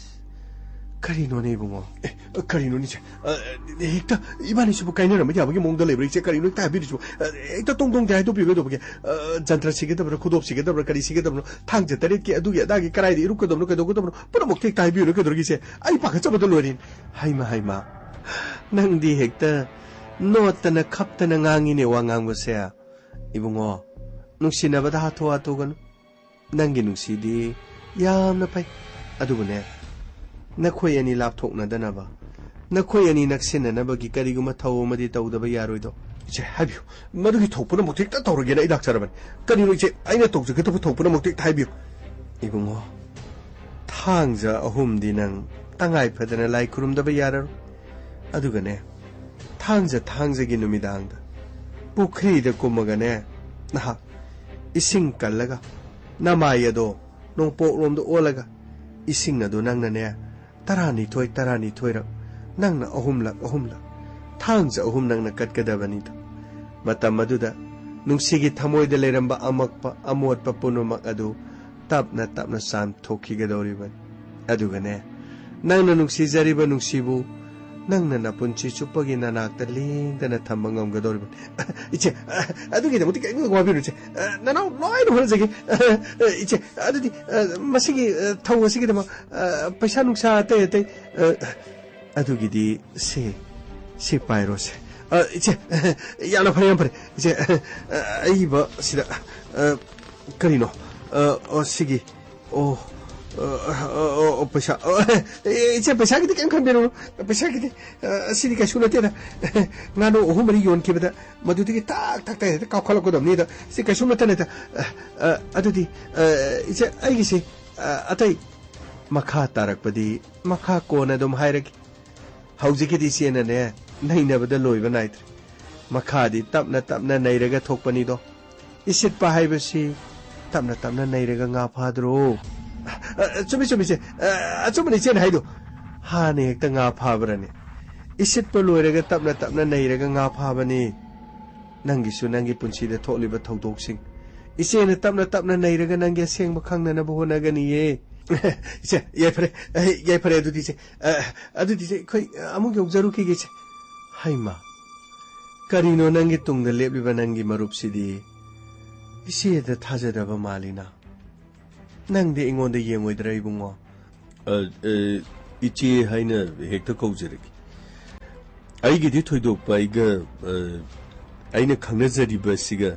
ꯀꯔꯤꯅꯣꯅꯦ ꯏꯕꯨꯡꯉꯣ? ꯑꯦ, ꯀꯔꯤꯅꯣꯅꯦ ꯏꯆꯦ? ꯑ, ꯍꯦꯛꯇ ꯏꯕꯥꯅꯤꯁꯤꯕꯨ ꯀꯥꯏꯅꯔꯝꯕ ꯌꯥꯕꯒꯤ ꯃꯑꯣꯡꯗ ꯂꯩꯕ꯭ꯔꯥ ꯏꯆꯦ? ꯀꯔꯤꯅꯣ ꯍꯦꯛꯇ ꯍꯥꯏꯕꯤꯔꯤꯁꯤꯕꯨ? ꯑ, ꯍꯦꯛꯇ ꯇꯣꯡ ꯇꯣꯡꯗꯤ ꯍꯥꯏꯗꯣꯛꯄꯤꯒꯗꯧꯕꯒꯤ, ꯑ, ꯖꯟꯇ꯭ꯔ ꯁꯤꯒꯗꯕ꯭ꯔꯥ, ꯈꯨꯗꯣꯞ ꯁꯤꯒꯗꯕ꯭ꯔꯥ, ꯀꯔꯤ ꯁꯤꯒꯗꯕꯅꯣ, ꯊꯥꯡꯖ ꯇꯔꯦꯠꯀꯤ ꯑꯗꯨꯒꯤ ꯑꯗꯥꯒꯤ ꯀꯔꯥꯏꯗ ꯏꯔꯨꯛꯀꯗꯕꯅꯣ, ꯀꯩꯗꯧꯒꯗꯕꯅꯣ, ꯄꯨꯝꯅꯃꯛꯇꯣ ꯍꯦꯛꯇ ꯍꯥꯏꯕꯤꯌꯨꯅꯦ, ꯀꯩꯗꯧꯔꯒꯦ ꯏꯆꯦ? ꯑꯩ ꯄꯥꯈꯠꯆꯕꯗ ꯂꯣꯏꯔꯦꯅꯦ꯫ ꯍꯩꯃ, ꯍꯩꯃ, ꯅꯪꯗꯤ ꯍꯦꯛꯇ ꯅꯣꯠꯇꯅ ꯈꯞꯇꯅ ꯉꯥꯡꯉꯤꯅꯦ ꯋꯥ ꯉꯥꯡꯕꯁꯦ꯫ ꯏꯕꯨꯡꯉꯣ, ꯅꯨꯡꯁꯤꯅꯕꯗ ꯍꯥꯊꯨ ꯍꯥꯊꯨꯒꯅꯨ꯫ ꯅꯪꯒꯤ ꯅꯨꯡꯁꯤꯗꯤ ꯌꯥꯝꯅ ꯐꯩ꯫ ꯑꯗꯨꯕꯨꯅꯦ, ꯅꯈꯣꯏ ꯑꯅꯤ ꯂꯥꯞꯊꯣꯛꯅꯗꯅꯕ, ꯅꯈꯣꯏ ꯑꯅꯤ ꯅꯛꯁꯤꯟꯅꯅꯕꯒꯤ ꯀꯔꯤꯒꯨꯝꯕ ꯊꯧ ꯑꯃꯗꯤ ꯇꯧꯗꯕ ꯌꯥꯔꯣꯏꯗꯣ? ꯏꯆꯦ, ꯍꯥꯏꯕꯤꯌꯨ꯫ ꯃꯗꯨꯒꯤ ꯊꯧ ꯄꯨꯝꯅꯃꯛꯇꯣ ꯍꯦꯛꯇ ꯇꯧꯔꯒꯦꯅ ꯑꯩ ꯂꯥꯛꯆꯔꯕꯅꯤ꯫ ꯀꯔꯤꯅꯣ ꯏꯆꯦ, ꯑꯩꯅ ꯇꯧꯖꯒꯗꯕ ꯊꯧ ꯄꯨꯝꯅꯃꯛꯇꯣ ꯍꯦꯛꯇ ꯍꯥꯏꯕꯤꯌꯨ꯫ ꯏꯕꯨꯡꯉꯣ, ꯊꯥꯡꯖ ꯑꯍꯨꯝꯗꯤ ꯅꯪ ꯇꯉꯥꯏ ꯐꯗꯅ ꯂꯥꯏ ꯈꯨꯔꯨꯝꯗꯕ ꯌꯥꯔꯔꯣꯏ꯫ ꯑꯗꯨꯒꯅꯦ, ꯊꯥꯡꯖ ꯊꯥꯡꯖꯒꯤ ꯅꯨꯃꯤꯗꯥꯡꯗ ꯄꯨꯈ꯭ꯔꯤꯗ ꯀꯨꯝꯃꯒꯅꯦ, ꯅꯍꯥꯛ ꯏꯁꯤꯡ ꯀꯜꯂꯒ ꯅꯃꯥꯏ ꯑꯗꯣ ꯅꯣꯡꯄꯣꯛꯂꯣꯝꯗ ꯑꯣꯜꯂꯒ ꯏꯁꯤꯡ ꯑꯗꯨ ꯅꯪꯅꯅꯦ, ꯇꯔꯥꯅꯤꯊꯣꯏ, ꯇꯔꯥꯅꯤꯊꯣꯏꯔꯛ, ꯅꯪꯅ ꯑꯍꯨꯝꯂꯛ, ꯑꯍꯨꯝꯂꯛ, ꯊꯥꯡꯖ ꯑꯍꯨꯝ ꯅꯪꯅ ꯀꯠꯀꯗꯕꯅꯤꯗꯣ꯫ ꯃꯇꯝ ꯑꯗꯨꯗ ꯅꯨꯡꯁꯤꯒꯤ ꯊꯃꯣꯏꯗ ꯂꯩꯔꯝꯕ ꯑꯃꯛꯄ, ꯑꯃꯣꯠꯄ ꯄꯨꯝꯅꯃꯛ ꯑꯗꯨ ꯇꯞꯅ ꯇꯞꯅ ꯆꯥꯝꯊꯣꯛꯈꯤꯒꯗꯧꯔꯤꯕꯅꯤ꯫ ꯑꯗꯨꯒꯅꯦ, ꯅꯪꯅ ꯅꯨꯡꯁꯤꯖꯔꯤꯕ ꯅꯨꯡꯁꯤꯕꯨ ꯅꯪꯅ ꯅꯄꯨꯟꯁꯤ ꯆꯨꯞꯄꯒꯤ ꯅꯅꯥꯛꯇ ꯂꯦꯡꯗꯅ ꯊꯝꯕ ꯉꯝꯒꯗꯧꯔꯤꯕꯅꯤ꯫ ꯏꯆꯦ, ꯑ, ꯑꯗꯨꯒꯤꯗꯃꯛꯇ ꯀꯔꯤꯝꯇ ꯋꯥꯕꯤꯔꯨ, ꯏꯆꯦ꯫ ꯑ, ꯅꯅꯥꯎ ꯂꯣꯏꯅ ꯍꯣꯠꯅꯖꯒꯦ꯫ ꯑ, ꯑ, ꯏꯆꯦ, ꯑꯗꯨꯗꯤ, ꯑ, ꯃꯁꯤꯒꯤ, ꯑ, ꯊꯧ ꯑꯁꯤꯒꯤꯗꯃꯛ, ꯑ, ꯄꯩꯁꯥ ꯅꯨꯡꯁꯥ ꯑꯇꯩ ꯑꯇꯩ, ꯑ, ꯑꯗꯨꯒꯤꯗꯤ ꯁꯦ, ꯁꯤ ꯄꯥꯏꯔꯣꯁꯦ꯫ ꯑ, ꯏꯆꯦ, ꯌꯥꯝꯅ ꯐꯔꯦ, ꯌꯥꯝ ꯐꯔꯦ꯫ ꯏꯆꯦ, ꯑ, ꯑꯏꯕ ꯁꯤꯗ, ꯑ, ꯀꯔꯤꯅꯣ? ꯑ, ꯑꯣ, ꯁꯤꯒꯤ ꯑꯣ, ꯑ, ꯑ, ꯑ, ꯑ, ꯄꯩꯁꯥ, ꯑ, ꯑꯦ, ꯏꯆꯦ, ꯄꯩꯁꯥꯒꯤꯗꯤ ꯀꯩꯝ ꯈꯟꯕꯤꯔꯨꯅꯨ꯫ ꯄꯩꯁꯥꯒꯤꯗꯤ, ꯑ, ꯑꯁꯤꯗꯤ ꯀꯩꯁꯨ ꯅꯠꯇꯦꯗ꯫ ꯉꯥꯅꯨ ꯑꯍꯨꯝ ꯃꯔꯤ ꯌꯣꯟꯈꯤꯕꯗ ꯃꯗꯨꯗꯒꯤ ꯇꯥꯛ, ꯇꯥꯛ, ꯇꯥꯛ ꯍꯦꯛꯇ ꯀꯥꯎꯈꯠꯂꯛꯀꯗꯕꯅꯤꯗ꯫ ꯁꯤ ꯀꯩꯁꯨ ꯅꯠꯇꯅꯦꯗ꯫ ꯑ, ꯑ, ꯑꯗꯨꯗꯤ, ꯑ, ꯏꯆꯦ, ꯑꯩꯒꯤꯁꯤ, ꯑ, ꯑꯇꯩ ꯃꯈꯥ ꯇꯥꯔꯛꯄꯗꯤ ꯃꯈꯥ ꯀꯣꯟꯅ ꯑꯗꯨꯝ ꯍꯥꯏꯔꯒꯦ꯫ ꯍꯧꯖꯤꯛꯀꯤꯗꯤ ꯏꯆꯦꯅꯅꯦ, ꯅꯩꯅꯕꯗ ꯂꯣꯏꯕ ꯅꯥꯏꯗ꯭ꯔꯦ꯫ ꯃꯈꯥꯗꯤ ꯇꯞꯅ ꯇꯞꯅ ꯅꯩꯔꯒ ꯊꯣꯛꯄꯅꯤꯗꯣ꯫ ꯏꯁꯤꯠꯄ ꯍꯥꯏꯕꯁꯤ ꯇꯞꯅ ꯇꯞꯅ ꯅꯩꯔꯒ ꯉꯥ ꯐꯥꯗ꯭ꯔꯣ? ꯑ, ꯑ, ꯆꯨꯝꯃꯤ, ꯆꯨꯝꯃꯤ, ꯏꯆꯦ꯫ ꯑ, ꯑꯆꯨꯝꯕꯅꯤ ꯏꯆꯦꯅ ꯍꯥꯏꯗꯣ꯫ ꯍꯥꯟꯅ ꯍꯦꯛꯇ ꯉꯥ ꯐꯥꯕ꯭ꯔꯅꯦ? ꯏꯁꯤꯠꯄ ꯂꯣꯏꯔꯒ ꯇꯞꯅ ꯇꯞꯅ ꯅꯩꯔꯒ ꯉꯥ ꯐꯥꯕꯅꯤ꯫ ꯅꯪꯒꯤꯁꯨ ꯅꯪꯒꯤ ꯄꯨꯟꯁꯤꯗ ꯊꯣꯛꯂꯤꯕ ꯊꯧꯗꯣꯛꯁꯤꯡ ꯏꯆꯦꯅ ꯇꯞꯅ ꯇꯞꯅ ꯅꯩꯔꯒ ꯅꯪꯒꯤ ꯑꯁꯦꯡꯕ ꯈꯪꯅꯅꯕ ꯍꯣꯠꯅꯒꯅꯤꯌꯦ꯫ ꯏꯆꯦ, ꯌꯥꯏꯐꯔꯦ꯫ ꯑꯩ, ꯌꯥꯏꯐꯔꯦ ꯑꯗꯨꯗꯤ ꯏꯆꯦ꯫ ꯑ, ꯑꯗꯨꯗꯤ ꯏꯆꯦ, ꯑꯩꯈꯣꯏ, ꯑ, ꯑꯃꯨꯛ ꯌꯧꯖꯔꯨꯈꯤꯒꯦ ꯏꯆꯦ꯫ ꯍꯩꯃꯥ, ꯀꯔꯤꯅꯣ ꯅꯪꯒꯤ ꯇꯨꯡꯗ ꯂꯦꯞꯂꯤꯕ ꯅꯪꯒꯤ ꯃꯔꯨꯞꯁꯤꯗꯤ? ꯏꯆꯦꯗ ꯊꯥꯖꯗꯕ ꯃꯥꯜꯂꯤꯅ꯫ ꯅꯪꯗꯤ ꯑꯩꯉꯣꯟꯗ ꯌꯦꯡꯉꯣꯏꯗ꯭ꯔꯥ, ꯏꯕꯨꯡꯉꯣ? ꯑ, ꯑ, ꯏꯆꯦ ꯍꯥꯏꯅ ꯍꯦꯛꯇ ꯀꯧꯖꯔꯒꯦ꯫ ꯑꯩꯒꯤꯗꯤ ꯊꯣꯏꯗꯣꯛꯄ ꯑꯩꯒ, ꯑ, ꯑꯩꯅ ꯈꯪꯅꯖꯔꯤꯕꯁꯤꯒ,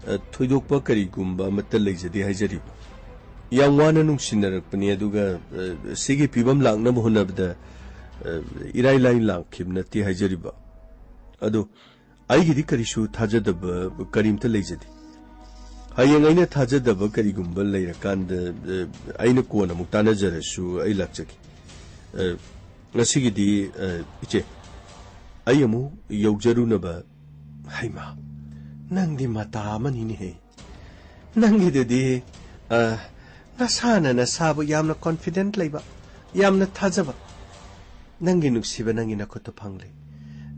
ꯑ, ꯊꯣꯏꯗꯣꯛꯄ ꯀꯔꯤꯒꯨꯝꯕ ꯑꯃꯠꯇ ꯂꯩꯖꯗꯦ ꯍꯥꯏꯖꯔꯤꯕ꯫ ꯌꯥꯝ ꯋꯥꯅ ꯅꯨꯡꯁꯤꯅꯔꯛꯄꯅꯤ, ꯑꯗꯨꯒ, ꯑ, ꯁꯤꯒꯤ ꯐꯤꯕꯝ ꯂꯥꯛꯅꯕ ꯍꯣꯠꯅꯕꯗ, ꯑ, ꯏꯔꯥꯏ ꯂꯥꯏꯅ ꯂꯥꯛꯈꯤꯕ ꯅꯠꯇꯦ ꯍꯥꯏꯖꯔꯤꯕ꯫ ꯑꯗꯣ ꯑꯩꯒꯤꯗꯤ ꯀꯔꯤꯁꯨ ꯊꯥꯖꯗꯕ ꯀꯔꯤꯝꯇ ꯂꯩꯖꯗꯦ꯫ ꯍꯌꯦꯡ ꯑꯩꯅ ꯊꯥꯖꯗꯕ ꯀꯔꯤꯒꯨꯝꯕ ꯂꯩꯔꯀꯥꯟꯗ, ꯑ, ꯑꯩꯅ ꯀꯣꯟꯅ ꯑꯃꯨꯛ ꯇꯥꯟꯅꯖꯔꯁꯨ ꯑꯩ ꯂꯥꯛꯆꯒꯦ꯫ ꯑ, ꯉꯁꯤꯒꯤꯗꯤ, ꯑ, ꯏꯆꯦ, ꯑꯩ ꯑꯃꯨꯛ ꯌꯧꯖꯔꯨꯅꯕ꯫ ꯍꯩꯃꯥ, ꯅꯪꯗꯤ ꯃꯇꯥ ꯑꯃꯅꯤꯅꯦꯍꯦ꯫ ꯅꯪꯒꯤꯗꯨꯗꯤ, ꯑ, ꯅꯁꯥꯅ ꯅꯁꯥꯕꯨ ꯌꯥꯝꯅ ꯀꯣꯟꯐꯤꯗꯦꯟꯠ ꯂꯩꯕ, ꯌꯥꯝꯅ ꯊꯥꯖꯕ, ꯅꯪꯒꯤ ꯅꯨꯡꯁꯤꯕ ꯅꯪꯒꯤ ꯅꯈꯨꯠꯇ ꯐꯪꯂꯦ,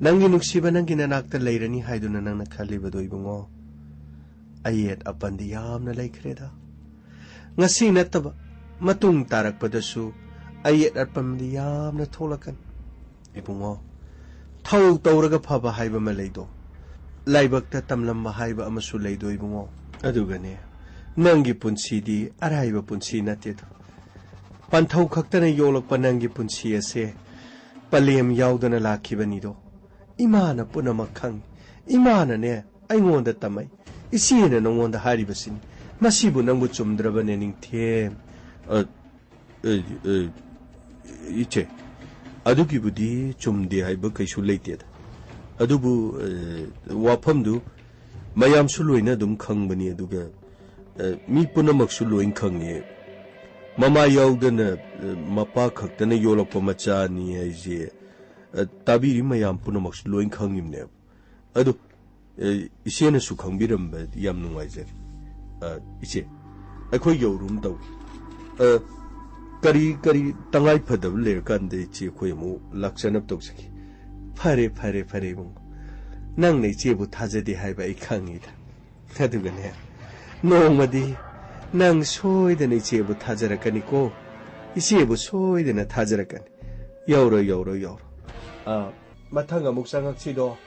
ꯅꯪꯒꯤ ꯅꯨꯡꯁꯤꯕ ꯅꯪꯒꯤ ꯅꯅꯥꯛꯇ ꯂꯩꯔꯅꯤ ꯍꯥꯏꯗꯨꯅ ꯅꯪꯅ ꯈꯜꯂꯤꯕꯗꯣ ꯏꯕꯨꯡꯉꯣ, ꯑꯌꯦꯠ ꯑꯄꯟꯗꯤ ꯌꯥꯝꯅ ꯂꯩꯈ꯭ꯔꯦꯗ꯫ ꯉꯁꯤ ꯅꯠꯇꯕ ꯃꯇꯨꯡ ꯇꯥꯔꯛꯄꯗꯁꯨ ꯑꯌꯦꯠ ꯑꯄꯟꯗꯤ ꯌꯥꯝꯅ ꯊꯣꯛꯂꯛꯀꯅꯤ ꯏꯕꯨꯡꯉꯣ꯫ ꯊꯧ ꯇꯧꯔꯒ ꯐꯕ ꯍꯥꯏꯕ ꯑꯃ ꯂꯩꯗꯣ, ꯂꯥꯏꯕꯛꯇ ꯇꯝꯂꯝꯕ ꯍꯥꯏꯕ ꯑꯃꯁꯨ ꯂꯩꯗꯣ ꯏꯕꯨꯡꯉꯣ꯫ ꯑꯗꯨꯒꯅꯦ, ꯅꯪꯒꯤ ꯄꯨꯟꯁꯤꯗꯤ ꯑꯔꯥꯏꯕ ꯄꯨꯟꯁꯤ ꯅꯠꯇꯦꯗꯣ꯫ ꯄꯟꯊꯧ ꯈꯛꯇꯅ ꯌꯣꯛꯂꯛꯄ ꯅꯪꯒꯤ ꯄꯨꯟꯁꯤ ꯑꯁꯦ ꯄꯂꯦꯝ ꯌꯥꯎꯗꯅ ꯂꯥꯛꯈꯤꯕꯅꯤꯗꯣ꯫ ꯏꯃꯥꯅ ꯄꯨꯝꯅꯃꯛ ꯈꯪꯉꯤ꯫ ꯏꯃꯥꯅꯅꯦ ꯑꯩꯉꯣꯟꯗ ꯇꯝꯃꯛꯏ꯫ ꯏꯆꯦꯅ ꯅꯉꯣꯟꯗ ꯍꯥꯏꯔꯤꯕꯁꯤꯅꯤ꯫ ꯃꯁꯤꯕꯨ ꯅꯪꯕꯨ ꯆꯨꯝꯗ꯭ꯔꯕꯅꯦ, ꯅꯤꯡꯊꯦꯝ? ꯑ, ꯑ, ꯑ, ꯏꯆꯦ, ꯑꯗꯨꯒꯤꯕꯨꯗꯤ ꯆꯨꯝꯗꯦ ꯍꯥꯏꯕ ꯀꯩꯁꯨ ꯂꯩꯇꯦꯗ꯫ ꯑꯗꯨꯕꯨ, ꯑ, ꯋꯥꯐꯝꯗꯨ ꯃꯌꯥꯝꯁꯨ ꯂꯣꯏꯅ ꯑꯗꯨꯝ ꯈꯪꯕꯅꯤ, ꯑꯗꯨꯒ, ꯑ, ꯃꯤ ꯄꯨꯝꯅꯃꯛꯁꯨ ꯂꯣꯏ ꯈꯪꯉꯤ꯫ ꯃꯃꯥ ꯌꯥꯎꯗꯅ, ꯑ, ꯃꯄꯥ ꯈꯛꯇꯅ ꯌꯣꯛꯂꯛꯄ ꯃꯆꯥꯅꯤ ꯍꯥꯏꯁꯦ, ꯑ, ꯇꯥꯕꯤꯔꯤ ꯃꯌꯥꯝ ꯄꯨꯝꯅꯃꯛꯁꯨ ꯂꯣꯏ ꯈꯪꯉꯤꯕꯅꯦꯕ꯫ ꯑꯗꯨ, ꯑ, ꯏꯆꯦꯅꯁꯨ ꯈꯪꯕꯤꯔꯝꯕꯗꯤ ꯌꯥꯝ ꯅꯨꯡꯉꯥꯏꯖꯔꯦ꯫ ꯑ, ꯏꯆꯦ, ꯑꯩꯈꯣꯏ ꯌꯧꯔꯨꯝ ꯇꯧꯒꯦ꯫ ꯑ, ꯀꯔꯤ, ꯀꯔꯤ ꯇꯉꯥꯏ ꯐꯗꯕ ꯂꯩꯔꯀꯥꯟꯗ ꯏꯆꯦ ꯑꯩꯈꯣꯏ ꯑꯃꯨꯛ ꯂꯥꯛꯆꯅꯕ ꯇꯧꯖꯒꯦ꯫ ꯐꯔꯦ, ꯐꯔꯦ, ꯐꯔꯦ, ꯏꯕꯨꯡꯉꯣ꯫ ꯅꯪꯅ ꯏꯆꯦꯕꯨ ꯊꯥꯖꯗꯦ ꯍꯥꯏꯕ ꯑꯩ ꯈꯪꯉꯤꯗ꯫ ꯑꯗꯨꯒꯅꯦ, ꯅꯣꯡꯃꯗꯤ ꯅꯪ ꯁꯣꯏꯗꯅ ꯏꯆꯦꯕꯨ ꯊꯥꯖꯔꯛꯀꯅꯤꯀꯣ꯫ ꯏꯆꯦꯕꯨ ꯁꯣꯏꯗꯅ ꯊꯥꯖꯔꯛꯀꯅꯤ꯫ ꯌꯧꯔꯣ, ꯌꯧꯔꯣ, ꯌꯧꯔꯣ꯫ ꯑ, ꯃꯊꯪ ꯑꯃꯨꯛ ꯆꯪꯉꯛꯁꯤꯗꯣ꯫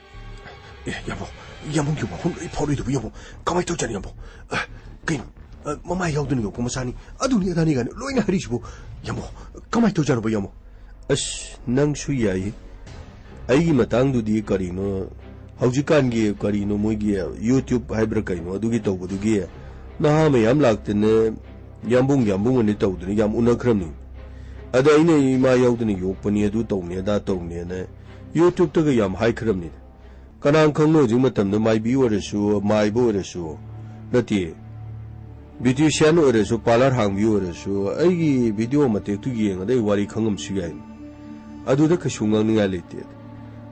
ꯑꯦ, ꯌꯥꯝꯕꯧ, ꯌꯥꯝꯕꯧꯒꯤ ꯋꯥꯐꯝ ꯂꯣꯏ ꯐꯥꯎꯔꯣꯏꯗꯕ, ꯌꯥꯝꯕꯧ꯫ ꯀꯃꯥꯏꯅ ꯇꯧꯖꯥꯠꯅꯣ, ꯌꯥꯝꯕꯧ? ꯑ, ꯀꯩꯅꯣ? ꯑ, ꯃꯃꯥꯏ ꯌꯥꯎꯗꯅ ꯌꯣꯛꯄ ꯃꯆꯥꯅꯤ, ꯑꯗꯨꯅꯤ ꯑꯗꯥꯅꯤ ꯀꯥꯏꯅ ꯂꯣꯏꯅ ꯍꯥꯏꯔꯤꯁꯤꯕꯨ, ꯌꯥꯝꯕꯧ, ꯀꯃꯥꯏꯅ ꯇꯧꯖꯥꯠꯅꯣꯕ, ꯌꯥꯝꯕꯧ? ꯑꯁ, ꯅꯪꯁꯨ ꯌꯥꯏꯌꯦ꯫ ꯑꯩꯒꯤ ꯃꯇꯥꯡꯗꯨꯗꯤ ꯀꯔꯤꯅꯣ, ꯍꯧꯖꯤꯛꯀꯥꯟꯒꯤ ꯀꯔꯤꯅꯣ, ꯃꯣꯏꯒꯤ YouTube ꯍꯥꯏꯕ꯭ꯔꯥ ꯀꯩꯅꯣ, ꯑꯗꯨꯒꯤ ꯇꯧꯕꯗꯨꯒꯤ ꯅꯍꯥ ꯃꯌꯥꯝ ꯂꯥꯛꯇꯅ ꯌꯥꯝꯕꯨꯡ, ꯌꯥꯝꯕꯨꯡ ꯑꯅꯤ ꯇꯧꯗꯅ ꯌꯥꯝ ꯎꯅꯈ꯭ꯔꯕꯅꯤ꯫ ꯑꯗ ꯑꯩꯅ ꯏꯃꯥ ꯌꯥꯎꯗꯅ ꯌꯣꯛꯄꯅꯤ, ꯑꯗꯨ ꯇꯧꯅꯤ, ꯑꯗꯥ ꯇꯧꯅꯤꯅ YouTubeꯇꯒ ꯌꯥꯝ ꯍꯥꯏꯈ꯭ꯔꯕꯅꯤ꯫ ꯀꯅꯥꯅ ꯈꯪꯅꯣ, ꯍꯧꯖꯤꯛ ꯃꯇꯝꯗ ꯃꯥꯏꯕꯤ ꯑꯣꯏꯔꯁꯨ, ꯃꯥꯏꯕ ꯑꯣꯏꯔꯁꯨ, ꯅꯠꯇꯦ, ꯕ꯭ꯌꯨꯇꯤꯁꯤꯌꯥꯟ ꯑꯣꯏꯔꯁꯨ, ꯄꯥꯔꯂꯔ ꯍꯥꯡꯕꯤ ꯑꯣꯏꯔꯁꯨ, ꯑꯩꯒꯤ ꯚꯤꯗꯤꯑꯣ ꯃꯇꯦꯛꯇꯨ ꯌꯦꯡꯉꯗ ꯑꯩ ꯋꯥꯔꯤ ꯈꯪꯉꯝꯕꯁꯨ ꯌꯥꯏ꯫ ꯑꯗꯨꯗ ꯀꯩꯁꯨ ꯉꯥꯡꯅꯤꯡꯉꯥꯏ ꯂꯩꯇꯦ꯫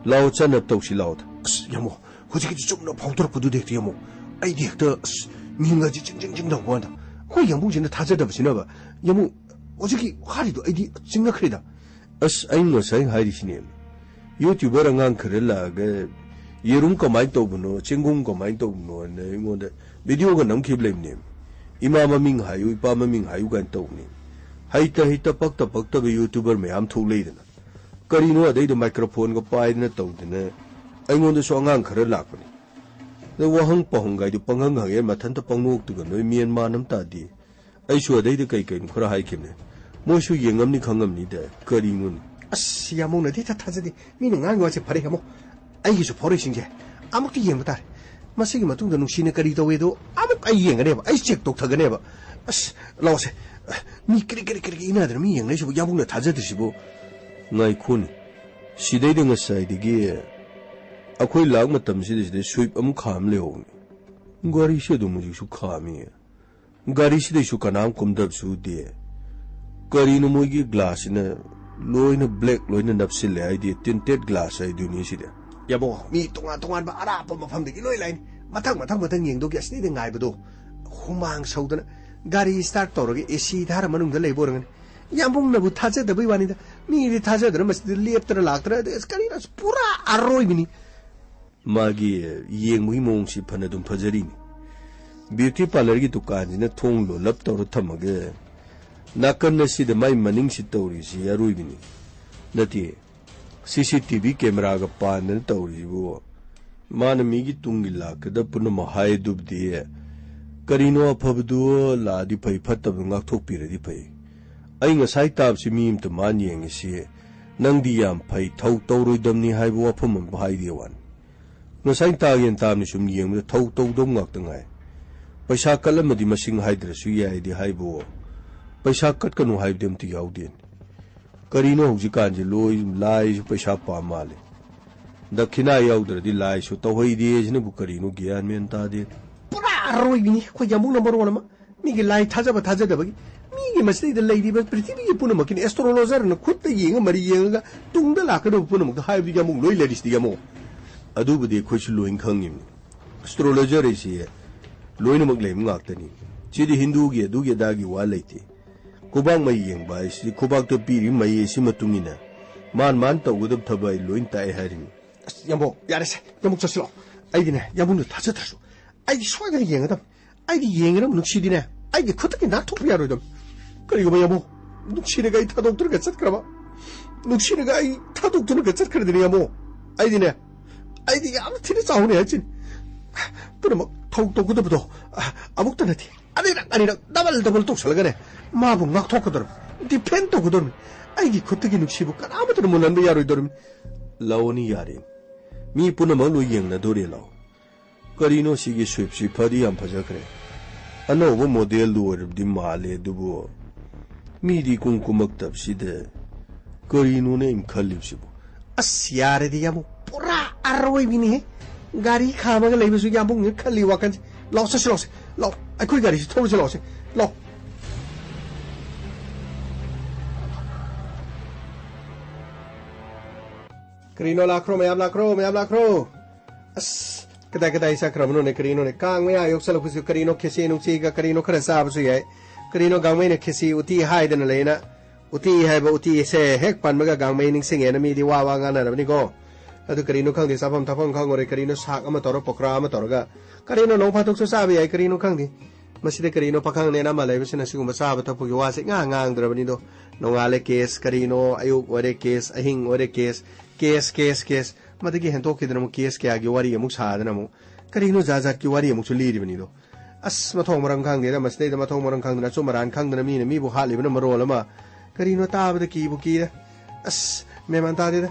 ꯂꯥꯛꯑꯣ, ꯆꯠꯅꯕ ꯇꯧꯁꯤ ꯂꯥꯛꯑꯣꯗ꯫ ꯑꯁ, ꯌꯥꯝꯕꯣ, ꯍꯧꯖꯤꯛꯀꯤꯗꯤ ꯆꯨꯝꯅ ꯐꯥꯎꯗꯣꯔꯛꯄꯗꯨꯗ ꯍꯦꯛꯇ, ꯌꯥꯝꯕꯣ, ꯑꯩꯗꯤ ꯍꯦꯛꯇ, ꯑꯁ, ꯃꯤꯍꯨꯟꯒꯁꯦ ꯆꯤꯡ ꯆꯤꯡ ꯆꯤꯡ ꯇꯧꯕ ꯋꯥꯅꯤꯗ꯫ ꯑꯩꯈꯣꯏ ꯌꯥꯝꯕꯨꯡꯁꯤꯅ ꯊꯥꯖꯗꯕꯁꯤꯅꯕ꯫ ꯌꯥꯝꯕꯨꯡ, ꯍꯧꯖꯤꯛꯀꯤ ꯋꯥꯔꯤꯗꯣ ꯑꯩꯗꯤ ꯆꯤꯡꯅꯈ꯭ꯔꯦꯗ꯫ ꯑꯁ, ꯑꯩ ꯉꯁꯥꯏ ꯍꯥꯏꯔꯤꯁꯤꯅꯦ, YouTuber ꯑꯉꯥꯡ ꯈꯔ ꯂꯥꯛꯑꯒ ꯌꯦꯔꯨꯝ ꯀꯃꯥꯏꯅ ꯇꯧꯕꯅꯣ, ꯆꯦꯡꯒꯨꯝ ꯀꯃꯥꯏꯅ ꯇꯧꯕꯅꯣ ꯑꯅ ꯑꯩꯉꯣꯟꯗ videoꯒ ꯅꯝꯈꯤꯕ ꯂꯩꯕꯅꯦ꯫ "ꯏꯃꯥ ꯃꯃꯤꯡ ꯍꯥꯏꯌꯨ, ꯏꯄꯥ ꯃꯃꯤꯡ ꯍꯥꯏꯌꯨ" ꯀꯥꯏꯅ ꯇꯧꯕꯅꯦ꯫ ꯍꯩꯇ ꯍꯩꯇ, ꯄꯛꯇ ꯄꯛꯇꯕ YouTuber ꯃꯌꯥꯝ ꯊꯣꯛꯂꯛꯏꯗꯅ꯫ ꯀꯔꯤꯅꯣ, ꯑꯗꯩꯗ microphoneꯒ ꯄꯥꯏꯗꯅ ꯇꯧꯗꯅ ꯑꯩꯉꯣꯟꯗꯁꯨ ꯑꯉꯥꯡ ꯈꯔ ꯂꯥꯛꯄꯅꯦ꯫ ꯑꯗ ꯋꯥꯍꯪ ꯄꯥꯎꯍꯪꯒꯥꯏꯗꯨ ꯄꯪꯍꯪ ꯍꯪꯉꯦ, ꯃꯊꯟꯇ ꯄꯪꯅꯣꯛꯇꯨꯒ ꯅꯣꯏ ꯃꯦꯟ ꯃꯥꯟ ꯑꯃ ꯇꯥꯗꯦ꯫ ꯑꯩꯁꯨ ꯑꯗꯩꯗ ꯀꯩ ꯀꯩꯅꯣ ꯈꯔ ꯍꯥꯏꯈꯤꯕꯅꯦ꯫ ꯃꯣꯏꯁꯨ ꯌꯦꯡꯉꯝꯅꯤ ꯈꯪꯉꯝꯅꯤꯗ, ꯀꯔꯤꯅꯣꯅꯦ? ꯑꯁ, ꯌꯥꯝꯕꯨꯡꯅꯗꯤ ꯏꯊꯥ ꯊꯥꯖꯗꯦ꯫ ꯃꯤꯅ ꯉꯥꯡꯒꯤ ꯋꯥꯁꯦ ꯐꯔꯦ, ꯌꯥꯝꯕꯨꯡ꯫ ꯑꯩꯒꯤꯁꯨ ꯐꯥꯎꯔꯛꯏꯁꯤꯡꯁꯦ ꯑꯃꯨꯛꯇꯤ ꯌꯦꯡꯕ ꯇꯥꯔꯦ꯫ ꯃꯁꯤꯒꯤ ꯃꯇꯨꯡꯗ ꯅꯨꯡꯁꯤꯅ ꯀꯔꯤ ꯇꯧꯋꯦꯗꯣ ꯑꯃꯨꯛ ꯑꯩ ꯌꯦꯡꯒꯅꯦꯕ, ꯑꯩ check ꯇꯧꯊꯒꯅꯦꯕ꯫ ꯑꯁ, ꯂꯥꯛꯑꯣꯁꯦ꯫ ꯃꯤ ꯀ꯭ꯔꯤ ꯀ꯭ꯔꯤ ꯀ꯭ꯔꯤ ꯀ꯭ꯔꯤ ꯏꯟꯅꯗꯅ ꯃꯤ ꯌꯦꯡꯅꯩꯁꯤꯕꯨ, ꯌꯥꯝꯕꯨꯡꯅ ꯊꯥꯖꯗ꯭ꯔꯤꯁꯤꯕꯨ꯫ ꯉꯥꯏꯈꯣꯅꯦ, ꯁꯤꯗꯩꯗ ꯉꯁꯥꯏꯗꯒꯤ ꯑꯩꯈꯣꯏ ꯂꯥꯛ ꯃꯇꯝꯁꯤꯗ ꯁꯤꯗ sweep ꯑꯃꯨꯛ ꯈꯥꯝ ꯂꯩꯍꯧꯕꯅꯤ꯫ ꯒꯥꯔꯤꯁꯤ ꯑꯗꯨꯝ ꯍꯧꯖꯤꯛꯁꯨ ꯈꯥꯝꯃꯤ꯫ ꯒꯥꯔꯤꯁꯤꯗꯩꯁꯨ ꯀꯅꯥꯝ ꯀꯨꯝꯗꯕꯁꯨ ꯎꯗꯦ꯫ ꯀꯔꯤꯅꯣ ꯃꯣꯏꯒꯤ glassꯁꯤꯅ ꯂꯣꯏꯅ black ꯂꯣꯏꯅ ꯅꯞꯁꯤꯜꯂꯦ, ꯍꯥꯏꯗꯤ tinted glass ꯍꯥꯏꯗꯨꯅꯤ ꯁꯤꯗꯤ꯫ ꯌꯥꯕꯣ, ꯃꯤ ꯇꯣꯉꯥꯟ ꯇꯣꯉꯥꯟꯕ ꯑꯔꯥꯞꯄ ꯃꯐꯝꯗꯒꯤ ꯂꯣꯏ ꯂꯥꯛꯏꯅꯤ꯫ ꯃꯊꯪ ꯃꯊꯪ ꯃꯊꯪ ꯌꯦꯡꯗꯧꯒꯤ ꯑꯁꯤꯗꯩꯗ ꯉꯥꯏꯕꯗꯣ ꯍꯨꯃꯥꯡ ꯁꯧꯗꯅ ꯒꯥꯔꯤ start ꯇꯧꯔꯒ AC ꯊꯥꯔ ꯃꯅꯨꯡꯗ ꯂꯩꯕ ꯑꯣꯏꯔꯝꯒꯅꯤ꯫ ꯌꯥꯝꯕꯨꯡꯅꯕꯨ ꯊꯥꯖꯗꯕꯩ ꯋꯥꯅꯤꯗ꯫ ꯃꯤꯗꯤ ꯊꯥꯖꯗꯅ ꯃꯁꯤꯗ ꯂꯦꯞꯇꯅ ꯂꯥꯛꯇꯅ, ꯑꯗ ꯑꯁ ꯀꯔꯤꯅꯣ, ꯑꯁ ꯄꯨꯔꯥ ꯑꯔꯣꯏꯕꯤꯅꯤ꯫ ꯃꯥꯒꯤ ꯌꯦꯡꯕꯒꯤ ꯃꯑꯣꯡꯁꯤ ꯐꯅ ꯑꯗꯨꯝ ꯐꯖꯔꯤꯅꯤ꯫ Beauty parlourꯒꯤ ꯗꯨꯀꯥꯟꯁꯤꯅ ꯊꯣꯡ ꯂꯣꯜꯂꯞ ꯇꯧꯔ ꯊꯝꯃꯒ ꯅꯥꯀꯟ ꯑꯁꯤꯗ ꯃꯥꯏ ꯃꯅꯤꯡꯁꯤ ꯇꯧꯔꯤꯁꯤ ꯑꯔꯣꯏꯕꯤꯅꯤ꯫ ꯅꯠꯇꯦ, CCTV cameraꯒ ꯄꯥꯟꯗꯅ ꯇꯧꯔꯤꯁꯤꯕꯨ꯫ ꯃꯥꯅ ꯃꯤꯒꯤ ꯇꯨꯡꯒꯤ ꯂꯥꯛꯀꯗꯕ ꯄꯨꯝꯅꯃꯛ ꯍꯥꯏꯗꯨꯕꯨꯗꯤ꯫ ꯀꯔꯤꯅꯣ, ꯑꯐꯕꯗꯨ ꯂꯥꯛꯑꯗꯤ ꯐꯩ, ꯐꯠꯇꯕꯗꯨ ꯉꯥꯛꯊꯣꯛꯄꯤꯔꯗꯤ ꯐꯩ꯫ ꯑꯩ ꯉꯁꯥꯏ ꯇꯥꯕꯁꯤ ꯃꯤ ꯑꯝꯇ ꯃꯥꯅ ꯌꯦꯡꯉꯤꯁꯤ꯫ ꯅꯪꯗꯤ ꯌꯥꯝ ꯐꯩ, ꯊꯧ ꯇꯧꯔꯣꯏꯗꯕꯅꯤ ꯍꯥꯏꯕ ꯋꯥꯐꯝ ꯑꯃ ꯍꯥꯏꯗꯦ ꯋꯥꯅꯤ꯫ ꯉꯁꯥꯏ ꯇꯥꯒꯦꯅ ꯇꯥꯕꯅꯤ, ꯁꯨꯝ ꯌꯦꯡꯕꯗ ꯊꯧ ꯇꯧꯗꯧ ꯉꯥꯛꯇ ꯉꯥꯏ꯫ ꯄꯩꯁꯥ ꯀꯠꯂꯝꯃꯗꯤ ꯃꯁꯤꯡ ꯍꯥꯏꯗ꯭ꯔꯁꯨ ꯌꯥꯏꯗꯤ ꯍꯥꯏꯕꯨ, ꯄꯩꯁꯥ ꯀꯠꯀꯅꯨ ꯍꯥꯏꯕꯗꯤ ꯑꯝꯇ ꯌꯥꯎꯗꯦꯅꯦ꯫ ꯀꯔꯤꯅꯣ ꯍꯧꯖꯤꯛꯀꯥꯟꯁꯦ ꯂꯣꯏ ꯂꯥꯏꯁꯨ ꯄꯩꯁꯥ ꯄꯥꯝ ꯃꯥꯜꯂꯦ꯫ ꯗꯈꯤꯅꯥ ꯌꯥꯎꯗ꯭ꯔꯗꯤ ꯂꯥꯏꯁꯨ ꯇꯧꯍꯩꯗꯦ ꯁꯤꯅꯕꯨ ꯀꯔꯤꯅꯣ ꯒ꯭ꯌꯥꯟ ꯃꯦꯟ ꯇꯥꯗꯦ꯫ ꯄꯨꯔꯥ ꯑꯔꯣꯏꯕꯤꯅꯤ ꯑꯩꯈꯣꯏ ꯌꯥꯝꯕꯨꯡꯅ ꯃꯔꯣꯟ ꯑꯃ꯫ ꯃꯤꯒꯤ ꯂꯥꯏ ꯊꯥꯖꯕ ꯊꯥꯖꯗꯕꯒꯤ, ꯃꯤꯒꯤ ꯃꯁꯤꯗꯩꯗ ꯂꯩꯔꯤꯕ ꯄ꯭ꯔꯤꯊꯤꯕꯤꯒꯤ ꯄꯨꯝꯅꯃꯛꯀꯤꯅꯤ ꯑꯦꯁꯇ꯭ꯔꯣꯂꯣꯖꯔꯅ ꯈꯨꯠꯇ ꯌꯦꯡꯉ ꯃꯔꯤ ꯌꯦꯡꯉꯒ ꯇꯨꯡꯗ ꯂꯥꯛꯀꯗꯕ ꯄꯨꯝꯅꯃꯛꯇ ꯍꯥꯏꯕꯗꯨ ꯌꯥꯝꯕꯨꯡ ꯂꯣꯏ ꯂꯩꯔꯤꯁꯤꯗꯤ ꯌꯥꯝꯕꯨꯡ꯫ ꯑꯗꯨꯕꯨꯗꯤ ꯑꯩꯈꯣꯏꯁꯨ ꯂꯣꯏꯅ ꯈꯪꯉꯤꯕꯅꯤ꯫ ꯑꯦꯁꯇ꯭ꯔꯣꯂꯣꯖꯔ ꯍꯥꯏꯁꯤ ꯂꯣꯏꯅꯃꯛ ꯂꯩꯕ ꯉꯥꯛꯇꯅꯤ꯫ ꯁꯤꯗꯤ ꯍꯤꯟꯗꯨꯒꯤ ꯑꯗꯨꯒꯤ ꯑꯗꯥꯒꯤ ꯋꯥ ꯂꯩꯇꯦ꯫ ꯈꯨꯕꯥꯛ ꯃꯩ ꯌꯦꯡꯕ ꯍꯥꯏꯁꯤꯗꯤ ꯈꯨꯕꯥꯛꯇ ꯄꯤꯔꯤꯕ ꯃꯩ ꯑꯁꯤ ꯃꯇꯨꯡ ꯏꯟꯅ ꯃꯥꯟ ꯃꯥꯟ ꯇꯧꯒꯗꯕ ꯊꯕꯛ ꯑꯩ ꯂꯣꯏ ꯇꯥꯛꯑꯦ ꯍꯥꯏꯔꯤꯅꯤ꯫ ꯑꯁ, ꯌꯥꯝꯕꯧ, ꯌꯥꯔꯦꯁꯦ, ꯌꯥꯝꯕꯧ ꯆꯠꯁꯤꯜꯂꯣ꯫ ꯑꯩꯗꯤꯅꯦ, ꯌꯥꯝꯕꯧꯅ ꯊꯥꯖꯗ꯭ꯔꯁꯨ ꯑꯩꯗꯤ ꯁꯣꯏꯗꯅ ꯌꯦꯡꯒꯗꯕꯅꯤ꯫ ꯑꯩꯗꯤ ꯌꯦꯡꯒꯦꯅ ꯅꯨꯡꯁꯤꯗꯤꯅꯦ ꯑꯩꯒꯤ ꯈꯨꯠꯇꯒꯤ ꯅꯥꯟꯊꯣꯛꯄ ꯌꯥꯔꯣꯏꯗꯕꯅꯤ꯫ ꯀꯔꯤꯒꯨꯝꯕ ꯌꯥꯝꯕꯧ ꯅꯨꯡꯁꯤꯔꯒ ꯑꯩ ꯊꯥꯗꯣꯛꯇ꯭ꯔꯒ ꯆꯠꯈ꯭ꯔꯕ, ꯅꯨꯡꯁꯤꯔꯒ ꯑꯩ ꯊꯥꯗꯣꯛꯇꯨꯅꯒ ꯆꯠꯈ꯭ꯔꯗꯤꯅꯦ ꯌꯥꯝꯕꯧ, ꯑꯩꯗꯤꯅꯦ, ꯑꯩꯗꯤ ꯌꯥꯝꯅ ꯊꯤꯅ ꯆꯥꯎꯅꯤ ꯍꯥꯏꯁꯤꯅꯤ꯫ ꯄꯨꯝꯅꯃꯛ ꯊꯧ ꯇꯧꯒꯗꯕꯗꯣ ꯑꯃꯨꯛꯇ ꯅꯠꯇꯦ, ꯑꯅꯤꯔꯛ ꯑꯅꯤꯔꯛ ꯗꯕꯜ ꯗꯕꯜ ꯇꯧꯁꯜꯂꯒꯅꯦ ꯃꯥꯕꯨ ꯉꯥꯛꯊꯣꯛꯀꯗꯧꯔꯕꯅꯤ, ꯗꯤꯐꯦꯟ ꯇꯧꯒꯗꯧꯔꯕꯅꯤ꯫ ꯑꯩꯒꯤ ꯈꯨꯠꯇꯒꯤ ꯅꯨꯡꯁꯤꯕꯨ ꯀꯅꯥꯃꯠꯇꯅ ꯃꯨꯜꯍꯟꯕ ꯌꯥꯔꯣꯏꯗꯧꯔꯤꯕꯅꯤ꯫ ꯂꯧꯅꯤ ꯌꯥꯔꯦ, ꯃꯤ ꯄꯨꯝꯅꯃꯛ ꯂꯣꯏ ꯌꯦꯡꯅꯗꯣꯔꯦ ꯂꯥꯎ꯫ ꯀꯔꯤꯅꯣ ꯁꯤꯒꯤ ꯁ꯭ꯋꯤꯞꯁꯤ? ꯐꯗꯤ ꯌꯥꯝ ꯐꯖꯈ꯭ꯔꯦ꯫ ꯑꯅꯧꯕ ꯃꯣꯗꯦꯜꯗꯨ ꯑꯣꯏꯔꯕꯗꯤ ꯃꯥꯜꯂꯦ, ꯑꯗꯨꯕꯨ ꯃꯤꯗꯤ ꯏꯀꯨꯝ ꯀꯨꯝꯃꯛꯇꯕꯁꯤꯗ ꯀꯔꯤꯅꯣꯅꯦ ꯑꯩꯅ ꯈꯜꯂꯤꯕꯁꯤꯕꯨ? ꯑꯁ, ꯌꯥꯔꯦꯗꯤ ꯌꯥꯝꯕꯨꯡ, ꯄꯨꯔꯥ ꯑꯔꯣꯏꯕꯤꯅꯤꯍꯦ꯫ ꯒꯥꯔꯤ ꯈꯥꯝꯃꯒ ꯂꯩꯕꯁꯨ ꯌꯥꯝꯕꯨꯡꯅ ꯈꯜꯂꯤ ꯋꯥꯈꯜꯁꯦ꯫ ꯂꯥꯎ, ꯆꯠꯁꯤ ꯂꯥꯎꯁꯦ꯫ ꯂꯥꯎ, ꯑꯩꯈꯣꯏ ꯒꯥꯔꯤꯁꯤ ꯊꯧꯔꯁꯤ ꯂꯥꯎꯁꯦ꯫ ꯂꯥꯎ꯫ ꯀꯔꯤꯅꯣ, ꯂꯥꯛꯈ꯭ꯔꯣ, ꯃꯌꯥꯝ ꯂꯥꯛꯈ꯭ꯔꯣ, ꯃꯌꯥꯝ ꯂꯥꯛꯈ꯭ꯔꯣ꯫ ꯑꯁ, ꯀꯗꯥꯏ ꯀꯗꯥꯏ ꯆꯠꯈ꯭ꯔꯕꯅꯣꯅꯦ? ꯀꯔꯤꯅꯣꯅꯦ? ꯀꯥꯡ ꯃꯌꯥ ꯌꯧꯁꯜꯂꯛꯄꯁꯤꯕꯨ ꯀꯔꯤꯅꯣ? ꯈꯦꯆꯤ ꯅꯨꯡꯆꯤꯒ ꯀꯔꯤꯅꯣ ꯈꯔ ꯆꯥꯕꯁꯨ ꯌꯥꯏ꯫ ꯀꯔꯤꯅꯣ ꯒꯥꯡꯃꯩꯅ ꯈꯦꯆꯤ ꯎꯇꯤ ꯍꯥꯏꯗꯅ ꯂꯩꯅ? ꯎꯇꯤ ꯍꯥꯏꯕ ꯎꯇꯤꯁꯦ ꯍꯦꯛ ꯄꯟꯕꯒ ꯒꯥꯡꯃꯩ ꯅꯤꯡꯁꯤꯡꯉꯦꯅ ꯃꯤꯗꯤ ꯋꯥ ꯋꯥ ꯉꯥꯡꯅꯔꯕꯅꯤꯀꯣ꯫ ꯑꯗꯨ ꯀꯔꯤꯅꯣ ꯈꯪꯗꯦ, ꯆꯥꯐꯝ ꯊꯛꯐꯝ ꯈꯪꯉꯨꯔꯦ꯫ ꯀꯔꯤꯅꯣ ꯁꯥꯛ ꯑꯃ ꯇꯧꯔ, ꯄꯀꯣꯔꯥ ꯑꯃ ꯇꯧꯔꯒ, ꯀꯔꯤꯅꯣ ꯅꯣꯡ ꯐꯥꯗꯣꯛꯁꯨ ꯆꯥꯕ ꯌꯥꯏ, ꯀꯔꯤꯅꯣ ꯈꯪꯗꯦ꯫ ꯃꯁꯤꯗ ꯀꯔꯤꯅꯣ ꯄꯥꯈꯪꯅꯦꯅ ꯑꯃ ꯂꯩꯕꯁꯤꯅ ꯁꯤꯒꯨꯝꯕ ꯆꯥꯕ ꯊꯛꯄꯒꯤ ꯋꯥꯁꯦ ꯏꯉꯥꯡ ꯉꯥꯡꯗ꯭ꯔꯕꯅꯤꯗꯣ꯫ ꯅꯣꯡꯉꯥꯜꯂꯦ ꯀꯦꯁ, ꯀꯔꯤꯅꯣ ꯑꯌꯨꯛ ꯑꯣꯏꯔꯦ ꯀꯦꯁ, ꯑꯍꯤꯡ ꯑꯣꯏꯔꯦ ꯀꯦꯁ, ꯀꯦꯁ, ꯀꯦꯁ, ꯀꯦꯁ꯫ ꯃꯗꯨꯒꯤ ꯍꯦꯟꯗꯣꯛꯈꯤꯗꯅ ꯑꯃꯨꯛ ꯀꯦꯁ ꯀꯌꯥꯒꯤ ꯋꯥꯔꯤ ꯑꯃꯨꯛ ꯁꯥꯗꯅ ꯑꯃꯨꯛ ꯀꯔꯤꯅꯣ ꯖꯥꯠ ꯖꯥꯠꯀꯤ ꯋꯥꯔꯤ ꯑꯃꯨꯛꯁꯨ ꯂꯤꯔꯤꯕꯅꯤꯗꯣ꯫ ꯑꯁ, ꯃꯊꯣꯡ ꯃꯔꯝ ꯈꯪꯗꯦꯗ, ꯃꯁꯤꯗꯩꯗ ꯃꯊꯣꯡ ꯃꯔꯝ ꯈꯪꯗꯅ ꯑꯆꯨꯝ ꯑꯔꯥꯟ ꯈꯪꯗꯅ ꯃꯤꯅ ꯃꯤꯕꯨ ꯍꯥꯠꯂꯤꯕꯅ ꯃꯔꯣꯜ ꯑꯃ꯫ ꯀꯔꯤꯅꯣ ꯇꯥꯕꯗ ꯀꯤꯕꯨ ꯀꯤꯔꯦ꯫ ꯑꯁ, ꯃꯦꯟ ꯃꯥꯟ ꯇꯥꯗꯦꯗ꯫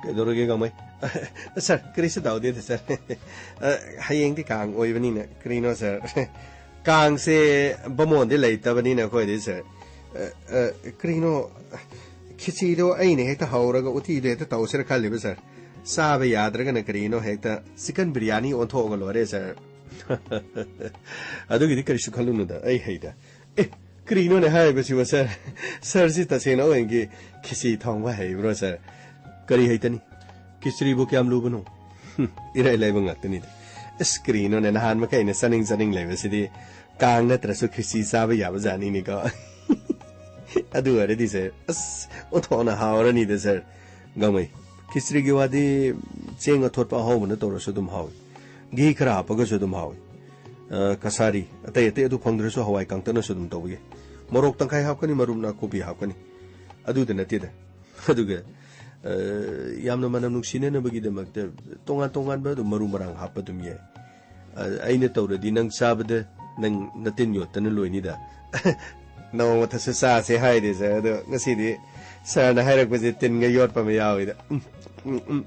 ꯀꯩꯗꯧꯔꯒꯦ ꯒꯥꯡꯃꯩ? ꯁꯥꯔ, ꯀꯔꯤꯁꯨ ꯇꯧꯗꯦꯗ, ꯁꯥꯔ꯫ ꯑ, ꯍꯌꯦꯡꯗꯤ ꯀꯥꯡ ꯑꯣꯏꯕꯅꯤꯅ, ꯀꯔꯤꯅꯣ, ꯁꯥꯔ? ꯀꯥꯡꯁꯦ ꯕꯥꯃꯣꯟꯗꯤ ꯂꯩꯇꯕꯅꯤꯅ ꯑꯩꯈꯣꯏꯗꯤ, ꯁꯥꯔ꯫ ꯑ, ꯑ, ꯀꯔꯤꯅꯣ, ꯈꯦꯆꯤꯗꯣ ꯑꯩꯅ ꯍꯦꯛꯇ ꯍꯧꯔꯒ ꯎꯇꯤꯗꯣ ꯍꯦꯛꯇ ꯇꯧꯁꯤꯔ ꯈꯜꯂꯤꯕ, ꯁꯥꯔ꯫ ꯆꯥꯕ ꯌꯥꯗ꯭ꯔꯒꯅ ꯀꯔꯤꯅꯣ ꯍꯦꯛꯇ ꯆꯤꯀꯟ ꯕꯤꯔꯌꯥꯅꯤ ꯑꯣꯟꯊꯣꯛꯑꯒ ꯂꯣꯏꯔꯦ, ꯁꯥꯔ꯫ ꯑꯗꯨꯒꯤꯗꯤ ꯀꯔꯤꯁꯨ ꯈꯜꯂꯨꯅꯨꯗ, ꯑꯩ ꯍꯩꯗ꯫ ꯑꯦ, ꯀꯔꯤꯅꯣꯅꯦ ꯍꯥꯏꯔꯤꯕꯁꯤꯕꯣ, ꯁꯥꯔ? ꯁꯥꯔꯁꯤ ꯇꯁꯦꯡꯅ ꯑꯣꯏꯅꯒꯤ ꯈꯦꯆꯤ ꯊꯣꯡꯕ ꯍꯩꯕ꯭ꯔꯣ, ꯁꯥꯔ? ꯀꯔꯤ ꯍꯩꯇꯅꯤ? ꯈꯦꯆ꯭ꯔꯤꯕꯨ ꯀꯌꯥꯝ ꯂꯨꯕꯅꯣ? ꯍꯨꯝ, ꯏꯔꯥꯏ ꯂꯥꯏꯕ ꯉꯥꯛꯇꯅꯤꯗ꯫ ꯑꯁ, ꯀꯔꯤꯅꯣꯅꯦ, ꯅꯍꯥꯟ ꯃꯈꯩ ꯑꯩꯅ ꯆꯥꯅꯤꯡ ꯆꯥꯅꯤꯡ ꯂꯩꯕꯁꯤꯗꯤ ꯀꯥꯡ ꯅꯠꯇ꯭ꯔꯁꯨ ꯈꯤꯆꯤ ꯆꯥꯕ ꯌꯥꯕ ꯖꯥꯠꯅꯤꯅꯦꯀꯣ꯫ ꯑꯗꯨ ꯑꯣꯏꯔꯗꯤ ꯁꯥꯔ, ꯑꯁ, ꯑꯣꯟꯊꯣꯛꯅ ꯍꯥꯎꯔꯅꯤꯗ ꯁꯥꯔ꯫ ꯒꯥꯡꯃꯩ, ꯈꯤꯆ꯭ꯔꯤꯒꯤ ꯋꯥꯗꯤ ꯆꯦꯡ ꯑꯊꯣꯠꯄ ꯑꯍꯥꯎꯕꯅ ꯇꯧꯔꯁꯨ ꯑꯗꯨꯝ ꯍꯥꯎꯏ꯫ ꯘꯤ ꯈꯔ ꯍꯥꯞꯄꯒꯁꯨ ꯑꯗꯨꯝ ꯍꯥꯎꯏ꯫ ꯑ, ꯀꯁꯥꯔꯤ, ꯑꯇꯩ ꯑꯇꯩ ꯑꯗꯨ ꯐꯪꯗ꯭ꯔꯁꯨ ꯍꯋꯥꯏ ꯀꯥꯡꯇꯛꯅꯁꯨ ꯑꯗꯨꯝ ꯇꯧꯕ ꯌꯥꯏ꯫ ꯃꯣꯔꯣꯛ ꯇꯪꯈꯥꯏ ꯍꯥꯞꯀꯅꯤ, ꯃꯔꯨꯞ ꯅꯥꯀꯨꯞꯄꯤ ꯍꯥꯞꯀꯅꯤ꯫ ꯑꯗꯨꯗ ꯅꯠꯇꯦꯗ꯫ ꯑꯗꯨꯒ, ꯑ, ꯌꯥꯝꯅ ꯃꯅꯝ ꯅꯨꯡꯁꯤꯅꯅꯕꯒꯤꯗꯃꯛꯇ ꯇꯣꯉꯥꯟ ꯇꯣꯉꯥꯟꯕ ꯑꯗꯨꯝ ꯃꯔꯨ ꯃꯔꯥꯡ ꯍꯥꯞꯄ ꯑꯗꯨꯝ ꯌꯥꯏ꯫ ꯑ, ꯑꯩꯅ ꯇꯧꯔꯗꯤ ꯅꯪ ꯆꯥꯕꯗ ꯅꯪ ꯅꯇꯤꯟ ꯌꯣꯠꯇꯅ ꯂꯣꯏꯅꯤꯗ꯫ ꯅꯣꯡꯃꯇꯁꯨ ꯆꯥꯁꯦ ꯍꯥꯏꯗꯦ ꯁꯥꯔ, ꯑꯗꯣ ꯉꯁꯤꯗꯤ ꯁꯥꯔꯅ ꯍꯥꯏꯔꯛꯄꯁꯦ ꯇꯤꯟꯒ ꯌꯣꯠꯄ ꯑꯃ ꯌꯥꯎꯋꯤꯗ꯫ ꯎꯝ, ꯎꯝ, ꯎꯝ,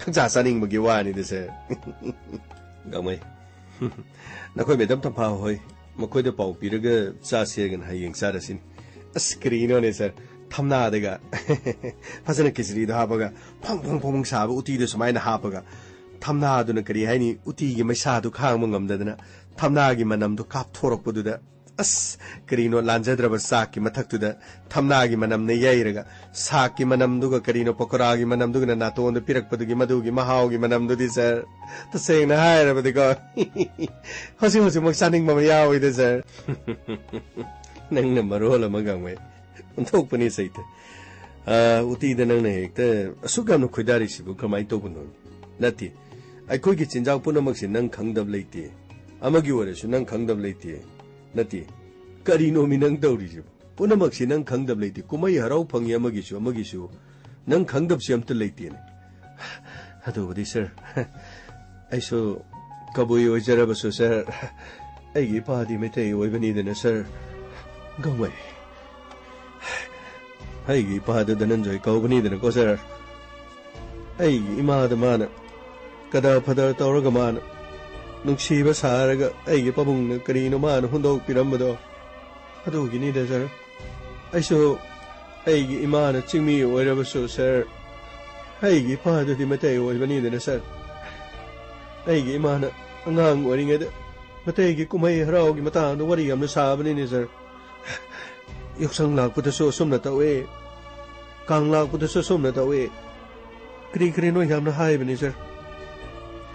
ꯈꯪꯆꯥ ꯆꯥꯅꯤꯡꯕꯒꯤ ꯋꯥꯅꯤꯗ ꯁꯥꯔ꯫ ꯒꯥꯡꯃꯩ, ꯅꯈꯣꯏ ꯃꯦꯗꯥꯝ ꯇꯝꯐꯥ ꯍꯣꯏ, ꯃꯈꯣꯏꯗ ꯄꯥꯎ ꯄꯤꯔꯒ ꯆꯥꯁꯦꯒꯅ ꯍꯌꯦꯡ ꯆꯥꯔꯁꯤꯅꯤ꯫ ꯑꯁ, ꯀꯔꯤꯅꯣꯅꯦ ꯁꯥꯔ, ꯊꯝꯅꯥꯗꯒ ꯐꯖꯅ ꯈꯤꯆ꯭ꯔꯤꯗꯣ ꯍꯥꯞꯄꯒ ꯐꯪ ꯐꯪ ꯐꯪ ꯐꯪ ꯁꯥꯕ ꯎꯇꯤꯗꯣ ꯁꯨꯃꯥꯏꯅ ꯍꯥꯞꯄꯒ, ꯊꯝꯅꯥꯗꯨꯅ ꯀꯔꯤ ꯍꯥꯏꯅꯤ, ꯎꯇꯤꯒꯤ ꯃꯩꯁꯥꯗꯨ ꯈꯥꯡꯕ ꯉꯝꯗꯗꯅ ꯊꯝꯅꯥꯒꯤ ꯃꯅꯝꯗꯣ ꯀꯥꯞꯊꯣꯔꯛꯄꯗꯨꯗ, ꯑꯁ, ꯀꯔꯤꯅꯣ ꯂꯥꯟꯖꯗ꯭ꯔꯕ ꯆꯥꯛꯀꯤ ꯃꯊꯛꯇꯨꯗ ꯊꯝꯅꯥꯒꯤ ꯃꯅꯝꯅ ꯌꯩꯔꯒ, ꯁꯥꯛꯀꯤ ꯃꯅꯝꯗꯨꯒ ꯀꯔꯤꯅꯣ ꯄꯀꯣꯔꯥꯒꯤ ꯃꯅꯝꯗꯨꯒꯅ ꯅꯥꯇꯣꯟꯗ ꯄꯤꯔꯛꯄꯗꯨꯒꯤ ꯃꯗꯨꯒꯤ ꯃꯍꯥꯎꯒꯤ ꯃꯅꯝꯗꯨꯗꯤ ꯁꯥꯔ, ꯇꯁꯦꯡꯅ ꯍꯥꯏꯔꯕꯗꯤꯀꯣ, ꯍꯧꯖꯤꯛ ꯍꯧꯖꯤꯛꯃꯛ ꯆꯥꯅꯤꯡꯕ ꯑꯃ ꯌꯥꯎꯋꯤꯗ ꯁꯥꯔ꯫ ꯅꯪꯅ ꯃꯔꯣꯜ ꯑꯃ ꯒꯥꯡꯃꯩ, ꯑꯣꯟꯊꯣꯛꯄꯅꯤ ꯁꯩꯇ꯫ ꯑ, ꯎꯇꯤꯗ ꯅꯪꯅ ꯍꯦꯛꯇ ꯑꯁꯨꯛ ꯌꯥꯝꯅ ꯈꯣꯏꯗꯥꯔꯤꯁꯤꯕꯨ ꯀꯃꯥꯏꯅ ꯇꯧꯕꯅꯣ? ꯅꯠꯇꯦ, ꯑꯩꯈꯣꯏꯒꯤ ꯆꯤꯟꯖꯥꯛ ꯄꯨꯝꯅꯃꯛꯁꯤ ꯅꯪ ꯈꯪꯗꯕ ꯂꯩꯇꯦ, ꯑꯃꯒꯤ ꯑꯣꯏꯔꯁꯨ ꯅꯪ ꯈꯪꯗꯕ ꯂꯩꯇꯦ꯫ ꯅꯠꯇꯦ, ꯀꯔꯤꯅꯣꯃꯤ ꯅꯪ ꯇꯧꯔꯤꯁꯤꯕꯨ? ꯄꯨꯝꯅꯃꯛꯁꯤ ꯅꯪ ꯈꯪꯗꯕ ꯂꯩꯇꯦ꯫ ꯀꯨꯝꯍꯩ ꯍꯔꯥꯎ ꯐꯪꯉꯤ ꯑꯃꯒꯤꯁꯨ ꯑꯃꯒꯤꯁꯨ, ꯅꯪ ꯈꯪꯗꯕꯁꯤ ꯑꯝꯇ ꯂꯩꯇꯦꯅꯦ꯫ ꯑꯗꯨꯕꯨꯗꯤ ꯁꯥꯔ, ꯑꯩꯁꯨ ꯀꯕꯨꯏ ꯑꯣꯏꯖꯔꯕꯁꯨ ꯁꯥꯔ, ꯑꯩꯒꯤ ꯏꯄꯥꯗꯤ ꯃꯩꯇꯩ ꯑꯣꯏꯕꯅꯤꯗꯅ ꯁꯥꯔ꯫ ꯒꯥꯡꯃꯩ, ꯑꯩꯒꯤ ꯏꯄꯥꯗꯨ ꯙꯅꯟꯖꯣꯏ ꯀꯧꯕꯅꯤꯗꯅꯀꯣ ꯁꯥꯔ꯫ ꯑꯩꯒꯤ ꯏꯃꯥꯗ ꯃꯥꯅ ꯀꯗꯔ ꯐꯗꯔ ꯇꯧꯔꯒ ꯃꯥꯅ ꯅꯨꯡꯁꯤꯕ ꯁꯥꯔꯒ ꯑꯩꯒꯤ ꯄꯥꯕꯨꯡꯅ ꯀꯔꯤꯅꯣ ꯃꯥꯅ ꯍꯨꯟꯗꯣꯛꯄꯤꯔꯝꯕꯗꯣ, ꯑꯗꯨꯒꯤꯅꯤꯗ ꯁꯥꯔ꯫ ꯑꯩꯁꯨ ꯑꯩꯒꯤ ꯏꯃꯥꯅ ꯆꯤꯡꯃꯤ ꯑꯣꯏꯔꯕꯁꯨ ꯁꯥꯔ, ꯑꯩꯒꯤ ꯏꯄꯥꯗꯨꯗꯤ ꯃꯩꯇꯩ ꯑꯣꯏꯕꯅꯤꯗꯅ ꯁꯥꯔ꯫ ꯑꯩꯒꯤ ꯏꯃꯥꯅ ꯑꯉꯥꯡ ꯑꯣꯏꯔꯤꯉꯩꯗ ꯃꯩꯇꯩꯒꯤ ꯀꯨꯝꯍꯩ ꯍꯔꯥꯎꯒꯤ ꯃꯇꯥꯡꯗ ꯋꯥꯔꯤ ꯌꯥꯝꯅ ꯁꯥꯕꯅꯤꯅꯦ ꯁꯥꯔ꯫ ꯌꯥꯎꯁꯪ ꯂꯥꯛꯄꯗꯁꯨ ꯑꯁꯨꯝꯅ ꯇꯧꯋꯦ, ꯀꯥꯡ ꯂꯥꯛꯄꯗꯁꯨ ꯑꯁꯨꯝꯅ ꯇꯧꯋꯦ, ꯀꯔꯤ ꯀꯔꯤꯅꯣ ꯌꯥꯝꯅ ꯍꯥꯏꯕꯅꯤ ꯁꯥꯔ꯫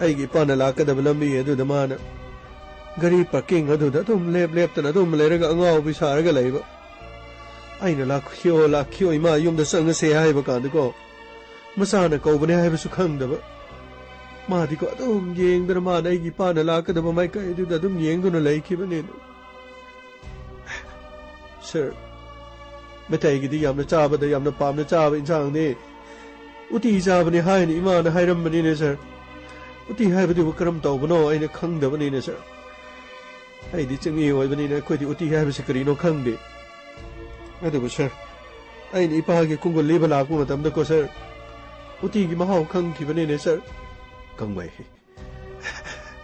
ꯑꯩꯒꯤ ꯏꯄꯥꯅ ꯂꯥꯛꯀꯗꯕ ꯂꯝꯕꯤ ꯑꯗꯨꯗ ꯃꯥꯅ ꯒꯥꯔꯤ ꯄꯥꯔꯀꯤꯡ ꯑꯗꯨꯗ ꯑꯗꯨꯝ ꯂꯦꯞ ꯂꯦꯞꯇꯅ ꯑꯗꯨꯝ ꯂꯩꯔꯒ ꯑꯉꯥꯎꯕꯤ ꯁꯥꯔꯒ ꯂꯩꯕ꯫ ꯑꯩꯅ "ꯂꯥꯛꯈꯤꯑꯣ, ꯂꯥꯛꯈꯤꯑꯣ ꯏꯃꯥ, ꯌꯨꯝꯗ ꯆꯪꯉꯁꯦ" ꯍꯥꯏꯕ ꯀꯥꯟꯗꯀꯣ, ꯃꯆꯥꯅ ꯀꯧꯕꯅꯦ ꯍꯥꯏꯕꯁꯨ ꯈꯪꯗꯕ꯫ ꯃꯥꯗꯤꯀꯣ ꯑꯗꯨꯝ ꯌꯦꯡꯗꯅ, ꯃꯥꯅ ꯑꯩꯒꯤ ꯏꯄꯥꯅ ꯂꯥꯛꯀꯗꯕ ꯃꯥꯏꯀꯩꯗꯨꯗ ꯑꯗꯨꯝ ꯌꯦꯡꯗꯨꯅ ꯂꯩꯈꯤꯕꯅꯦ꯫ ꯁꯥꯔ, ꯃꯩꯇꯩꯒꯤꯗꯤ ꯌꯥꯝꯅ ꯆꯥꯕꯗ ꯌꯥꯝꯅ ꯄꯥꯝꯅ ꯆꯥꯕ ꯏꯟꯁꯥꯡꯅꯤ꯫ ꯎꯇꯤ ꯆꯥꯕꯅꯤ ꯍꯥꯏꯅ ꯏꯃꯥꯅ ꯍꯥꯏꯔꯝꯕꯅꯤꯅꯦ ꯁꯥꯔ꯫ ꯎꯇꯤ ꯍꯥꯏꯕꯗꯨꯕꯨ ꯀꯔꯝ ꯇꯧꯕꯅꯣ ꯑꯩꯅ ꯈꯪꯗꯕꯅꯤꯅꯦ ꯁꯥꯔ꯫ ꯑꯩꯗꯤ ꯆꯤꯡꯃꯤ ꯑꯣꯏꯕꯅꯤꯅ ꯑꯩꯈꯣꯏꯗꯤ ꯎꯇꯤ ꯍꯥꯏꯕꯁꯤ ꯀꯔꯤꯅꯣ ꯈꯪꯗꯦ꯫ ꯑꯗꯨꯕꯨ ꯁꯥꯔ, ꯑꯩꯅ ꯏꯄꯥꯒꯤ ꯈꯣꯡꯒꯨꯜ ꯂꯤꯕ ꯂꯥꯛꯄ ꯃꯇꯝꯗꯀꯣ ꯁꯥꯔ, ꯎꯇꯤꯒꯤ ꯃꯍꯥꯎ ꯈꯪꯈꯤꯕꯅꯤꯅꯦ ꯁꯥꯔ꯫ ꯒꯥꯡꯃꯩ,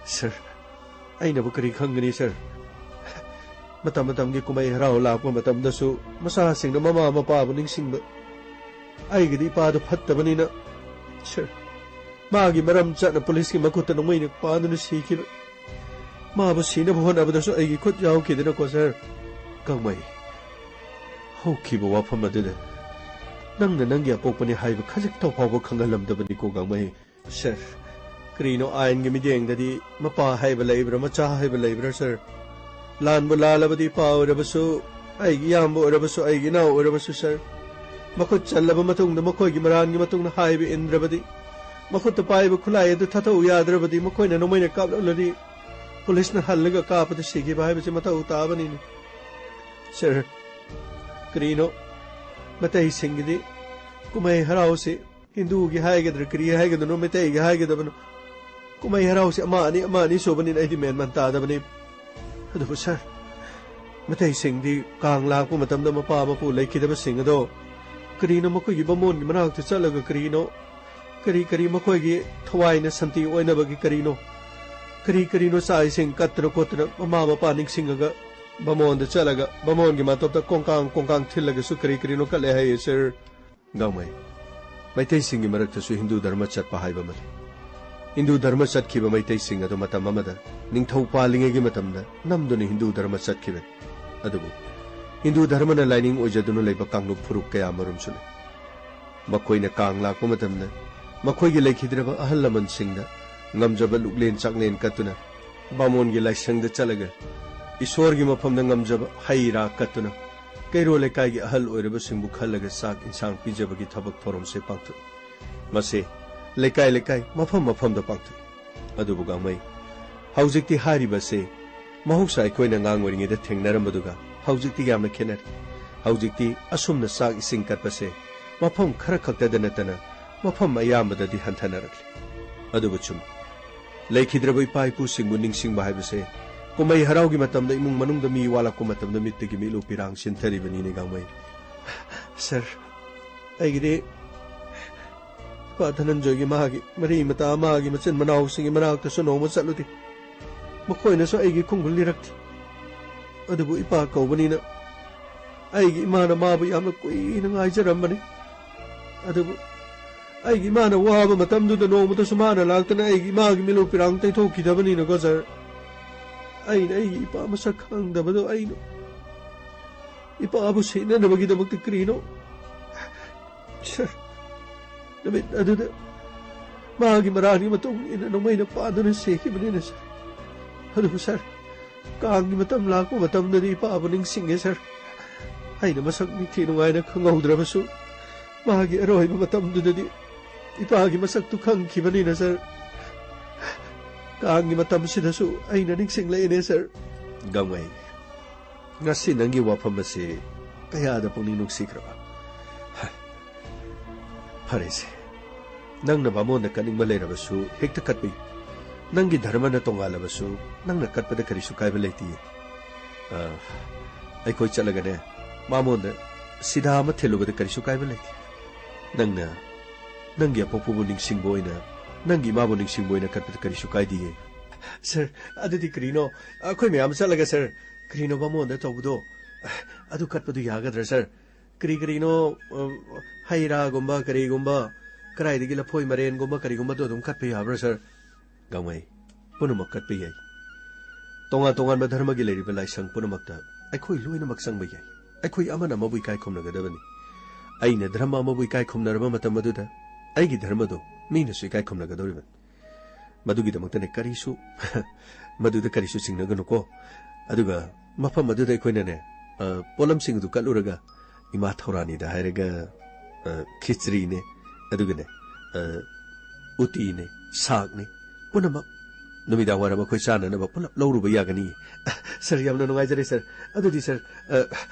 ꯁꯥꯔ, ꯑꯩꯅꯕꯨ ꯀꯔꯤ ꯈꯪꯒꯅꯤ ꯁꯥꯔ? ꯃꯇꯝ ꯃꯇꯝꯒꯤ ꯀꯨꯝꯍꯩ ꯍꯔꯥꯎ ꯂꯥꯛꯄ ꯃꯇꯝꯗꯁꯨ ꯃꯆꯥꯁꯤꯡꯅ ꯃꯃꯥ ꯃꯄꯥꯕꯨ ꯅꯤꯡꯁꯤꯡꯕ꯫ ꯑꯩꯒꯤꯗꯤ ꯏꯄꯥꯗꯨ ꯐꯠꯇꯕꯅꯤꯅ ꯁꯥꯔ, ꯃꯥꯒꯤ ꯃꯔꯝ ꯆꯠꯅ ꯄꯨꯂꯤꯁꯀꯤ ꯃꯈꯨꯠꯇ ꯅꯣꯡꯃꯩꯅ ꯄꯥꯟꯗꯨꯅ ꯁꯤꯈꯤꯕ꯫ ꯃꯥꯕꯨ ꯁꯤꯅꯕ ꯍꯣꯠꯅꯕꯗꯁꯨ ꯑꯩꯒꯤ ꯈꯨꯠ ꯌꯥꯎꯈꯤꯗꯅꯀꯣ ꯁꯥꯔ꯫ ꯒꯥꯡꯃꯩ, ꯍꯧꯈꯤꯕ ꯋꯥꯐꯝ ꯑꯗꯨꯗ ꯅꯪꯅ ꯅꯪꯒꯤ ꯑꯄꯣꯛꯄꯅꯤ ꯍꯥꯏꯕ ꯈꯖꯤꯛꯇ ꯐꯥꯎꯕ ꯈꯪꯍꯜꯂꯝꯗꯕꯅꯤꯀꯣ ꯒꯥꯡꯃꯩ꯫ ꯁꯥꯔ, ꯀꯔꯤꯅꯣ ꯑꯥꯏꯟꯒꯤ ꯃꯤꯠꯌꯦꯡꯗꯗꯤ ꯃꯄꯥ ꯍꯥꯏꯕ ꯂꯩꯕ꯭ꯔꯥ, ꯃꯆꯥ ꯍꯥꯏꯕ ꯂꯩꯕ꯭ꯔꯥ ꯁꯥꯔ? ꯂꯥꯟꯕꯨ ꯂꯥꯜꯂꯕꯗꯤ ꯏꯄꯥ ꯑꯣꯏꯔꯕꯁꯨ, ꯑꯩꯒꯤ ꯏꯌꯥꯝꯕ ꯑꯣꯏꯔꯕꯁꯨ, ꯑꯩꯒꯤ ꯏꯅꯥꯎ ꯑꯣꯏꯔꯕꯁꯨ ꯁꯥꯔ, ꯃꯈꯨꯠ ꯆꯜꯂꯕ ꯃꯇꯨꯡꯗ ꯃꯈꯣꯏꯒꯤ ꯃꯔꯥꯟꯒꯤ ꯃꯇꯨꯡꯗ ꯍꯥꯏꯕ ꯏꯟꯗ꯭ꯔꯕꯗꯤ, ꯃꯈꯨꯠꯇ ꯄꯥꯏꯕ ꯈꯨꯠꯂꯥꯏ ꯑꯗꯨ ꯊꯥꯗꯣꯛꯎ ꯌꯥꯗ꯭ꯔꯕꯗꯤ, ꯃꯈꯣꯏꯅ ꯅꯣꯡꯃꯩꯅ ꯀꯥꯞꯂꯛꯂꯗꯤ ꯄꯨꯂꯤꯁꯅ ꯍꯜꯂꯒ ꯀꯥꯞꯄꯗ ꯁꯤꯈꯤꯕ ꯍꯥꯏꯕꯁꯤ ꯃꯊꯧ ꯇꯥꯕꯅꯤꯅꯦ꯫ ꯁꯥꯔ, ꯀꯔꯤꯅꯣ ꯃꯩꯇꯩꯁꯤꯡꯒꯤꯗꯤ ꯀꯨꯝꯍꯩ ꯍꯔꯥꯎꯁꯤ ꯍꯤꯟꯗꯨꯒꯤ ꯍꯥꯏꯒꯗ꯭ꯔꯥ ꯀꯔꯤ ꯍꯥꯏꯒꯗꯕꯅꯣ, ꯃꯩꯇꯩꯒꯤ ꯍꯥꯏꯒꯗꯕꯅꯣ, ꯀꯨꯝꯍꯩ ꯍꯔꯥꯎꯁꯤ ꯑꯃ ꯑꯅꯤ, ꯑꯃ ꯑꯅꯤ ꯁꯨꯕꯅꯤꯅ ꯑꯩꯗꯤ ꯃꯦꯟ ꯃꯥꯟ ꯇꯥꯗꯕꯅꯤ꯫ ꯑꯗꯨꯕꯨ ꯁꯥꯔ, ꯃꯩꯇꯩꯁꯤꯡꯗꯤ ꯀꯥꯡ ꯂꯥꯛꯄ ꯃꯇꯝꯗ ꯃꯄꯥ ꯃꯄꯨ ꯂꯩꯈꯤꯗꯕꯁꯤꯡ ꯑꯗꯣ ꯀꯔꯤꯅꯣ ꯃꯈꯣꯏꯒꯤ ꯕꯥꯃꯣꯟꯒꯤ ꯃꯅꯥꯛꯇ ꯆꯠꯂꯒ ꯀꯔꯤꯅꯣ, ꯀꯔꯤ ꯀꯔꯤ ꯃꯈꯣꯏꯒꯤ ꯊꯋꯥꯏꯅ ꯁꯥꯟꯇꯤ ꯑꯣꯏꯅꯕꯒꯤ ꯀꯔꯤꯅꯣ, ꯀꯔꯤ ꯀꯔꯤꯅꯣ ꯆꯥꯛ ꯏꯁꯤꯡ ꯀꯠꯇꯅ ꯈꯣꯠꯇꯅ ꯃꯃꯥ ꯃꯄꯥ ꯅꯤꯡꯁꯤꯡꯉꯒ ꯕꯥꯃꯣꯟꯗ ꯆꯠꯂꯒ ꯕꯥꯃꯣꯟꯒꯤ ꯃꯥꯟꯇꯣꯞꯇ ꯀꯣꯡꯀꯥꯡ ꯀꯣꯡꯀꯥꯡ ꯊꯤꯜꯂꯒꯁꯨ ꯀꯔꯤ ꯀꯔꯤꯅꯣ ꯀꯠꯂꯦ ꯍꯥꯏꯌꯦ ꯁꯥꯔ꯫ ꯒꯥꯡꯃꯩ, ꯃꯩꯇꯩꯁꯤꯡꯒꯤ ꯃꯔꯛꯇꯁꯨ ꯍꯤꯟꯗꯨ ꯙꯔꯃ ꯆꯠꯄ ꯍꯥꯏꯕ ꯑꯃ ꯂꯩ꯫ ꯍꯤꯟꯗꯨ ꯙꯔꯃ ꯆꯠꯈꯤꯕ ꯃꯩꯇꯩꯁꯤꯡ ꯑꯗꯨ ꯃꯇꯝ ꯑꯃꯗ ꯅꯤꯡꯊꯧ ꯄꯥꯜꯂꯤꯉꯩꯒꯤ ꯃꯇꯝꯗ ꯅꯝꯗꯨꯅ ꯍꯤꯟꯗꯨ ꯙꯔꯃ ꯆꯠꯈꯤꯕꯅꯤ꯫ ꯑꯗꯨꯕꯨ ꯍꯤꯟꯗꯨ ꯙꯔꯃꯅ ꯂꯥꯏꯅꯤꯡ ꯑꯣꯏꯖꯗꯨꯅ ꯂꯩꯕ ꯀꯥꯡꯂꯨꯞ ꯐꯨꯔꯨꯞ ꯀꯌꯥ ꯑꯃꯔꯣꯝꯁꯨ ꯂꯩ꯫ ꯃꯈꯣꯏꯅ ꯀꯥꯡ ꯂꯥꯛꯄ ꯃꯇꯝꯗ ꯃꯈꯣꯏꯒꯤ ꯂꯩꯈꯤꯗ꯭ꯔꯕ ꯑꯍꯜ ꯂꯃꯟꯁꯤꯡꯗ ꯉꯝꯖꯕ ꯂꯨꯛꯂꯦꯟ ꯆꯥꯛꯂꯦꯟ ꯀꯠꯇꯨꯅ ꯕꯥꯃꯣꯟꯒꯤ ꯂꯥꯏꯁꯪꯗ ꯆꯠꯂꯒ ꯏꯁꯣꯔꯒꯤ ꯃꯐꯝꯗ ꯉꯝꯖꯕ ꯍꯩ ꯔꯥ ꯀꯠꯇꯨꯅ ꯀꯩꯔꯣꯜ ꯂꯩꯀꯥꯏꯒꯤ ꯑꯍꯜ ꯑꯣꯏꯔꯕꯁꯤꯡꯕꯨ ꯈꯜꯂꯒ ꯆꯥꯛ ꯏꯟꯁꯥꯡ ꯄꯤꯖꯕꯒꯤ ꯊꯕꯛ ꯊꯧꯔꯝꯁꯦ ꯄꯥꯡꯊꯣꯛꯏ꯫ ꯃꯁꯤ ꯂꯩꯀꯥꯏ ꯂꯩꯀꯥꯏ, ꯃꯐꯝ ꯃꯐꯝꯗ ꯄꯥꯡꯊꯣꯛꯏ꯫ ꯑꯗꯨꯕꯨ ꯒꯥꯡꯃꯩ, ꯍꯧꯖꯤꯛꯇꯤ ꯍꯥꯏꯔꯤꯕꯁꯦ ꯃꯍꯧꯁꯥ ꯑꯩꯈꯣꯏꯅ ꯑꯉꯥꯡ ꯑꯣꯏꯔꯤꯉꯩꯗ ꯊꯦꯡꯅꯔꯝꯕꯗꯨꯒ ꯍꯧꯖꯤꯛꯇꯤ ꯌꯥꯝꯅ ꯈꯦꯠꯅꯔꯦ꯫ ꯍꯧꯖꯤꯛꯇꯤ ꯑꯁꯨꯝꯅ ꯆꯥꯛ ꯏꯁꯤꯡ ꯀꯠꯄꯁꯦ ꯃꯐꯝ ꯈꯔ ꯈꯛꯇꯗ ꯅꯠꯇꯅ ꯃꯐꯝ ꯑꯌꯥꯝꯕꯗꯗꯤ ꯍꯟꯊꯅꯔꯛꯂꯦ꯫ ꯑꯗꯨꯕꯨ ꯆꯨꯝꯃꯤ, ꯂꯩꯈꯤꯗ꯭ꯔꯕ ꯏꯄꯥ ꯏꯄꯨꯁꯤꯡꯕꯨ ꯅꯤꯡꯁꯤꯡꯕ ꯍꯥꯏꯕꯁꯦ ꯀꯨꯝꯍꯩ ꯍꯔꯥꯎꯒꯤ ꯃꯇꯝꯗ ꯏꯃꯨꯡ ꯃꯅꯨꯡꯗ ꯃꯤ ꯋꯥꯠꯂꯛꯄ ꯃꯇꯝꯗ ꯃꯤꯠꯇꯒꯤ ꯃꯤꯠꯂꯨ ꯄꯤꯔꯥꯡ ꯆꯦꯟꯊꯔꯤꯕꯅꯤꯅꯦ ꯒꯥꯡꯃꯩ꯫ ꯁꯥꯔ, ꯑꯩꯒꯤꯗꯤ ꯏꯄꯥ ꯙꯅꯟꯖꯣꯏꯒꯤ ꯃꯥꯒꯤ ꯃꯔꯤ ꯃꯇꯥ, ꯃꯥꯒꯤ ꯃꯆꯤꯟ ꯃꯅꯥꯎꯁꯤꯡꯒꯤ ꯃꯅꯥꯛꯇꯁꯨ ꯅꯣꯡꯃ ꯆꯠꯂꯨꯗꯦ꯫ ꯃꯈꯣꯏꯅꯁꯨ ꯑꯩꯒꯤ ꯈꯣꯡꯒꯨꯜ ꯂꯤꯔꯛꯇꯦ꯫ ꯑꯗꯨꯕꯨ ꯏꯄꯥ ꯀꯧꯕꯅꯤꯅ ꯑꯩꯒꯤ ꯏꯃꯥꯅ ꯃꯥꯕꯨ ꯌꯥꯝꯅ ꯀꯨꯏꯅ ꯉꯥꯏꯖꯔꯝꯕꯅꯤ꯫ ꯑꯗꯨꯕꯨ ꯑꯩꯒꯤ ꯏꯃꯥꯅ ꯋꯥꯕ ꯃꯇꯝꯗꯨꯗ ꯅꯣꯡꯃꯇꯁꯨ ꯃꯥꯅ ꯂꯥꯛꯇꯅ ꯑꯩꯒꯤ ꯏꯃꯥꯒꯤ ꯃꯤꯠꯂꯨ ꯄꯤꯔꯥꯡ ꯇꯩꯊꯣꯛꯈꯤꯗꯕꯅꯤꯅꯀꯣ ꯁꯥꯔ, ꯑꯩꯅ ꯑꯩꯒꯤ ꯏꯄꯥ ꯃꯁꯛ ꯈꯪꯗꯕꯗꯣ ꯑꯩꯅ ꯏꯄꯥꯕꯨ ꯁꯤꯅꯅꯕꯒꯤꯗꯃꯛꯇ ꯀꯔꯤꯅꯣ? ꯁꯥꯔ, ꯅꯨꯃꯤꯠ ꯑꯗꯨꯗ ꯃꯥꯒꯤ ꯃꯔꯥꯜꯒꯤ ꯃꯇꯨꯡ ꯏꯟꯅ ꯅꯣꯡꯃꯩꯅ ꯄꯥꯟꯗꯨꯅ ꯁꯤꯈꯤꯕꯅꯤꯅ ꯁꯥꯔ꯫ ꯑꯗꯨꯕꯨ ꯁꯥꯔ, ꯀꯥꯡꯒꯤ ꯃꯇꯝ ꯂꯥꯛꯄ ꯃꯇꯝꯗꯗꯤ ꯏꯄꯥꯕꯨ ꯅꯤꯡꯁꯤꯡꯉꯦ ꯁꯥꯔ꯫ ꯑꯩꯅ ꯃꯁꯛ ꯅꯤꯡꯊꯤ ꯅꯨꯡꯉꯥꯏꯅ ꯈꯪꯍꯧꯗ꯭ꯔꯕꯁꯨ ꯃꯥꯒꯤ ꯑꯔꯣꯏꯕ ꯃꯇꯝꯗꯨꯗꯗꯤ ꯏꯄꯥꯒꯤ ꯃꯁꯛꯇꯨ ꯈꯪꯈꯤꯕꯅꯤꯅ ꯁꯥꯔ, ꯀꯥꯡꯒꯤ ꯃꯇꯝꯁꯤꯗꯁꯨ ꯑꯩꯅ ꯅꯤꯡꯁꯤꯡꯂꯛꯏꯅꯦ ꯁꯥꯔ꯫ ꯒꯥꯡꯃꯩ, ꯉꯁꯤ ꯅꯪꯒꯤ ꯋꯥꯐꯝ ꯑꯁꯤ ꯀꯌꯥꯗ ꯄꯨꯛꯅꯤꯡ ꯅꯨꯡꯁꯤꯈ꯭ꯔꯕ? ꯍ, ꯐꯔꯦꯁꯦ, ꯅꯪꯅ ꯕꯥꯃꯣꯟꯗ ꯀꯠꯅꯤꯡꯕ ꯂꯩꯔꯕꯁꯨ ꯍꯦꯛꯇ ꯀꯠꯄꯤꯌꯨ꯫ ꯅꯪꯒꯤ ꯙꯔꯃꯅ ꯇꯣꯉꯥꯜꯂꯕꯁꯨ ꯅꯪꯅ ꯀꯠꯄꯗ ꯀꯔꯤꯁꯨ ꯀꯥꯏꯕ ꯂꯩꯇꯦ꯫ ꯑ, ꯑꯩꯈꯣꯏ ꯆꯠꯂꯒꯅꯦ ꯕꯥꯃꯣꯟꯗ ꯁꯤꯗꯥ ꯑꯃ ꯊꯤꯜꯂꯨꯕꯗ ꯀꯔꯤꯁꯨ ꯀꯥꯏꯕ ꯂꯩꯇꯦ꯫ ꯅꯪꯅ ꯅꯪꯒꯤ ꯑꯄꯣꯛꯄꯕꯨ ꯅꯤꯡꯁꯤꯡꯕ ꯑꯣꯏꯅ, ꯅꯪꯒꯤ ꯏꯃꯥꯕꯨ ꯅꯤꯡꯁꯤꯡꯕ ꯑꯣꯏꯅ ꯀꯠꯄꯗ ꯀꯔꯤꯁꯨ ꯀꯥꯏꯗꯤꯌꯦ꯫ ꯁꯥꯔ, ꯑꯗꯨꯗꯤ ꯀꯔꯤꯅꯣ? ꯑꯩꯈꯣꯏ ꯃꯌꯥꯝ ꯆꯠꯂꯒ, ꯁꯥꯔ, ꯀꯔꯤꯅꯣ ꯕꯥꯃꯣꯟꯗ ꯇꯧꯕꯗꯣ? ꯑꯗꯨ ꯀꯠꯄꯗꯨ ꯌꯥꯒꯗ꯭ꯔꯥ, ꯁꯥꯔ? ꯀꯔꯤ ꯀꯔꯤꯅꯣ, ꯑ, ꯍꯩ ꯔꯥꯒꯨꯝꯕ ꯀꯔꯤꯒꯨꯝꯕ ꯀꯗꯥꯏꯗꯒꯤ ꯂꯐꯣꯏ ꯃꯥꯏꯔꯦꯟꯒꯨꯝꯕ ꯀꯔꯤꯒꯨꯝꯕꯗꯣ ꯑꯗꯨꯝ ꯀꯠꯄ ꯌꯥꯕ꯭ꯔꯥ, ꯁꯥꯔ? ꯒꯥꯡꯃꯩ, ꯄꯨꯝꯅꯃꯛ ꯀꯠꯄ ꯌꯥꯏ꯫ ꯇꯣꯉꯥꯟ ꯇꯣꯉꯥꯟꯕ ꯙꯔꯃꯒꯤ ꯂꯩꯔꯤꯕ ꯂꯥꯏꯁꯪ ꯄꯨꯝꯅꯃꯛꯇ ꯑꯩꯈꯣꯏ ꯂꯣꯏꯅꯃꯛ ꯆꯪꯕ ꯌꯥꯏ꯫ ꯑꯩꯈꯣꯏ ꯑꯃꯅ ꯑꯃꯕꯨ ꯏꯀꯥꯏ ꯈꯨꯝꯅꯒꯗꯕꯅꯤ꯫ ꯑꯩꯅ ꯙꯔꯃ ꯑꯃꯕꯨ ꯏꯀꯥꯏ ꯈꯨꯝꯅꯔꯕ ꯃꯇꯝ ꯑꯗꯨꯗ ꯑꯩꯒꯤ ꯙꯔꯃꯗꯣ ꯃꯤꯅꯁꯨ ꯏꯀꯥꯏ ꯈꯨꯝꯅꯒꯗꯧꯔꯤꯕꯅꯤ꯫ ꯃꯗꯨꯒꯤꯗꯃꯛꯇꯅꯦ ꯀꯔꯤꯁꯨ, ꯃꯗꯨꯗ ꯀꯔꯤꯁꯨ ꯆꯤꯡꯅꯒꯅꯨꯀꯣ꯫ ꯑꯗꯨꯒ ꯃꯐꯝ ꯑꯗꯨꯗ ꯑꯩꯈꯣꯏꯅꯅꯦ, ꯑ, ꯄꯣꯠꯂꯝꯁꯤꯡ ꯑꯗꯨ ꯀꯠꯂꯨꯔꯒ ꯏꯃꯥ ꯊꯧꯔꯥꯅꯤꯗ ꯍꯥꯏꯔꯒ, ꯑ, ꯈꯤꯆ꯭ꯔꯤꯅꯦ, ꯑꯗꯨꯒꯅꯦ, ꯑ, ꯎꯇꯤꯅꯦ, ꯁꯥꯛꯅꯦ, ꯄꯨꯝꯅꯃꯛ ꯅꯨꯃꯤꯗꯥꯡ ꯋꯥꯏꯔꯝ ꯑꯩꯈꯣꯏ ꯆꯥꯅꯅꯕ ꯄꯨꯂꯞ ꯂꯧꯔꯨꯕ ꯌꯥꯒꯅꯤ꯫ ꯁꯥꯔ, ꯌꯥꯝꯅ ꯅꯨꯡꯉꯥꯏꯖꯔꯦ ꯁꯥꯔ꯫ ꯑꯗꯨꯗꯤ ꯁꯥꯔ, ꯑ,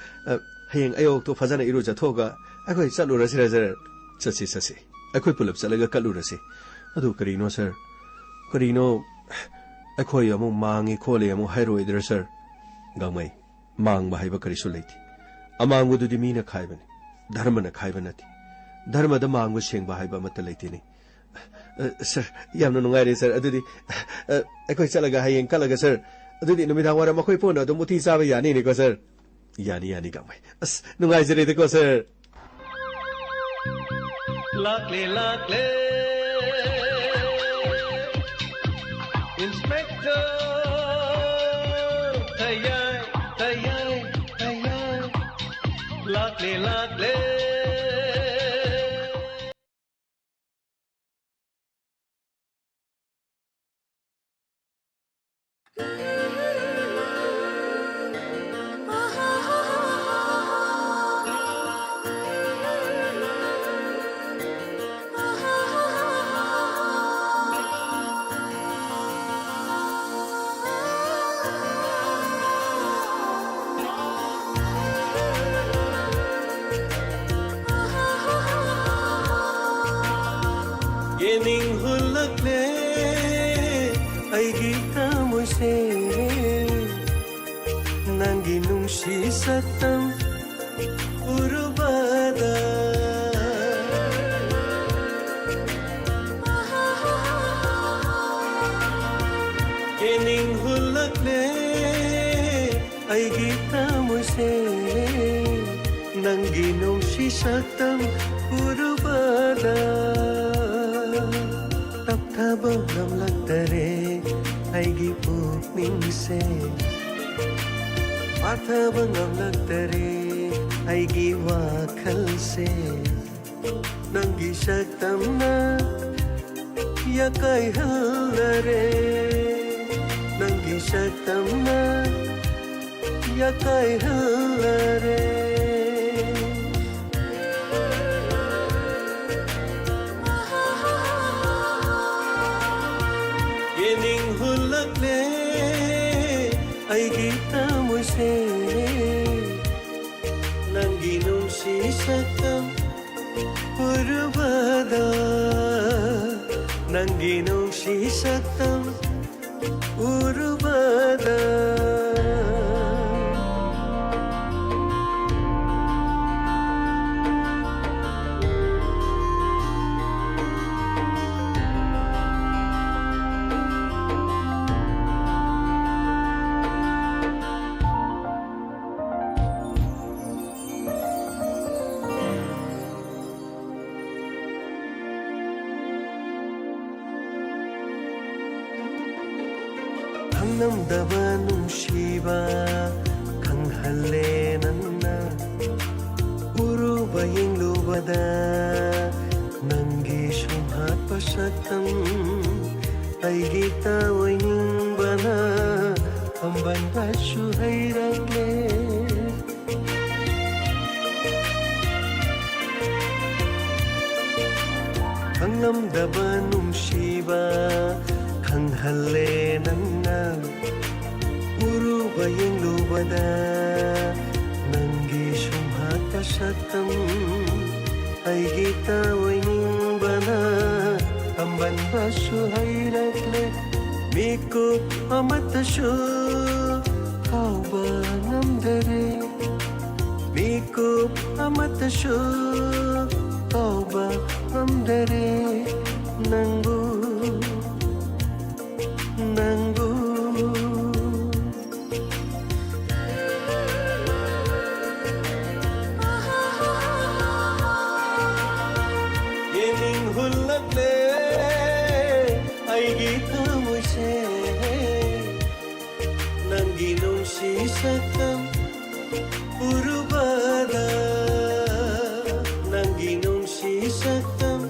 ꯑ, ꯍꯌꯦꯡ ꯑꯌꯨꯛꯇꯣ ꯐꯖꯅ ꯏꯔꯨꯖꯊꯣꯛꯑꯒ ꯑꯩꯈꯣꯏ ꯆꯠꯂꯨꯔꯁꯤꯔ ꯁꯥꯔ? ꯆꯠꯁꯤ, ꯆꯠꯁꯤ꯫ ꯑꯩꯈꯣꯏ ꯄꯨꯂꯞ ꯆꯠꯂꯒ ꯀꯠꯂꯨꯔꯁꯤ꯫ ꯑꯗꯨ ꯀꯔꯤꯅꯣ ꯁꯥꯔ? ꯀꯔꯤꯅꯣ? ꯑꯩꯈꯣꯏ ꯑꯃꯨꯛ ꯃꯥꯡꯉꯤ ꯈꯣꯠꯂꯤ ꯑꯃꯨꯛ ꯍꯥꯏꯔꯣꯏꯗ꯭ꯔꯥ ꯁꯥꯔ? ꯒꯥꯡꯃꯩ, ꯃꯥꯡꯕ ꯍꯥꯏꯕ ꯀꯔꯤꯁꯨ ꯂꯩꯇꯦ꯫ ꯑꯃꯥꯡꯕꯗꯨꯗꯤ ꯃꯤꯅ ꯈꯥꯏꯕꯅꯤ, ꯙꯔꯃꯅ ꯈꯥꯏꯕ ꯅꯠꯇꯦ꯫ ꯙꯔꯃꯗ ꯃꯥꯡꯕ ꯁꯦꯡꯕ ꯍꯥꯏꯕ ꯑꯃꯠꯇ ꯂꯩꯇꯦꯅꯦ꯫ ꯑ, ꯁꯥꯔ, ꯌꯥꯝꯅ ꯅꯨꯡꯉꯥꯏꯔꯦ ꯁꯥꯔ꯫ ꯑꯗꯨꯗꯤ, ꯑ, ꯑꯩꯈꯣꯏ ꯆꯠꯂꯒ ꯍꯌꯦꯡ ꯀꯠꯂꯒ ꯁꯥꯔ, ꯑꯗꯨꯗꯤ ꯅꯨꯃꯤꯗꯥꯡ ꯋꯥꯏꯔꯝ ꯑꯩꯈꯣꯏ ꯄꯨꯟꯅ ꯑꯗꯨꯝ ꯎꯇꯤ ꯆꯥꯕ ꯌꯥꯅꯤꯅꯦꯀꯣ ꯁꯥꯔ? ꯌꯥꯅꯤ, ꯌꯥꯅꯤ, ꯒꯥꯡꯃꯩ꯫ ꯑꯁ, ꯅꯨꯡꯉꯥꯏꯖꯔꯦꯗꯀꯣ ꯁꯥꯔ꯫ ꯂꯥꯛꯂꯦ, ꯂꯥꯛꯂꯦ꯫ ꯏꯟꯁꯄꯦꯛꯇꯔ ꯊꯌꯥꯏ, ꯊꯌꯥꯏ, ꯊꯌꯥꯏ꯫ ꯂꯥꯛꯂꯦ, ꯂꯥꯛꯂꯦ꯫ ꯌꯦꯡꯅꯤꯡ ꯍꯨꯜꯂꯛꯂꯦ ꯑꯩꯒꯤ ꯊꯃꯣꯏꯁꯦ, ꯅꯪꯒꯤ ꯅꯨꯡꯁꯤ ꯁꯛꯇꯝ ꯎꯔꯨꯕꯗ꯫ ꯌꯦꯡꯅꯤꯡ ꯍꯨꯜꯂꯛꯂꯦ ꯑꯩꯒꯤ ꯊꯃꯣꯏꯁꯦ, ꯅꯪꯒꯤ ꯅꯨꯡꯁꯤ ꯁꯛꯇꯝ ꯎꯔꯨꯕꯗ꯫ ꯇꯞꯊꯕ ꯉꯝꯂꯛꯇꯔꯦ ꯑꯩꯒꯤ ꯄꯨꯛꯅꯤꯡꯁꯦ, ꯄꯥꯊꯕ ꯉꯝꯂꯛꯇꯔꯦ ꯑꯩꯒꯤ ꯋꯥꯈꯜꯁꯦ꯫ ꯅꯪꯒꯤ ꯁꯛꯇꯝꯅ ꯌꯥꯀꯥꯏꯍꯜꯂꯔꯦ, ꯅꯪꯒꯤ ꯁꯛꯇꯝꯅ ꯌꯥꯀꯥꯏꯍꯜꯂꯔꯦ꯫ ꯌꯦꯡꯅꯤꯡ ꯍꯨꯜꯂꯛꯂꯦ ꯑꯩꯒꯤ ꯊꯃꯣꯏꯁꯦ, ꯅꯪꯒꯤ ꯅꯨꯡꯁꯤ ꯁꯛꯇꯝ ꯎꯔꯨꯕꯗ, ꯅꯪꯒꯤ ꯅꯨꯡꯁꯤ ꯁꯛꯇꯝ ꯎꯔꯨꯕꯗ꯫ ꯈꯪꯂꯝꯗꯕ ꯅꯨꯡꯁꯤꯕ ꯈꯪꯍꯜꯂꯦ ꯅꯪꯅ꯫ ꯎꯔꯨꯕ ꯌꯦꯡꯂꯨꯕꯗ ꯅꯪꯒꯤ ꯁꯨꯝꯍꯠꯄ ꯁꯛꯇꯝ, ꯑꯩꯒꯤ ꯇꯥꯑꯣꯏꯅꯤꯡꯕꯅ ꯄꯥꯝꯕꯟꯕꯁꯨ ꯍꯩꯔꯛꯂꯦ꯫ ꯈꯪꯂꯝꯗꯕ ꯅꯨꯡꯁꯤꯕ ꯈꯪꯍꯜꯂꯦ ꯅꯪꯅ꯫ ꯎꯔꯨꯕ ꯌꯦꯡꯂꯨꯕꯗ ꯅꯪꯒꯤ ꯁꯨꯝꯍꯠꯄ ꯁꯛꯇꯝ, ꯑꯩꯒꯤ ꯇꯥꯑꯣꯏꯅꯤꯡꯕꯅ ꯄꯥꯝꯕꯟꯕꯁꯨ ꯍꯩꯔꯛꯂꯦ꯫ ꯃꯤꯀꯨꯞ ꯑꯃꯠꯇꯁꯨ ꯀꯥꯎꯕ ꯉꯝꯗꯔꯦ꯫ ꯃꯤꯀꯨꯞ ꯑꯃꯠꯇꯁꯨ ꯀꯥꯎꯕ ꯉꯝꯗꯔꯦ ꯅꯪꯕꯨ, ꯅꯪꯕꯨ꯫ ꯌꯦꯡꯅꯤꯡ ꯍꯨꯜꯂꯛꯂꯦ ꯑꯩꯒꯤ ꯊꯃꯣꯏꯁꯦ, ꯅꯪꯒꯤ ꯅꯨꯡꯁꯤ ꯁꯛꯇꯝ ꯎꯔꯨꯕꯗ, ꯅꯪꯒꯤ ꯅꯨꯡꯁꯤ ꯁꯛꯇꯝ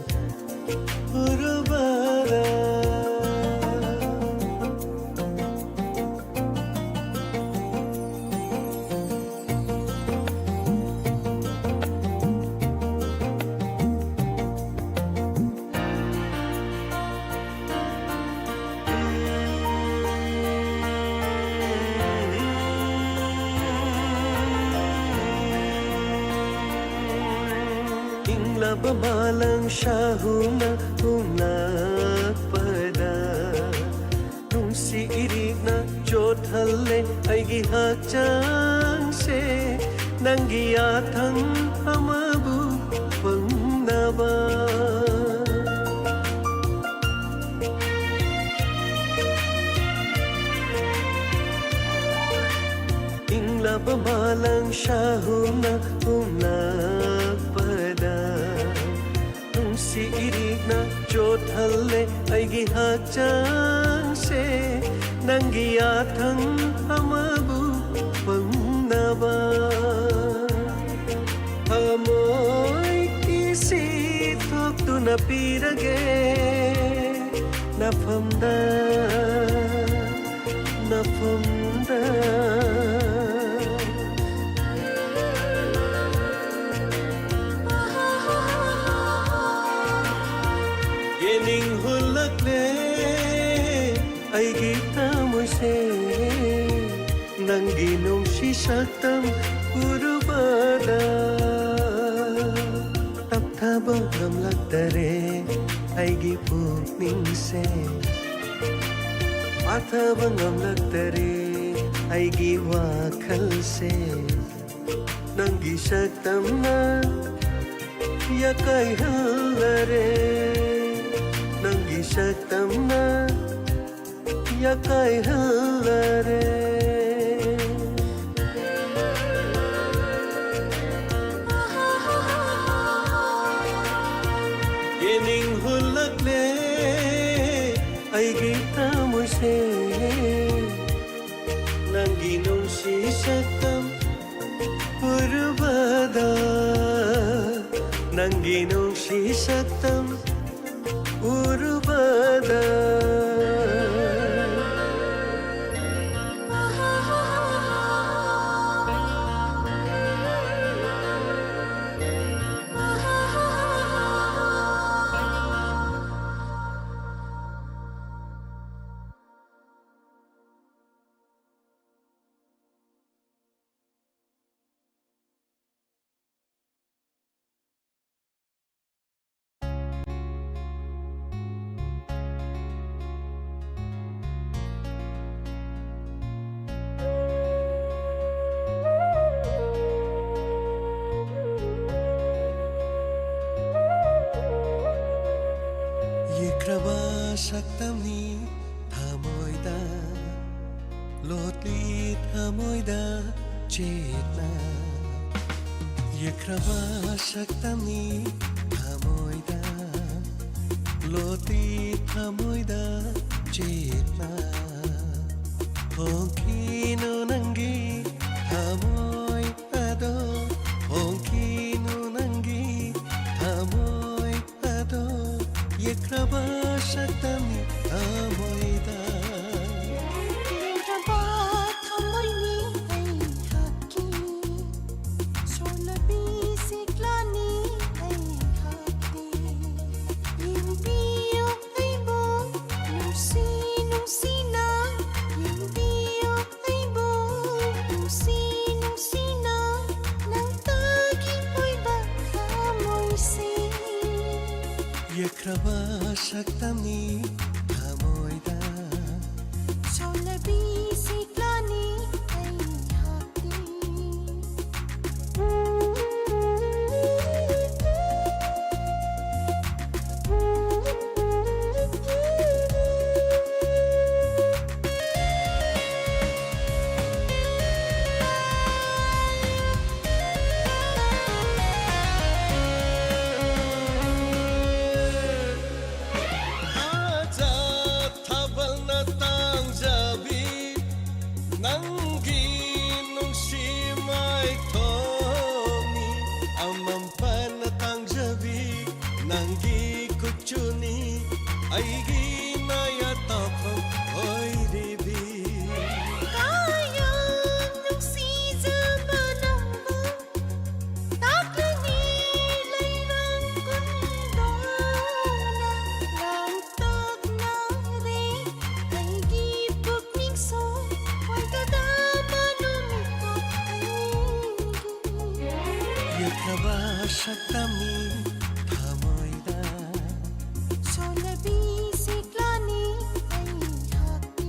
ꯎꯔꯨꯕꯗ꯫ ꯃꯥꯂꯪ ꯁꯥꯍꯨꯅ ꯍꯨꯝꯂꯛꯄꯗ ꯅꯨꯡꯁꯤ ꯏꯔꯤꯛꯅ ꯆꯣꯠꯍꯜꯂꯦ ꯑꯩꯒꯤ ꯍꯛꯆꯥꯡꯁꯦ, ꯅꯪꯒꯤ ꯌꯥꯊꯪ ꯑꯃꯕꯨ ꯐꯪꯅꯕ꯫ ꯏꯪꯂꯕ ꯃꯥꯂꯪ ꯁꯥꯍꯨꯝꯅ ꯍꯨꯝꯂꯛꯄꯗ ꯅꯨꯡꯁꯤ ꯏꯔꯤꯛꯅ ꯆꯣꯠꯍꯜꯂꯦ ꯑꯩꯒꯤ ꯍꯛꯆꯥꯡꯁꯦ, ꯅꯪꯒꯤ ꯌꯥꯊꯪ ꯑꯃꯕꯨ ꯐꯪꯅꯕ꯫ ꯊꯃꯣꯏ ꯀꯤꯁꯤ ꯊꯣꯛꯇꯨꯅ ꯄꯤꯔꯒꯦ ꯅꯐꯝꯗ, ꯅꯐꯝꯗ꯫ ꯌꯦꯅꯤꯡ ꯍꯨꯜꯂꯛꯂꯦ ꯑꯩꯒꯤ ꯊꯃꯣꯏꯁꯦ, ꯅꯪꯒꯤ ꯅꯨꯡꯁꯤ ꯁꯛꯇꯝ ꯎꯔꯨꯕꯗ꯫ ꯇꯞꯊꯕ ꯉꯝꯂꯛꯇꯔꯦ ꯑꯩꯒꯤ ꯄꯨꯛꯅꯤꯡꯁꯦ, ꯄꯥꯊꯕ ꯉꯝꯂꯛꯇꯔꯦ ꯑꯩꯒꯤ ꯋꯥꯈꯜꯁꯦ꯫ ꯅꯪꯒꯤ ꯁꯛꯇꯝꯅ ꯌꯥꯀꯥꯏꯍꯜꯂꯔꯦ, ꯅꯪꯒꯤ ꯁꯛꯇꯝꯅ ꯌꯥꯀꯥꯏꯍꯜꯂꯔꯦ꯫ ꯌꯦꯅꯤꯡ ꯍꯨꯜꯂꯛꯂꯦ ꯑꯩꯒꯤ ꯊꯃꯣꯏꯁꯦ, ꯅꯪꯒꯤ ꯅꯨꯡꯁꯤ ꯁꯛꯇꯝ ꯎꯔꯨꯕꯗ, ꯅꯪꯒꯤ ꯅꯨꯡꯁꯤ ꯁꯛꯇꯝ ꯎꯔꯨꯕꯗ꯫ ꯁꯛꯇꯝꯅꯤ ꯊꯃꯣꯏꯗ ꯂꯣꯠꯂꯤ ꯊꯃꯣꯏꯗ ꯆꯦꯠꯅ ꯌꯦꯛꯈ꯭ꯔꯕ ꯁꯛꯇꯝꯅꯤ ꯊꯃꯣꯏꯗ ꯂꯣꯠꯂꯤ ꯊꯃꯣꯏꯗ ꯆꯦꯠꯅ ꯍꯣꯡꯈꯤꯅꯨ ꯅꯪꯒꯤ ꯊꯃꯣꯏ ꯑꯗꯣ ꯍꯣꯡꯈꯤꯅꯨ ꯅꯪꯒꯤ ꯊꯃꯣꯏ ꯑꯗꯣ ꯌꯦꯛꯈ꯭ꯔꯕ ꯁꯛꯇꯝꯅꯤ ꯊꯃꯣꯏꯗ ꯂꯦꯡꯗ꯭ꯔꯕ ꯊꯃꯣꯏꯅꯤ ꯑꯩꯍꯥꯛꯀꯤ ꯁꯣꯜꯂꯕꯤ ꯁꯤꯛꯂꯥꯅꯤ ꯑꯩꯍꯥꯛꯇꯤ ꯌꯦꯡꯕꯤꯌꯨ ꯑꯩꯕꯨ ꯅꯨꯡꯁꯤ ꯅꯨꯡꯁꯤꯅ ꯌꯦꯡꯕꯤꯌꯨ ꯑꯩꯕꯨ ꯅꯨꯡꯁꯤ ꯅꯨꯡꯁꯤꯅ ꯅꯪꯇꯒꯤ ꯑꯣꯏꯕ ꯊꯃꯣꯏꯁꯤ ꯌꯦꯛꯈ꯭ꯔꯕ ꯁꯛꯇꯝꯅꯤ ꯊꯃꯣꯏꯗ ꯁꯣꯜꯂꯕꯤ ꯁꯤꯛꯂꯥꯅꯤ ꯑꯩꯍꯥꯛꯇꯤ ꯊꯥꯖ ꯊꯥꯕꯜꯅ ꯇꯥꯡꯖꯕꯤ ꯅꯪꯒꯤ ꯅꯨꯡꯁꯤ ꯃꯥꯏꯊꯣꯡꯅꯤ ꯑꯃꯝꯕꯅ ꯇꯥꯡꯖꯕꯤ ꯅꯪꯒꯤ ꯀꯨꯆꯨꯅꯤ ꯑꯩꯒꯤ ꯅꯌꯥ ꯇꯥꯐꯝ ꯑꯣꯏꯔꯤꯕꯤ ꯀꯥꯌꯥ ꯅꯨꯡꯁꯤꯖꯕ ꯅꯪꯕꯨ ꯇꯥꯛꯂꯅꯤ ꯂꯩꯔꯥꯡ ꯀꯨꯟꯗꯣꯅ ꯂꯥꯡꯇꯛꯅꯔꯦ ꯑꯩꯒꯤ ꯄꯨꯛꯅꯤꯡꯁꯨ ꯍꯣꯏꯒꯗꯕ ꯅꯨꯃꯤꯠꯇꯣ ꯑꯩꯒꯤ ꯌꯦꯛꯈ꯭ꯔꯕ ꯁꯛꯇꯝꯅꯤ ꯊꯃꯣꯏꯗ ꯁꯣꯜꯂꯕꯤ ꯁꯤꯛꯂꯥꯅꯤ ꯑꯩꯍꯥꯛꯀꯤ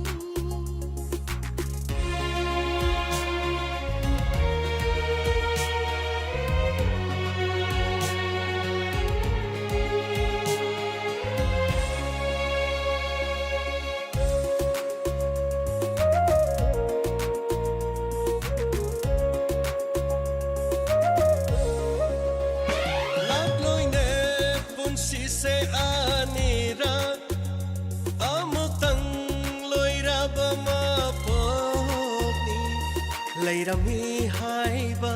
ꯂꯩꯔꯝꯃꯤ ꯍꯥꯏꯕ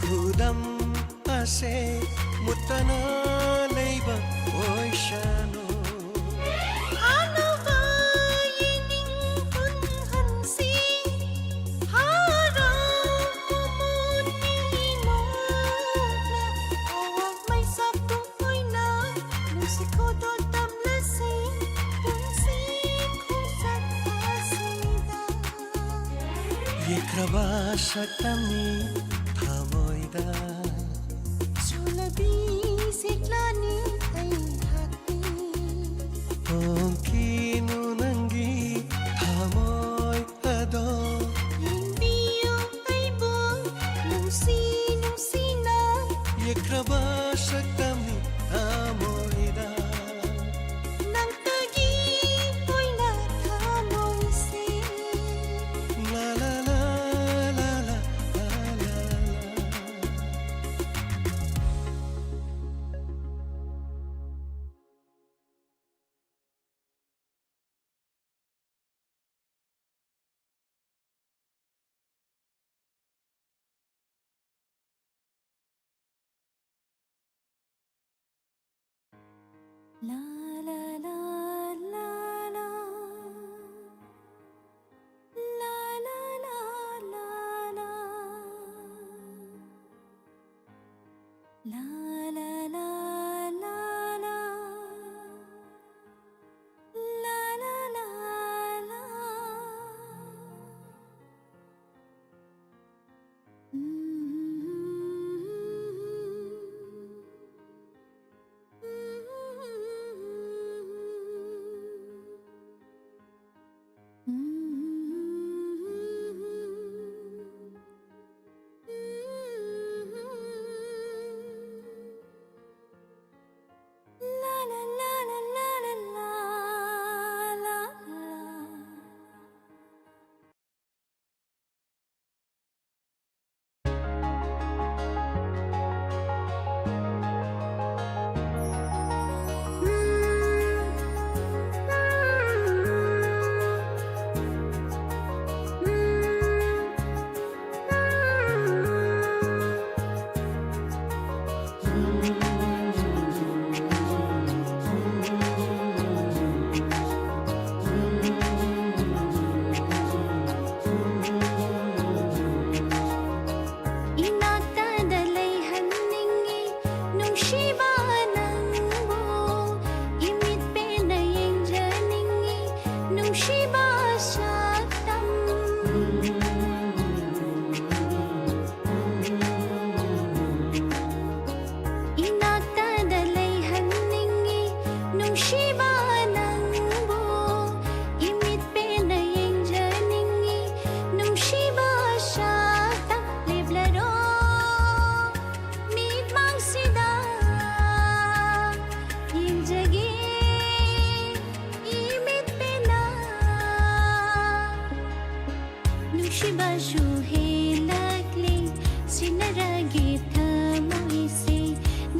ꯈꯨꯗꯝ ꯑꯁꯦ ꯃꯨꯠꯇꯅ ꯂꯩꯕ ꯑꯣꯏꯁꯅꯨ꯫ ꯍꯥꯟꯅꯕ ꯌꯦꯡꯅꯤꯡ ꯍꯨꯟꯍꯟꯁꯤ, ꯍꯔꯥꯎ ꯃꯃꯣꯟ ꯃꯤꯅꯣꯛꯅ ꯑꯋꯥꯡ ꯃꯩꯁꯥ ꯄꯨꯡ ꯑꯣꯏꯅ ꯅꯨꯡꯁꯤ ꯈꯨꯗꯣꯜ ꯇꯝꯂꯁꯤ ꯄꯨꯟꯁꯤ ꯈꯣꯡꯆꯠ ꯑꯁꯤꯗ꯫ ꯌꯦꯛꯈ꯭ꯔꯕ ꯁꯛꯇꯝꯅꯤ ꯊꯃꯣꯏꯗ꯫ ꯆꯨꯂꯕꯤ ꯁꯦꯛꯂꯥꯅꯤ ꯑꯩꯍꯥꯛꯀꯤ꯫ ꯍꯣꯡꯈꯤꯅꯨ ꯅꯪꯒꯤ ꯊꯃꯣꯏ ꯑꯗꯣ꯫ ꯌꯦꯡꯕꯤꯌꯨ ꯑꯩꯕꯨ ꯅꯨꯡꯁꯤ ꯅꯨꯡꯁꯤꯅ꯫ ꯌꯦꯛꯈ꯭ꯔꯕ ꯁꯛꯇꯝꯅꯤ ꯊꯃꯣꯏꯗ꯫ ꯅꯪꯇꯒꯤ ꯑꯣꯏꯅ ꯊꯃꯣꯏꯁꯦ꯫ ꯂꯥ ꯂꯥ ꯂꯥ ꯂꯥ ꯂꯥ ꯂꯥ ꯂꯥ ꯂꯥ꯫ La la la la la. La la la la la. La la la la la. La la la la. ꯅꯨꯡꯁꯤꯕ ꯁꯛꯇꯝ꯫ ꯏꯅꯥꯛꯇꯗ ꯂꯩꯍꯟꯅꯤꯡꯉꯤ ꯅꯨꯡꯁꯤꯕ ꯅꯪꯕꯨ, ꯏꯃꯤꯠ ꯄꯦꯟꯅ ꯌꯦꯡꯖꯅꯤꯡꯉꯤ ꯅꯨꯡꯁꯤꯕ ꯁꯛꯇꯝ꯫ ꯂꯦꯞꯂꯔꯣ ꯃꯤꯠꯃꯥꯡꯁꯤꯗ, ꯌꯦꯡꯖꯒꯦ ꯏꯃꯤꯠ ꯄꯦꯟꯅ꯫ ꯅꯨꯡꯁꯤꯕꯁꯨ ꯍꯦꯜꯂꯛꯂꯦ, ꯁꯤꯟꯅꯔꯒꯦ ꯊꯃꯣꯏꯁꯦ,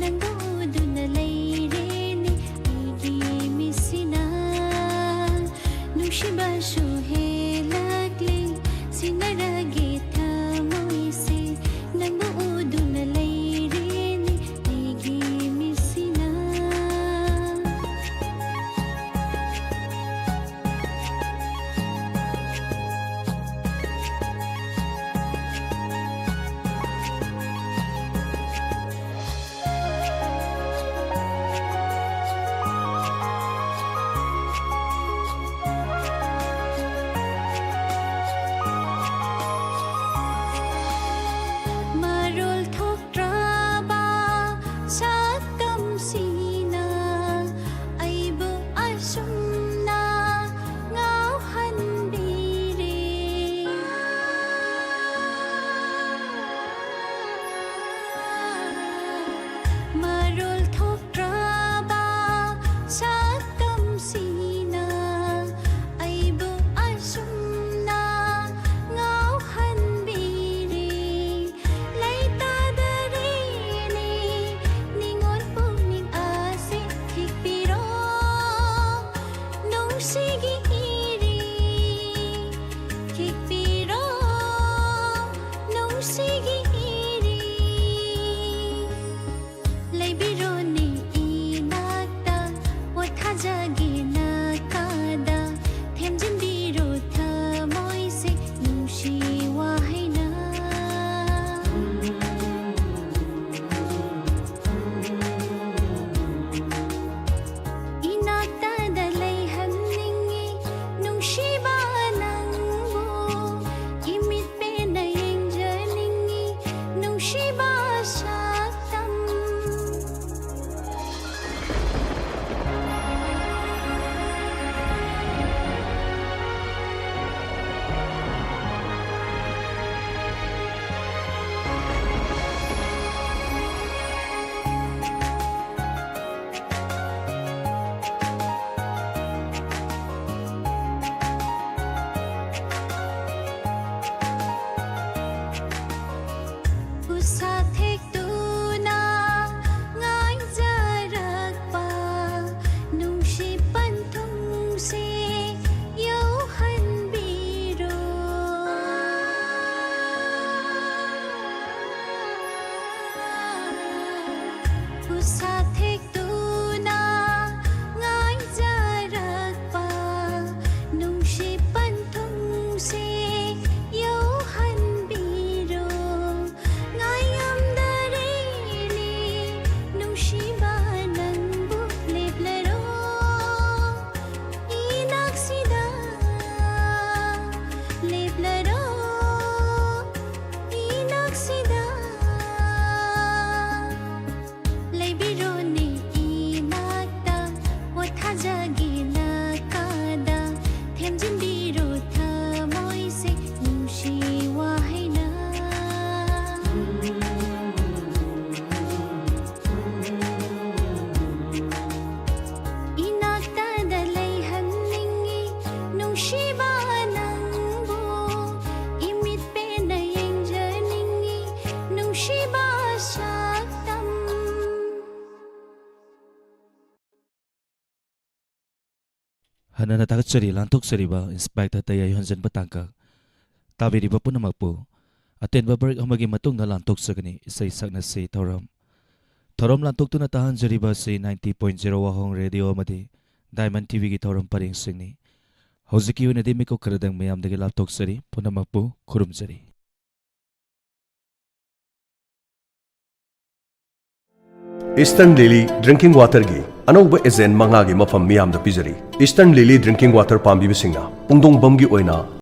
ꯅꯪꯕꯨ ꯎꯗꯨꯅ ꯂꯩꯔꯦꯅꯦ ꯑꯩꯒꯤ ꯃꯤꯠꯁꯤꯅ꯫ ꯅꯨꯡꯁꯤꯕꯁꯨ ꯍꯦꯜꯂꯛꯂꯦ, ꯁꯤꯟꯅꯔꯒꯦ ꯊꯃꯣꯏꯁꯦ, ꯅꯪꯕꯨ ꯎꯗꯨꯅ ꯂꯩꯔꯦꯅꯦ ꯑꯩꯒꯤ ꯃꯤꯠꯁꯤꯅ꯫ ꯃꯔꯣꯜ ꯊꯣꯛꯇ꯭ꯔꯕ ꯁꯛꯇꯝꯁꯤꯅ ꯑꯩꯕꯨ ꯑꯁꯨꯝꯅ ꯉꯥꯎꯍꯟꯕꯤꯔꯦ꯫ ꯃꯔꯣꯜ ꯊꯣꯛꯇ꯭ꯔꯕ ꯁꯛꯇꯝꯁꯤꯅ ꯑꯩꯕꯨ ꯑꯁꯨꯝꯅ ꯉꯥꯎꯍꯟꯕꯤꯔꯦ꯫ ꯂꯩꯇꯥꯗꯔꯦꯅꯦ ꯅꯤꯉꯣꯜ ꯄꯨꯛꯅꯤꯡ ꯑꯁꯦ ꯊꯤꯛꯄꯤꯔꯣ꯫ ꯅꯨꯡꯁꯤꯒꯤ ꯏꯔꯤ ꯊꯤꯛꯄꯤꯔꯣ꯫ ꯅꯨꯡꯁꯤꯒꯤ ꯏꯔꯤ ꯂꯩꯕꯤꯔꯣꯅꯦ ꯏꯅꯥꯛꯇ, ꯄꯣꯊꯥꯖꯒꯦ ꯅꯥꯀꯥꯗ, ꯊꯦꯝꯖꯤꯟꯕꯤꯔꯣ ꯊꯃꯣꯏꯁꯦ ꯅꯨꯡꯁꯤ ꯋꯥꯍꯩꯅ꯫ ꯏꯅꯥꯛꯇꯗ ꯂꯩꯍꯟꯅꯤꯡꯉꯤ ꯍꯟꯅ ꯍꯟꯅ ꯊꯥꯒꯠꯆꯔꯤ꯫ ꯂꯥꯟꯊꯣꯛꯆꯔꯤꯕ ꯏꯟꯁꯄꯦꯛꯇꯔ ꯇꯌꯥꯏ ꯍꯣꯟꯖꯟꯕ ꯇꯥꯡꯀꯛ ꯇꯥꯕꯤꯔꯤꯕ ꯄꯨꯝꯅꯃꯛꯄꯨ꯫ ꯑꯇꯦꯟꯕ ꯕ꯭ꯔꯦꯛ ꯑꯃꯒꯤ ꯃꯇꯨꯡꯗ ꯂꯥꯟꯊꯣꯛꯆꯒꯅꯤ꯫ ꯏꯁꯩ ꯁꯛꯅꯁꯤ ꯊꯧꯔꯝ ꯊꯧꯔꯝ ꯂꯥꯟꯊꯣꯛꯇꯨꯅ ꯇꯥꯍꯟꯖꯔꯤꯕ ꯑꯁꯤ ninety point zero ꯋꯥꯍꯣꯡ ꯔꯦꯗꯤꯑꯣ ꯑꯃꯗꯤ ꯗꯥꯏꯃꯟ ꯇꯤꯚꯤꯒꯤ ꯊꯧꯔꯝ ꯄꯔꯦꯡꯁꯤꯡꯅꯤ꯫ ꯍꯧꯖꯤꯛꯀꯤ ꯑꯣꯏꯅꯗꯤ ꯃꯤꯀꯨꯞ ꯈꯔꯗꯪ ꯃꯌꯥꯝꯗꯒꯤ ꯂꯥꯞꯊꯣꯛꯆꯔꯤ꯫ ꯄꯨꯝꯅꯃꯛꯄꯨ ꯈꯨꯔꯨꯝꯖꯔꯤ꯫ ꯏꯁꯇꯔꯟ ꯂꯤꯂꯤ ꯗ꯭ꯔꯤꯡꯀꯤꯡ ꯋꯥꯇꯔꯒꯤ ꯑꯅꯧꯕ ꯑꯦꯖꯦꯟ ꯃꯉꯥꯒꯤ ꯃꯐꯝ ꯃꯤꯌꯥꯝꯗ ꯄꯤꯖꯔꯤ꯫ ꯏꯁꯇꯔꯟ ꯂꯤꯂꯤ ꯗ꯭ꯔꯤꯡꯀꯤꯡ ꯋꯥꯇꯔ ꯄꯥꯝꯕꯤꯕꯁꯤꯡꯅ ꯄꯨꯡꯗꯣꯡꯕꯝꯒꯤ ꯑꯣꯏꯅ